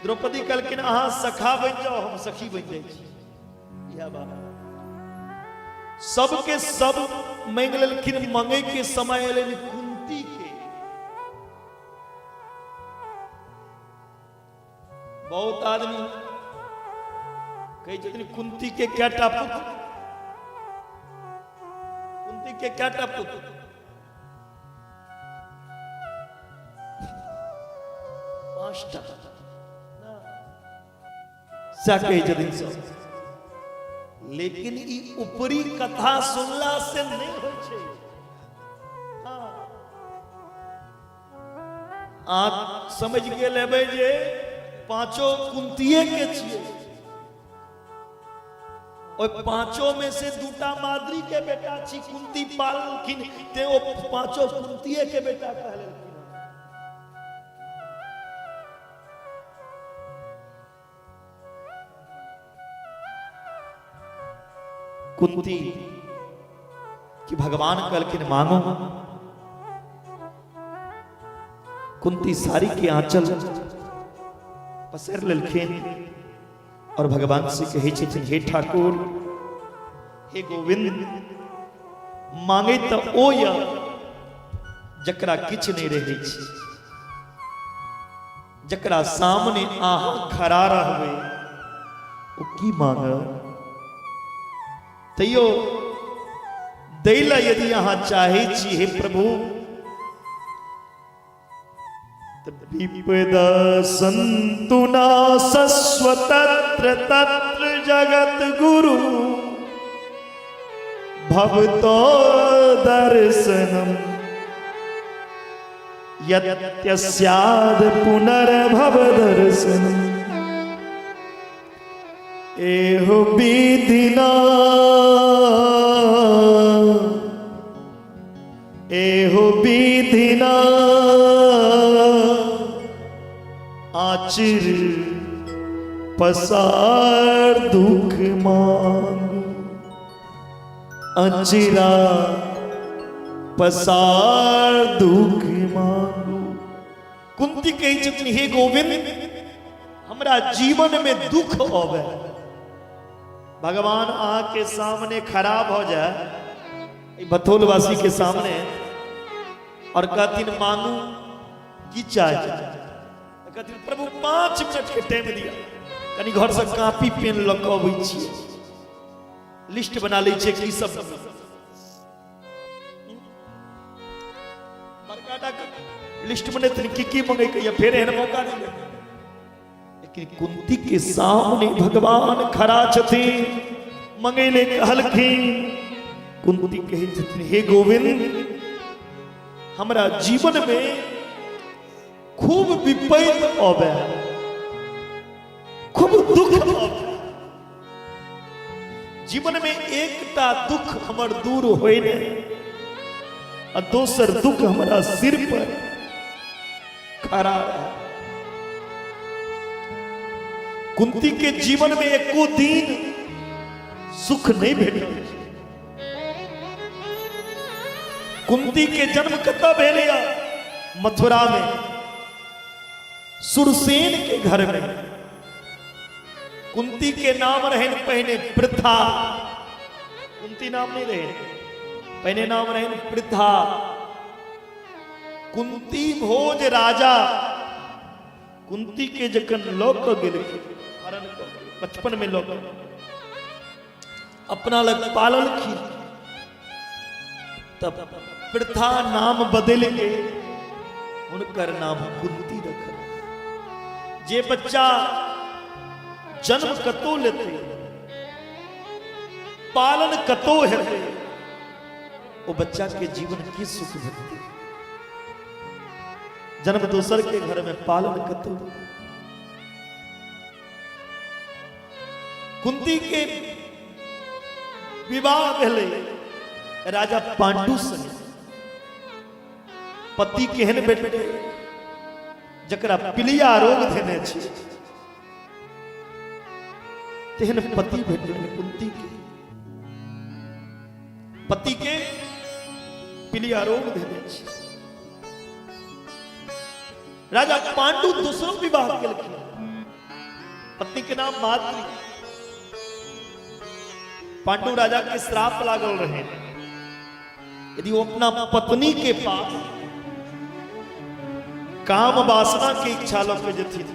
द्रौपदी कहलखिन, अहाँ सखा बनि जाओ, हम सखी बनि जाइ छी। इएह बात सबके सब मांगि लेलखिन। मंगे के समय एलनि कुंती के। बहुत आदमी कहै छथिन, कुंती के कएटा पुत्र? कुंती के कएटा पुत्र? पांचटा सएह कहै छथिन सब। लेकिन ई ऊपरी कथा सुनला से नहि होइ छै। हाँ। अहाँ समझ गेल हेबै जे पांचो कुंतिये के छियै। ओहि पांचो में से दूटा माद्री के बेटा छी, कुंती पाललखिन, ते ओ पांचो कुंतिये के बेटा कहलखिन। कुंती कि भगवान कहलखिन, मांगो। कुंती साड़ी के आंचल पसैर लेलखिन और भगवान से कहै छथिन, हे ठाकुर, हे गोविंद, मांगे तऽ ओ या जकरा किछु नहि रहै छै, जकरा सामने अहाँ खड़ा रहबै ओ की मांगत? तैयो दै लए यदि अहाँ चाहै छी हे प्रभु, तऽ विपदा सन्तु नाशस्व तत्र तत्र जगत गुरु भवतो दर्शनम यत्यस्याद पुनर्भव दर्शनम एहो विधिना, एहो विधिना आचिर पसार दुख मांगू, अचिरा पसार दुख मांगू। कुंती कहै छथिन, हे गोविंद, हमरा जीवन में दुख अबै, भगवान अहाँ के सामने खड़ा भऽ जाय ई बथौलवासी के सामने और कहथिन मांगू की चाही, कहथिन प्रभु 5 मिनट के टाइम दिया, कनी घर से कॉपी पेन लऽ कऽ अबै छी, लिस्ट बना लै छियै की सब बड़का लिस्ट बनेथिन की की मंगै के, फेर एहन मौका नहीं भेटत। लेकिन कुंती के सामने भगवान खड़ा छथिन, मंगैले कहलखिन। कुंती कहै छथिन हे गोविंद, हमरा जीवन में खूब विपैत अबे, खूब दुख अबे, जीवन में एकटा दुख हमर दूर होय नहीं आ दोसर दुख हमरा सिर पर खड़ा रहे। कुंती के जीवन में एको दिन सुख नहीं भेटल। कुंती के जन्म कतऽ भेल? मथुरा में सुरसेन के घर में। कुंती के नाम रहे पहिने पृथा, कुंती नाम नहीं रहे, पहिने नाम रहे पृथा। कुंती भोज राजा कुंती के जखन लऽ कऽ गेलखिन, हरण कऽ बचपन में लऽ कऽ अपना लग पाललखिन, तब प्रथा नाम बदल के हुनकर नाम कुंती रखल। जे बच्चा जन्म कतो लेते, पालन कतो हेतै, ओ बच्चा के जीवन की सुख भेटतै? जन्म दोसर के घर में, पालन कतो। कुंती के विवाह भेलै राजा पांडु संगे। पति केहन भेटलै? जकरा पीलिया रोग धेने छै, तेहन पति भेटलै कुंती के। पति के पीलिया रोग धेने छै। राजा पांडु दोसरो विवाह केलखिन, पत्नी के नाम माद्री। पांडु राजा के श्राप लागल रहे, यदि वो अपना पत्नी के पास काम वासना के इच्छा लऽ के जेथिन,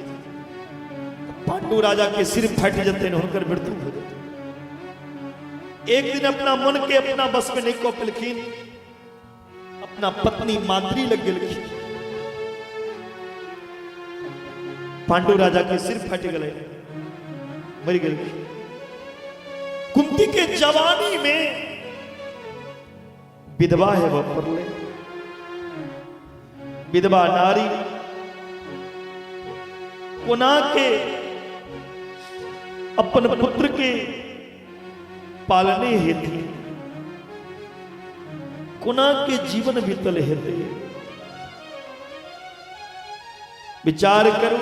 पांडु राजा के सिर फाटि जेतनि, हुनकर मृत्यु भऽ जेतनि। एक दिन अपना मन के अपना बस में नहीं कऽ पेलखिन, अपना पत्नी माद्री लग गेलखिन, पांडु राजा के सिर फाटि गेलै, मरि गेलखिन। कुंती के जवानी में विधवा हेबऽ पड़लै। विधवा नारी कोना के अपन पुत्र के पालने हेती, कोना के जीवन बीतल हेतै? विचार करू,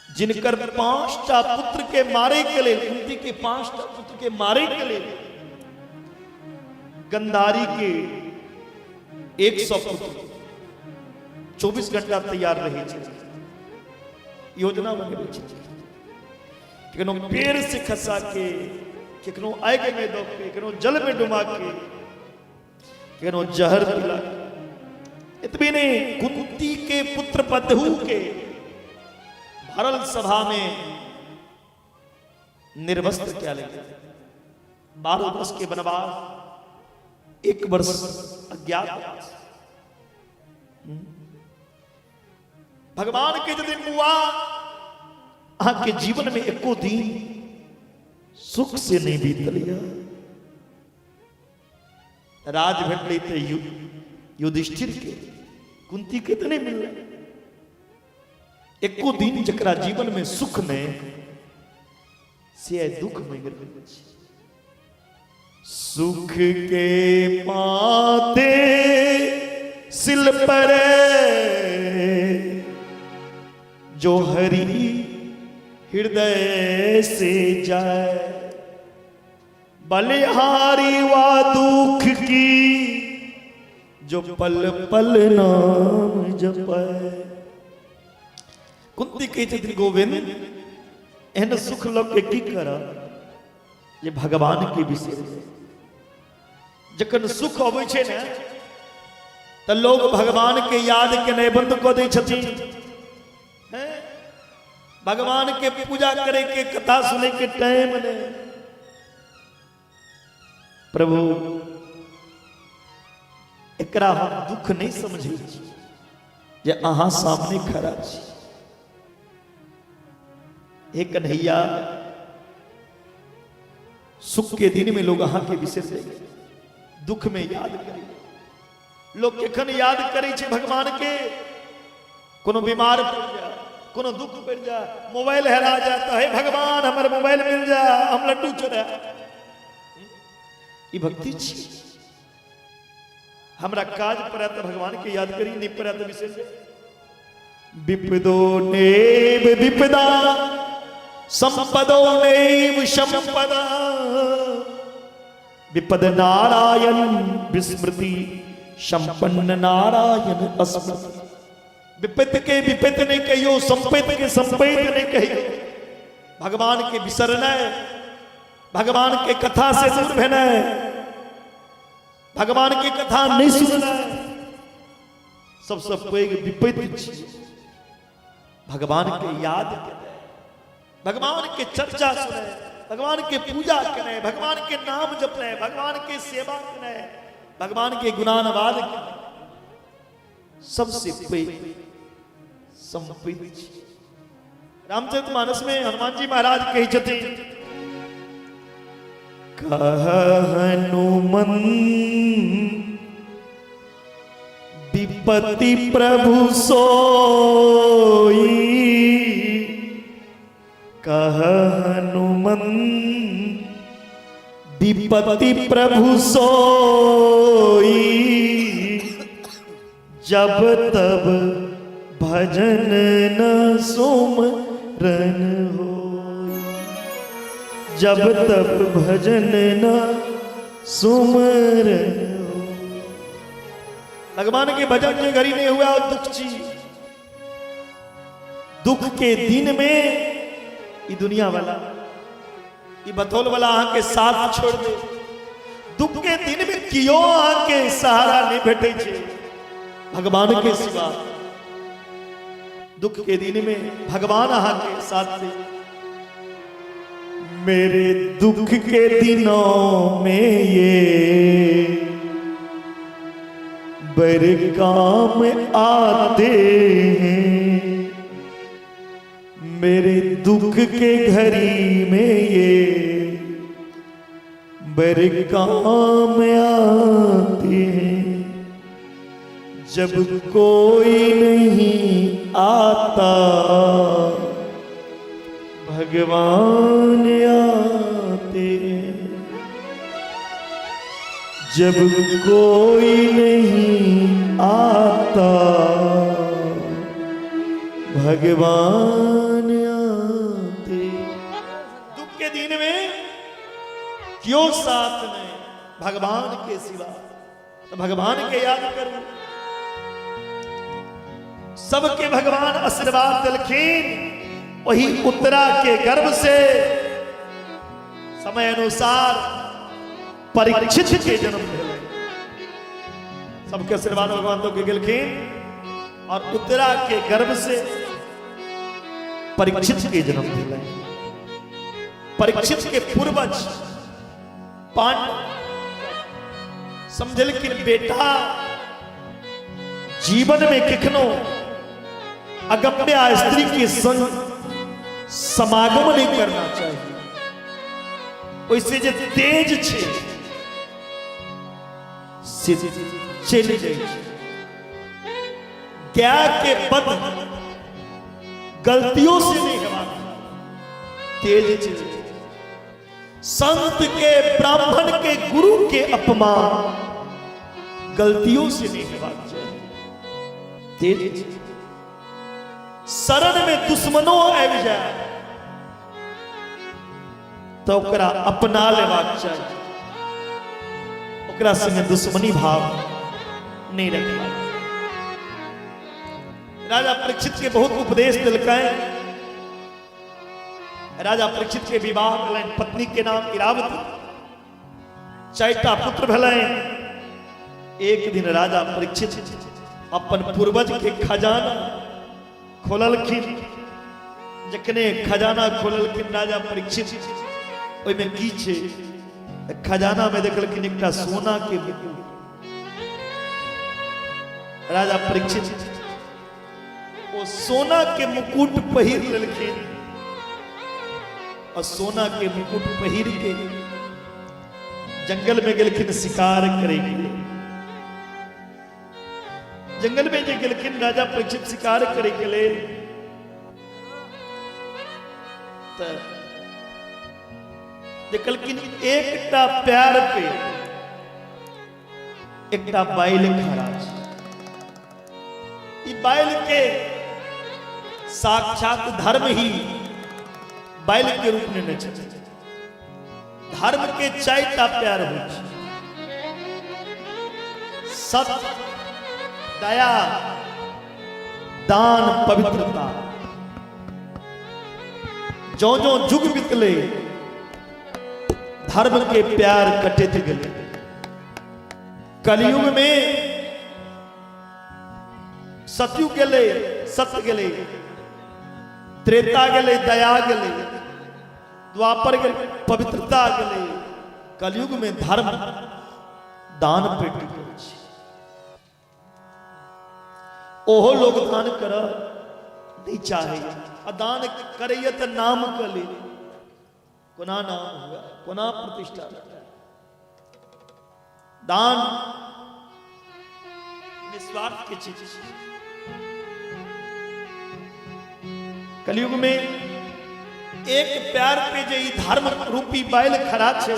जिनकर 5टा पुत्र के मारे के लेल, कुंती के 5टा पुत्र के मारे के लेल गंधारी के 100 पुत्र 24 घंटा तैयार रहे छै, योजना बनेबै छै, केकनो पेड़ से खसा के, केकनो आगि में दऽ के, केकनो जल में डुबा के, केकनो जहर पिला के। एतबे नहीं, कुंती के पुत्र बधू के भरल सभा में निर्वस्त्र क्या ले, 12 वर्ष के वनवास, 1 वर्ष अज्ञातवास। भगवान के यदि मुआ अहाँ के जीवन में एको दिन सुख से नहीं बीतल, राज भेटलै तऽ युधिष्ठिर के, कुंती के तऽ नहीं मिललै। एको दिन जकरा जीवन में सुख नहीं, से आइ दुख मांगि रहल अछि। सुख के पाते सिल पर जो हरि हृदय से जाए, बलिहारी वा दुख की जो पल पल नाम जपे। कुंती कहै छथिन गोविंद, एहन सुख लऽ के की करब? जे भगवान के विषय। जखन सुख अबै छै ने तऽ लोग भगवान के याद केनाइ बंद कऽ दै छथिन। हैं? भगवान के पूजा करे के, कथा सुने के टाइम नहीं। प्रभु, एकरा हम दुख नहीं समझै छी जे अहाँ सामने खड़ा छी। हे कन्हैया, सुख के दिन में लोग अहाँ के विशेष दुख में याद करे। लोग कखन याद करे छै भगवान के? कोनो बीमार पड़ जाए, कोनो दुख पड़ जाए, मोबाइल हेरा जाए तो हे भगवान, हमर मोबाइल मिल जाए, हम लड्डू चढ़ा। ई भक्ति छी? हमरा काज पड़े तो भगवान के याद करी, नहीं पड़े तो विशेष। विपदो नैव विपदा संपदो नैव संपदा विपद नारायण विस्मृति संपन्न नारायण अस्मृति। विपत के विपत नहीं कहियो, संपत के संपत नहीं कहियो। भगवान के बिसरनाइ, भगवान के कथा से दूर भेनाइ, भगवान के कथा नहीं सुननाइ सबसे पैघ विपत्ति छी। भगवान के याद केनाइ, भगवान के चर्चा सुनै, भगवान के पूजा केनाइ, भगवान के नाम जपनाइ, भगवान के सेवा केनाइ, भगवान के गुणानुवाद केनाइ सबसे पैघ संपत्ति छी। रामचरित मानस में हनुमान जी महाराज कहै छथिन, कह हनुमन विपति प्रभु सोई, कह हनुमन विपति प्रभु सोई, जब तब भजन न सुमरन होई, जब तब भजन न सुमरन होई। भगवान के भजन जे घड़ी नहीं हुआ दुख छी। दुख के दिन में ई दुनिया वाला, ई बतौल वाला अहाँ के साथ छोड़ दे। दुख के दिन में कियो अहाँ के सहारा नहीं भेटे छे भगवान के सिवा। दुख के दिन में भगवान अहाँ के साथ दे। मेरे दुख के दिनों में ये बर काम आते हैं, मेरे दुख के घड़ी में ये बर काम आते हैं। जब कोई नहीं आता भगवान आते हैं, जब कोई नहीं आता भगवान आते। दुख के दिन में क्यों साथ में भगवान के सिवा? तो भगवान के याद करू। सबके भगवान आशीर्वाद दिलखिन। वही उत्तरा के गर्भ से समय अनुसार परीक्षित के जन्म भेलै। सबके आशीर्वाद भगवान तो के गेलखिन और उत्तरा के गर्भ से परीक्षित के जन्म भेलै। परीक्षित के पूर्वज पांडव समझलखिन, बेटा जीवन में कखनो अगम्य स्त्री के संग समागम नहीं करना चाहिए। ओइसे जे तेज छे से चलि जाइ छै। गाय के बद गलतियों से नहीं हेबाक, तेज छै। संत के, ब्राह्मण के, गुरु के अपमान गलतियों से नहीं हेबाक चाही, तेज छै। शरण में दुश्मनो आबि जाए तऽ ओकरा अपना लेबाक चाही, ओकरा संगे दुश्मनी भाव नहीं रखबाक। राजा परीक्षित के बहुत उपदेश दिलकै। राजा परीक्षित के विवाह भेलनि, पत्नी के नाम इरावती, 4टा पुत्र भेलनि। एक दिन राजा परीक्षित अपन पूर्वज के खजाना खोललखिन। जखने खजाना खोललखिन राजा परीक्षित, ओहिमे की छै? खजाना में देखलखिन एकटा सोना के मुकुट। राजा परीक्षित ओ सोना के मुकुट पहिर लेलखिन और सोना के मुकुट पहिर के जंगल में गेलखिन शिकार करे के लिए। जंगल में जे गेलखिन राजा परीक्षित शिकार करे के लिए, त देखलखिन एकटा पैर पे एकटा बैल खड़ा छै। ई बैल के साक्षात धर्म ही बैल के रूप में छै। धर्म के 4टा प्यार होइ छै, सत्य, दया, दान, पवित्रता। जो जो जुग बीतले धर्म के प्यार कटैत गेलै। कलयुग में सतयुग गेलै, सत्य गेलै, त्रेता गेलै, दया गेलै, द्वापर गेलै, पवित्रता गेलै। कलयुग में धर्म दान पे टिकल छै। ओहो लोग दान कर नहीं चाहे, आ दान करैया तऽ नाम के लेल। कोना नाम हुआ, कोना प्रतिष्ठा? दान निस्वार्थ के चीज। कलयुग में एक प्यार पे जे ई धर्म रूपी बैल खड़ा छै,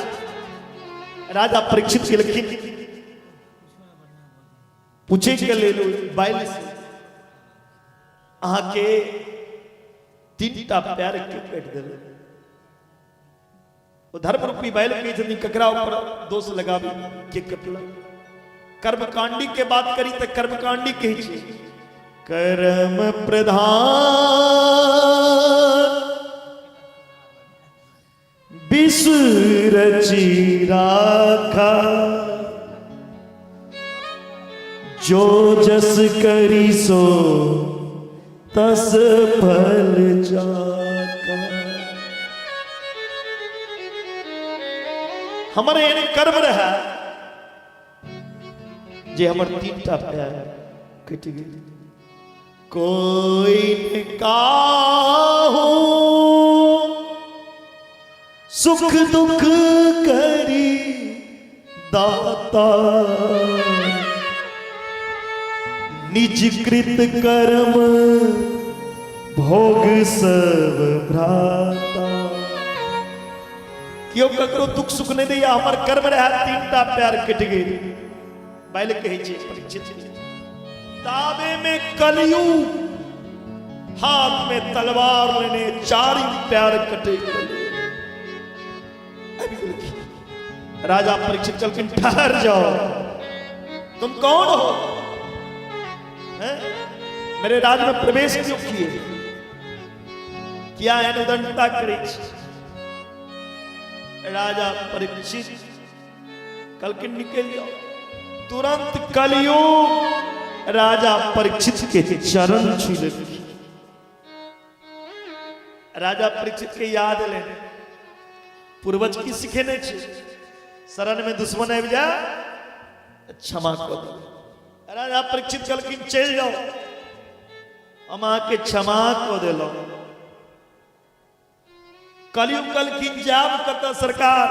राजा परीक्षित गेलखिन पूछे के लेल बैल से, अहाँके 3टा पैर के काटि देलक? ओ धर्म रूपी बैल कहै छथिन, ककरा ऊपर दोष लगाबी, के कटलक? कर्मकांडी के बात करी तऽ कर्मकांडी कहै छै, कर्म प्रधान विश्व रचि राखा, जो जस करी सो तस फल चाखा। हमर एहन कर्म रहे जे हमर 3टा पैर कटि गेल। कोई न काहू सुख दुख करी दाता, निज कृत कर्म भोग सब भ्राता। केओ ककरो दुख सुख नहीं दैया, हमर कर्म रहे 3टा पैर कटि गेल। बैल कहै छै परीक्षित, ताबे में कलयुग हाथ में तलवार लेने 4 पैर कटे गेल। राजा परीक्षित कहलखिन, ठहर जाओ, तुम कौन हो? हैं? मेरे राज में प्रवेश क्यों किए? किया एहन उदंडता करै छी? राजा परीक्षित कहलखिन, निकल जाओ। तुरंत कलयुग राजा परीक्षित के चरण छू लेलखिन। राजा परीक्षित के याद एलनि, पूर्वज की सिखेने छै, शरण में दुश्मन आबि जाए क्षमा कऽ दियौ। राजा परीक्षित कहलखिन, चलि जाओ, हम अहाँके क्षमा कऽ देलहुँ। कलयुग कहलखिन, जायब कतऽ सरकार,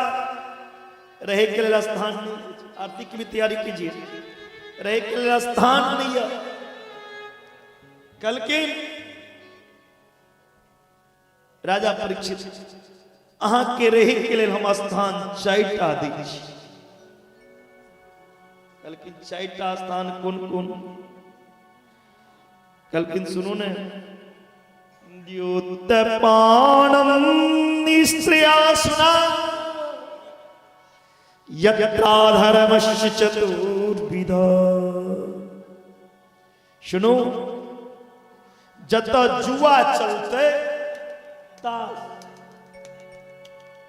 रहे के लेल स्थान नहीं। आरती की भी तैयारी कीजिए। रहे के लेल स्थान नहीं है। कहलखिन राजा परीक्षित, अहाँके रहे के लेल हम स्थान 4टा दै छी। कहलखिन, 4टा स्थान कोन कोन? कहलखिन, सुनू ने, द्योत पाणम स्त्रिया सुना यत्राधर्मस्य चतुर्विधा। सुनू, जतऽ जुआ चलते ताश,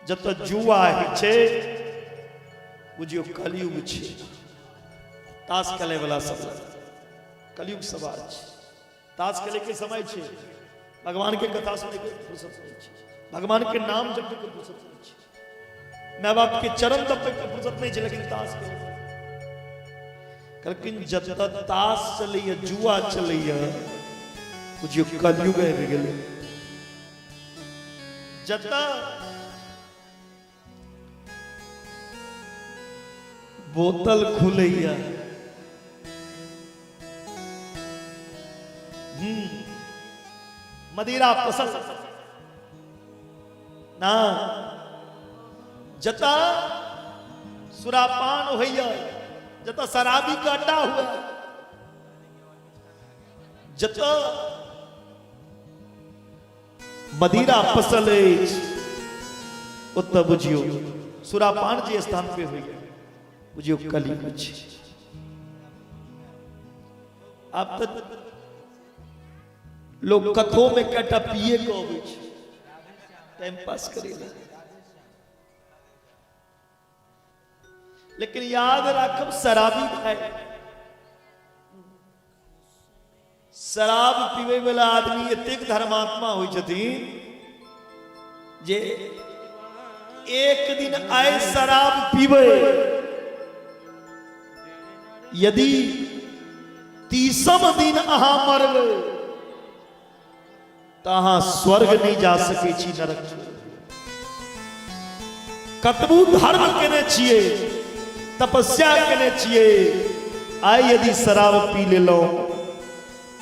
जतऽ जुआ होइ छै बुझियौ कलयुग छै। ताश खेलै वाला सब कलयुग सवार छै। ताश खेलै के समय छै, भगवान के कथा सुनै के फुर्सत नहीं छै, भगवान के नाम जपै के फुर्सत नहीं छै, माय बाप के चरण दबै के फुर्सत नहीं छै, लेकिन ताश खेलै। कहलखिन जतऽ ताश चलैया, जुआ चलैया, बुझियौ कलयुग आबि गेलै। जतऽ बोतल खुलैया, मदिरा पसंद ना, जतऽ सुरापान होइया, जतऽ शराबी के अड्डा हुआ, जतऽ मदिरा पसल अछि, ओतऽ बुझियौ सुरापान जे स्थान पे होइया, बुझियौ कलयुग छै। आब तऽ लोग कथो में कटा पिए के अबै छै टाइम पास करे ला। लेकिन याद राखब, शराबी भाई, शराब पीबै वाला आदमी एतेक धर्मात्मा होइ छथिन जे एक दिन आइ शराब पीबै, यदि 30म दिन अहाँ मरबै तऽ अहाँ स्वर्ग नहि जा सकै छी, नरक। कतबू धर्म केने छियै, तपस्या केने छियै, आइ यदि शराब पी लेलहुँ,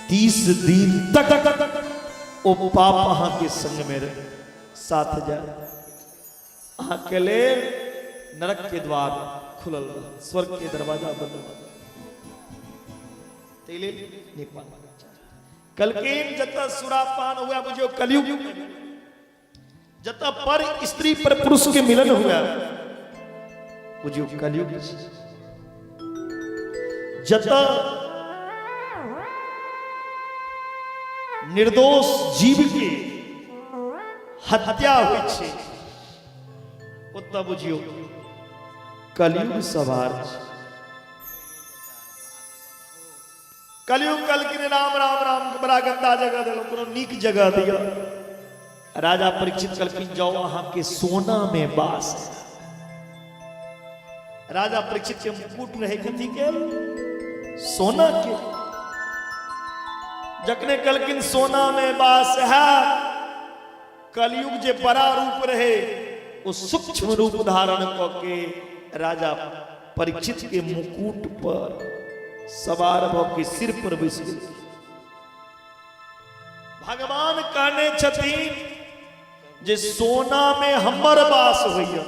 30 दिन तक ओ पाप अहाँके संग में रहे, साथ जाय, अहाँके लेल नरक के द्वार खुलल रहत, स्वर्ग के दरवाजा बंद रहत। ताहि लेल नहि पान। कलकिन जतऽ सुरापान हुआ बुझियौ कलयुग, जतऽ पर स्त्री पर पुरुष के मिलन हुआ बुझियौ कलयुग, जतऽ निर्दोष जीव के हत्या होइ छै ओतऽ बुझियौ कलयुग सवार छै। कलयुग कहलखिन राम राम राम, बड़ा गंदा जगह देलहुँ, कोनो नीक जगह दिअ। राजा परीक्षित कहलखिन जाओ अहाँके सोना में बास। राजा परीक्षित के मुकुट रहे कथी के? सोना के। जखने कहलखिन सोना में बास है, कलयुग जे बड़ा रूप रहे वो सूक्ष्म रूप धारण क के राजा परीक्षित के मुकुट पर सवार भ के सिर पर बैस गेल। भगवान कहने छथिन जे सोना में हमर वास होइया,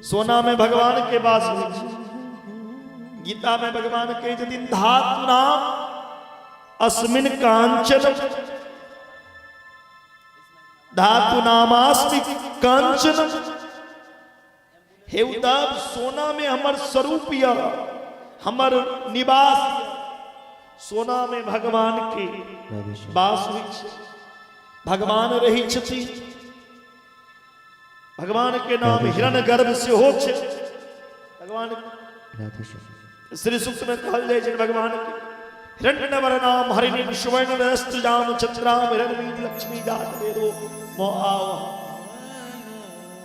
सोना में भगवान के वास होइ छै। गीता में भगवान कहै छथिन धातु नाम अस्मिन कांचन, धातु नामास्मि कांचन। हे उद्धव, सोना में हमर स्वरूप यऽ, हमर निवास यऽ। सोना में भगवान के वास होइ छै, भगवान रहै छथिन। भगवान के नाम हिरण गर्भ सेहो छै। भगवान श्री सूक्त में कहल जाइ छै भगवान के हिरण्य नाम हरिणी सुवर्ण रस्तजाम चंद्राम हिरण्य लक्ष्मी जात वेदो मोह आव।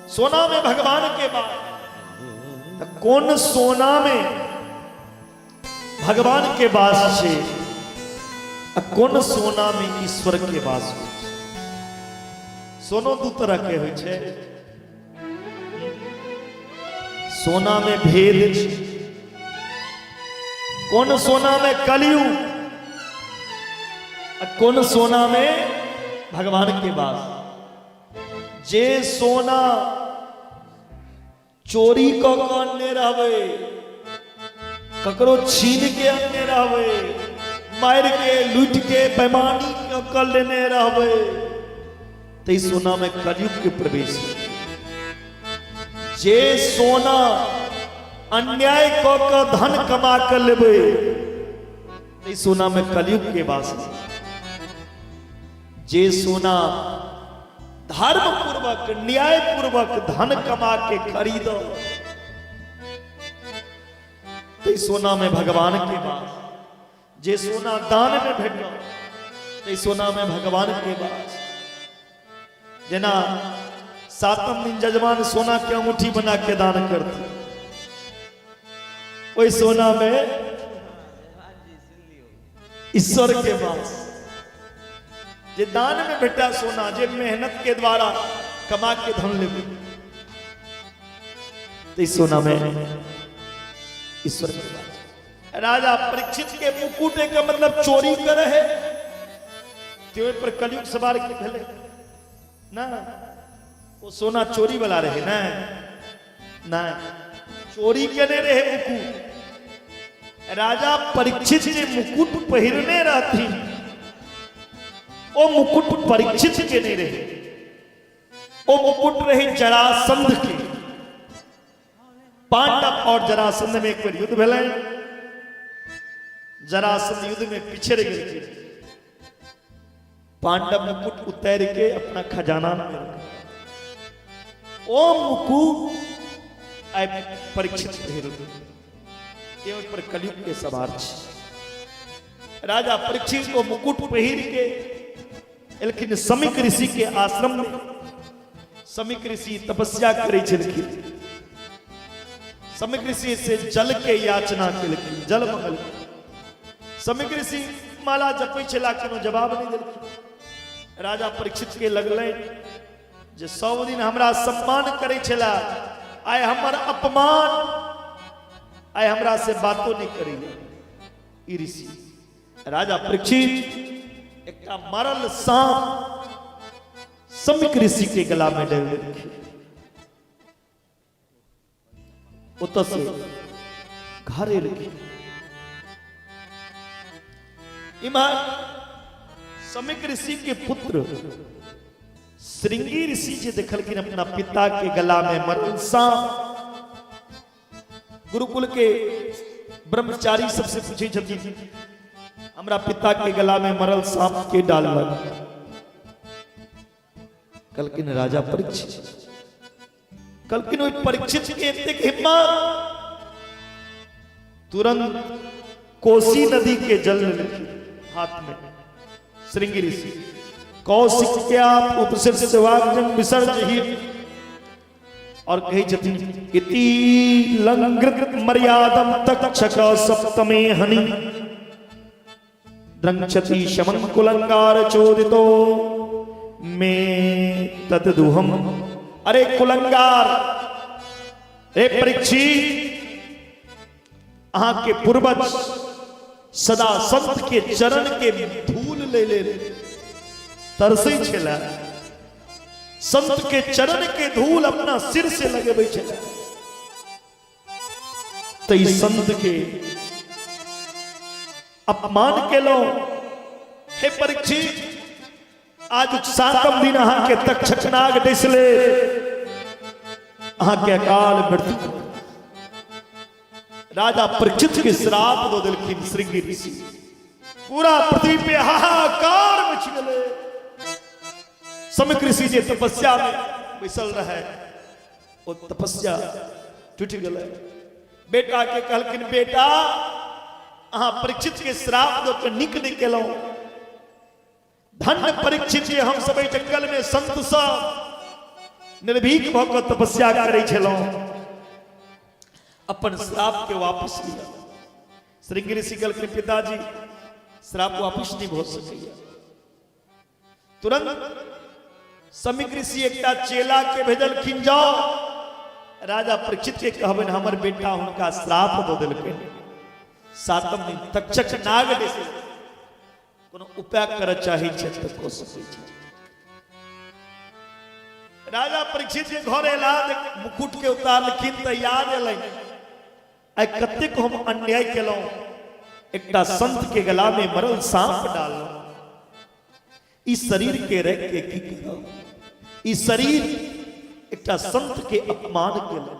सोना में भगवान के बात, त कोन सोना में भगवान के वास छै आ कोन सोना में ईश्वर के वास होइ छै? सोनो दू तरह के होइ छै। सोना में भेद छै। कोन सोना में कलयुग आ कोन सोना में भगवान के वास। जे सोना चोरी कऽ कऽ अनने रहबै, ककरो छीन के अनने रहबै, मारि के लूटि के बेमानी कऽ कऽ लेने रहबै, ताहि सोना में कलयुग के प्रवेश। जे सोना अन्याय कऽ कऽ धन कमा कऽ लेबै, ताहि सोना में कलयुग के वास। जे सोना धर्म पूर्वक न्याय पूर्वक धन कमा के खरीदो ते सोना में भगवान के वास, जे सोना दान में भेटो ते सोना में भगवान के वास। जेना सातम दिन जजमान सोना के अंगूठी बना के दान करते, ओहि सोना में ईश्वर के वास। जे दान में भेटा सोना, जे मेहनत के द्वारा कमा के धन लेबे, तो इस सोना में ईश्वर के वास। राजा परीक्षित के मुकुट के मतलब चोरी करे है, ते पर कलयुग सवार के भेले ना, वो सोना चोरी वाला रहे ना, ना चोरी केने रहे मुकुट। राजा परीक्षित जे मुकुट पहिरने रहथिन ओ मुकुट परीक्षित के नहीं रहे, ओ मुकुट रहे जरासंध के। पांडव और जरासंध में एक बेर युद्ध भेलै, जरासंध युद्ध में पिछड़ गेलखिन, पांडव मुकुट उतार के अपना खजाना में रखल। ओ मुकुट आइ परीक्षित पहिरल, ते पर कलयुग के सवार छै। राजा परीक्षित को मुकुट पहिर के एलखिन समीक ऋषि के आश्रम में। समीक ऋषि तपस्या करै छलखिन, समीक ऋषि से जल के याचना केलखिन, जल मंगलखिन। समीक ऋषि माला जपै छला, कोनो जवाब नहि देलखिन। राजा परीक्षित के लगलनि जे सब दिन हमरा सम्मान करै छला, आइ हमर अपमान, आइ हमरा से बातो नहि करैया ई ऋषि। राजा परीक्षित एकटा मरल सांप समीक ऋषि के गला में डालि देलखिन। ओतऽ से घर एलखिन। इम्हर समीक ऋषि के पुत्र श्रृंगी ऋषि जे देखलखिन अपना पिता के गला में मरल सांप, गुरुकुल के ब्रह्मचारी सबसे पूछे छथिन, हमरा पिता के गला में मरल सांप के डाललक? कहलखिन राजा परीक्षित। कहलखिन ओहि परीक्षित के एतेक हिम्मत, तुरंत कोसी नदी के जल लेलखिन हाथ में श्रृंगी ऋषि, कौशिक्या उपशीर्ष वाग्जं विसर्ज ही, और कहै छथिन इति लंकृत मर्यादम तक्षक सप्तमे हनि द्रंक्षति शमन कुलंगार चोदितो मे तदुहम। अरे कुलंगार, रे परीक्षित, अहाँ के पूर्वज सदा संत के चरण के धूल ले ले तरसै छला, संत के चरण के धूल अपना सिर से लगेबै छला, त ई संत के अपमान केलहुं। हे परीक्षित, आज सातम दिन अहाँ के तक्षक नाग डसले, अहाँ के अकाल मृत्यु। राजा परीक्षित के श्राप दो देलखिन श्रृंगी ऋषि। पूरा पृथ्वी पे हाहाकार मच गेलै। समीक ऋषि जे तपस्या में बैसल रहे, ओ तपस्या टूटि गेलै। बेटा के कहलखिन, बेटा अहाँ परीक्षित के श्राप दऽ के नीक नहि केलहुँ। धन्य परीक्षित जे हम सब एहि जंगल में संत सब निर्भीक भऽ कऽ तपस्या करै छलहुँ। अपन श्राप के वापस लिअ। श्रृंगी ऋषि कहलखिन, पिताजी श्राप वापस नहि भऽ सकैया। तुरंत समीक ऋषि एकटा चेला के भेजलखिन, जाओ राजा परीक्षित के कहबनि हमर बेटा हुनका श्राप दऽ देलखिन, सातम दिन तक्षक नाग देश, कोनो उपाय करऽ चाहै छै तऽ कऽ सकै छै। राजा परीक्षित जे घर एला, मुकुट के उतारलखिन तऽ याद एलनि, आइ कतेक हम अन्याय केलहुँ, एकटा संत के गला में मरल सांप डाललहुँ। ई शरीर के रख के की करब, ई शरीर एकटा संत के अपमान केलक।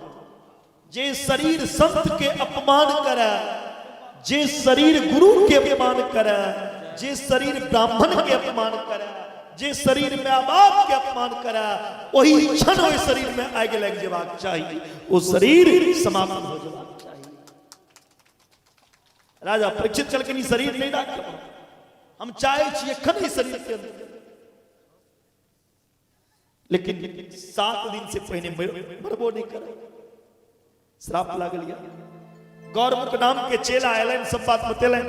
जे शरीर संत के अपमान करे, जे शरीर गुरु के अपमान करे, जे शरीर ब्राह्मण के अपमान करे, जे शरीर माय बाप के अपमान करे ओही क्षण ओहि शरीर में आगि लागि जेबाक चाही, ओ शरीर समाप्त हो जेबाक चाही। राजा परीक्षित कहलखिन ई शरीर नहि राखब, हम चाहै छी एखन ई शरीर के अंदर, लेकिन 7 दिन से पहिने मरबो नहीं करे। श्राप लागल या गौरमुख नाम के चेला आयल, सब बात बतेलन।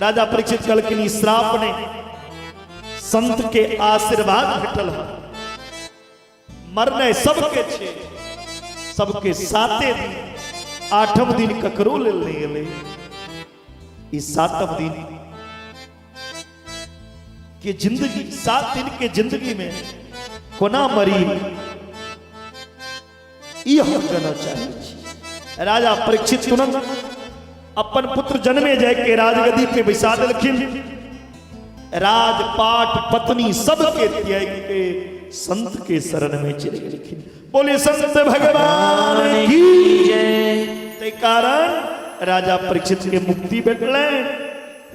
राजा परीक्षित कहलखिन ई श्राप ने संत के आशीर्वाद भेटल है, मरने सबके छे, सबके 7 दिन, 8म दिन ककरो लेल नहीं एलै। ई 7म दिन के जिंदगी, 7 दिन के जिंदगी में कोना मरी ई हम जानऽ चाहै छी। राजा परीक्षित तुरंत अपन पुत्र जन्मे जाय के राजगद्दी पे बैसा देलखिन। राजपाट पत्नी सबके त्याग के संत के शरण में चलि गेलखिन। बोले संत भगवान की जय। ताहि कारण राजा परीक्षित के मुक्ति भेटलनि।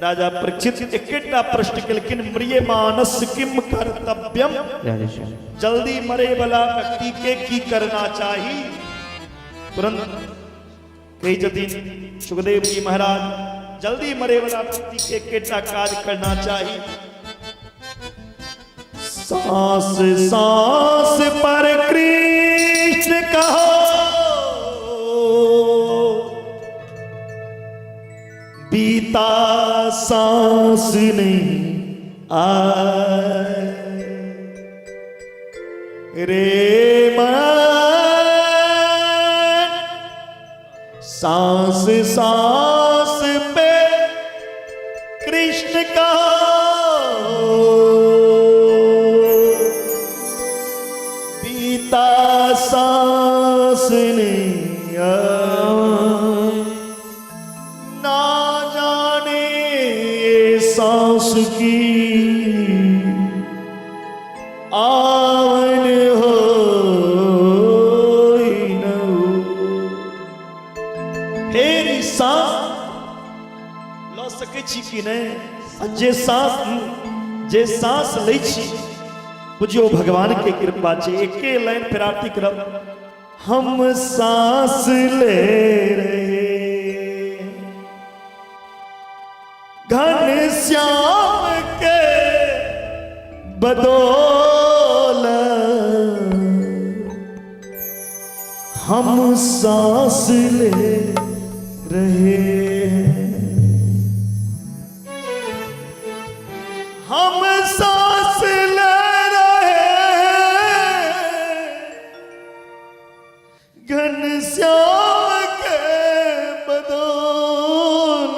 राजा परीक्षित एकेटा प्रश्न केलखिन, म्रिय मानस किम कर्तव्यम, जल्दी मरे वाला व्यक्ति के की करना चाही। तुरंत कहै छथिन सुखदेव जी महाराज, जल्दी मरे वाला व्यक्ति के एकेटा काज करना चाही, सांस सांस पर कृष्ण कहो, बीता सांस नहीं आए रे मन, सांस सांस पे कृष्ण का बीता सांस नहीं आए, ना जाने ये सांस की आवन हो न हो। फेर ई सांस लऽ सकै छी कि नहि? आ जे सांस लै छी बुझियौ भगवान के कृपा छै। एके लाइन फेर आरती करब, हम सांस ले रहे घन श्याम के बदौलत, हम सांस ले रहे हैं, हम सांस ले रहे हैं घन श्याम के बदौलत,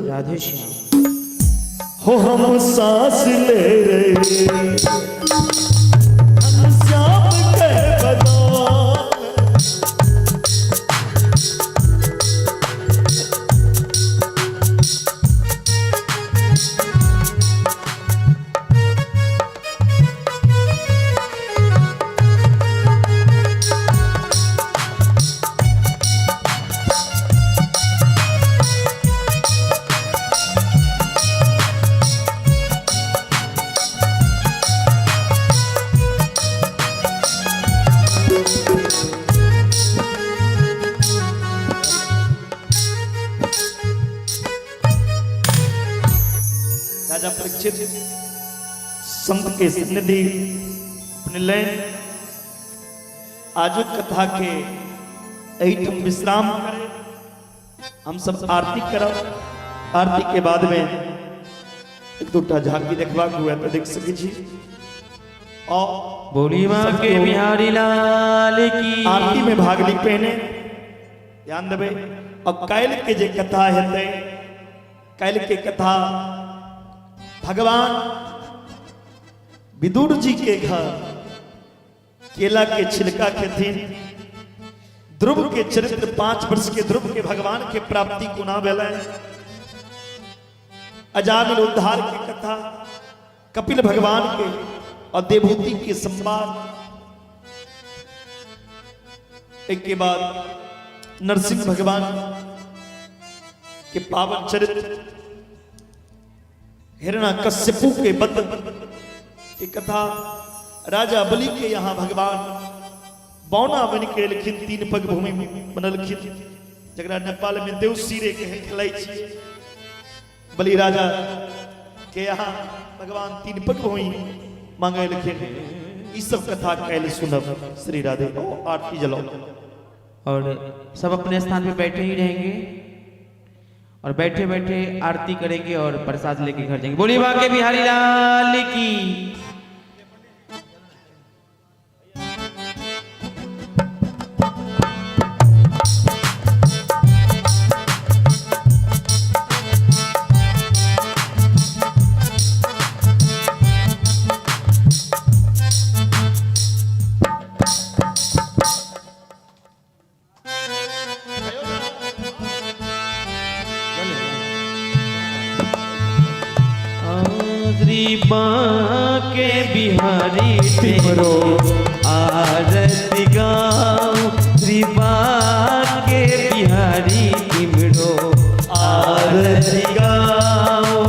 राधे श्याम हो हम सांस ले रहे घन श्याम के बदौलत। राजा परीक्षित संत के सन्निधि अपने लैन आजुक कथा के एहिठाम विश्राम करे। हम सब आरती करब, आरती के बाद में एक दूटा झांकी देखबाक हुए तो देख सकै छी। और बोली मां के बिहारी लाल की। आरती में भाग ली पहिने ध्यान देबै। और काल्हि के जे कथा हेतै, काल्हि के कथा भगवान विदुर जी के घर केला के छिलका खेथिन, ध्रुव के चरित्र 5 वर्ष के ध्रुव के भगवान के प्राप्ति कोना भेलै, अजामिल उद्धार के कथा, कपिल भगवान के और देवहूति के संवाद, एक के बाद नरसिंह भगवान के पावन चरित्र, हिरण्यकश्यपु के बध के कथा, राजा बलि के यहाँ भगवान बौना बन के एलखिन, 3 पग भूमि बनलखिन, जकरा नेपाल में देवसिरे के खेलै छी। बलि राजा के यहाँ भगवान 3 पग भूमि मांगेलखिन। ई सब कथा काल्हि सुनब। श्री राधे। ओ आरती जलाओ। और सब अपने स्थान पे बैठे ही रहेंगे और बैठे बैठे आरती करेंगे और प्रसाद लेके घर जाएंगे। बोलिए बाके बिहारी लाल की। श्री बाके बिहारी तिमरो आरती गाओ, श्री बाके बिहारी तिमरो आरती गाओ,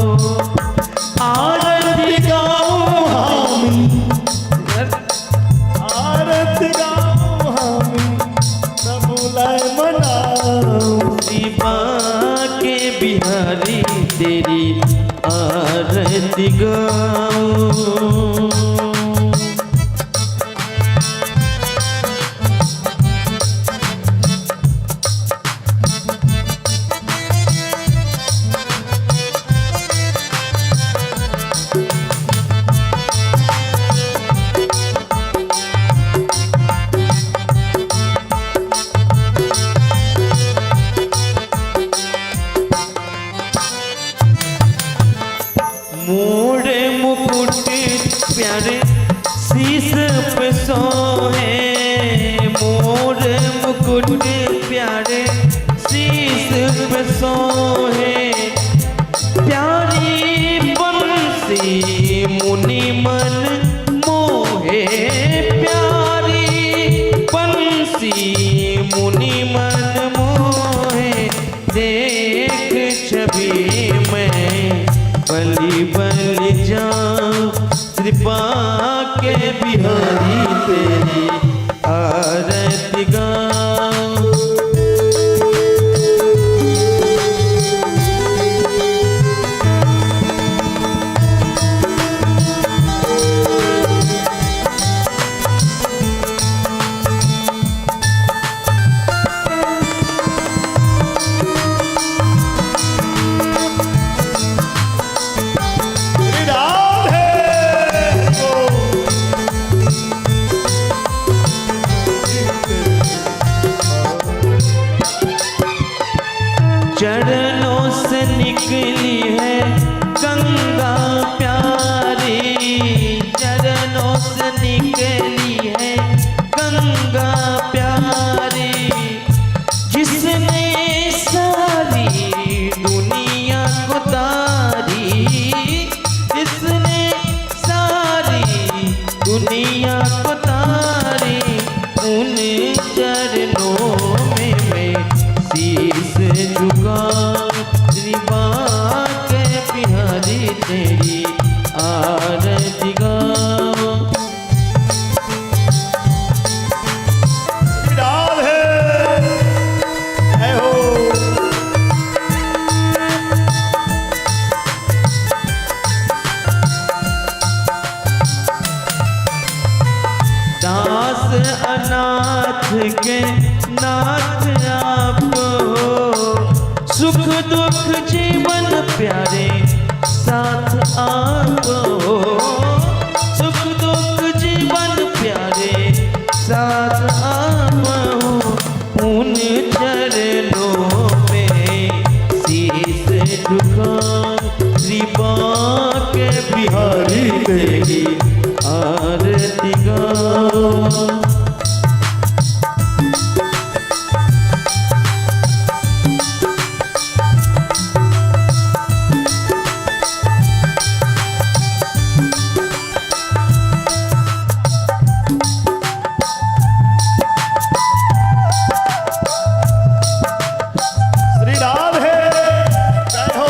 आरती गाओ हामी, आरती गाओ हामी, प्रभु लय मनाओ। श्री बाके बिहारी तेरी आरती गाओ। मोर मुकुट प्यारे शीश पे सोहे, मोर मुकुट प्यारे शीश पे सोहे, प्यारी बंसी मुनि मन मोहे, प्यारी बंसी मुनि मन मोहे, देख छवि मैं बलि बलि जाऊं, कृपा के बिहारी तेरी आरती गाऊं। श्री राधे। चरणों से निकली है गंगा प्यारी, चरणों से निकली है गंगा प्यारी, जिसने सारी दुनिया को तारी, जिसने सारी दुनिया को तारी, उन चरणों में मैं शीश झुका, श्री बाके बिहारी तेरी आरती गाऊं। श्री राधे। जय हो। दास अनाथ के नाथ आप हो, सुख दुख जीवन प्यारे साथ आप हो, सुख दुख जीवन प्यारे साथ आप हो, उन चरणों में शीश झुका, श्री बाके बिहारी तेरी आरती गाऊं। श्री राधे। जय हो।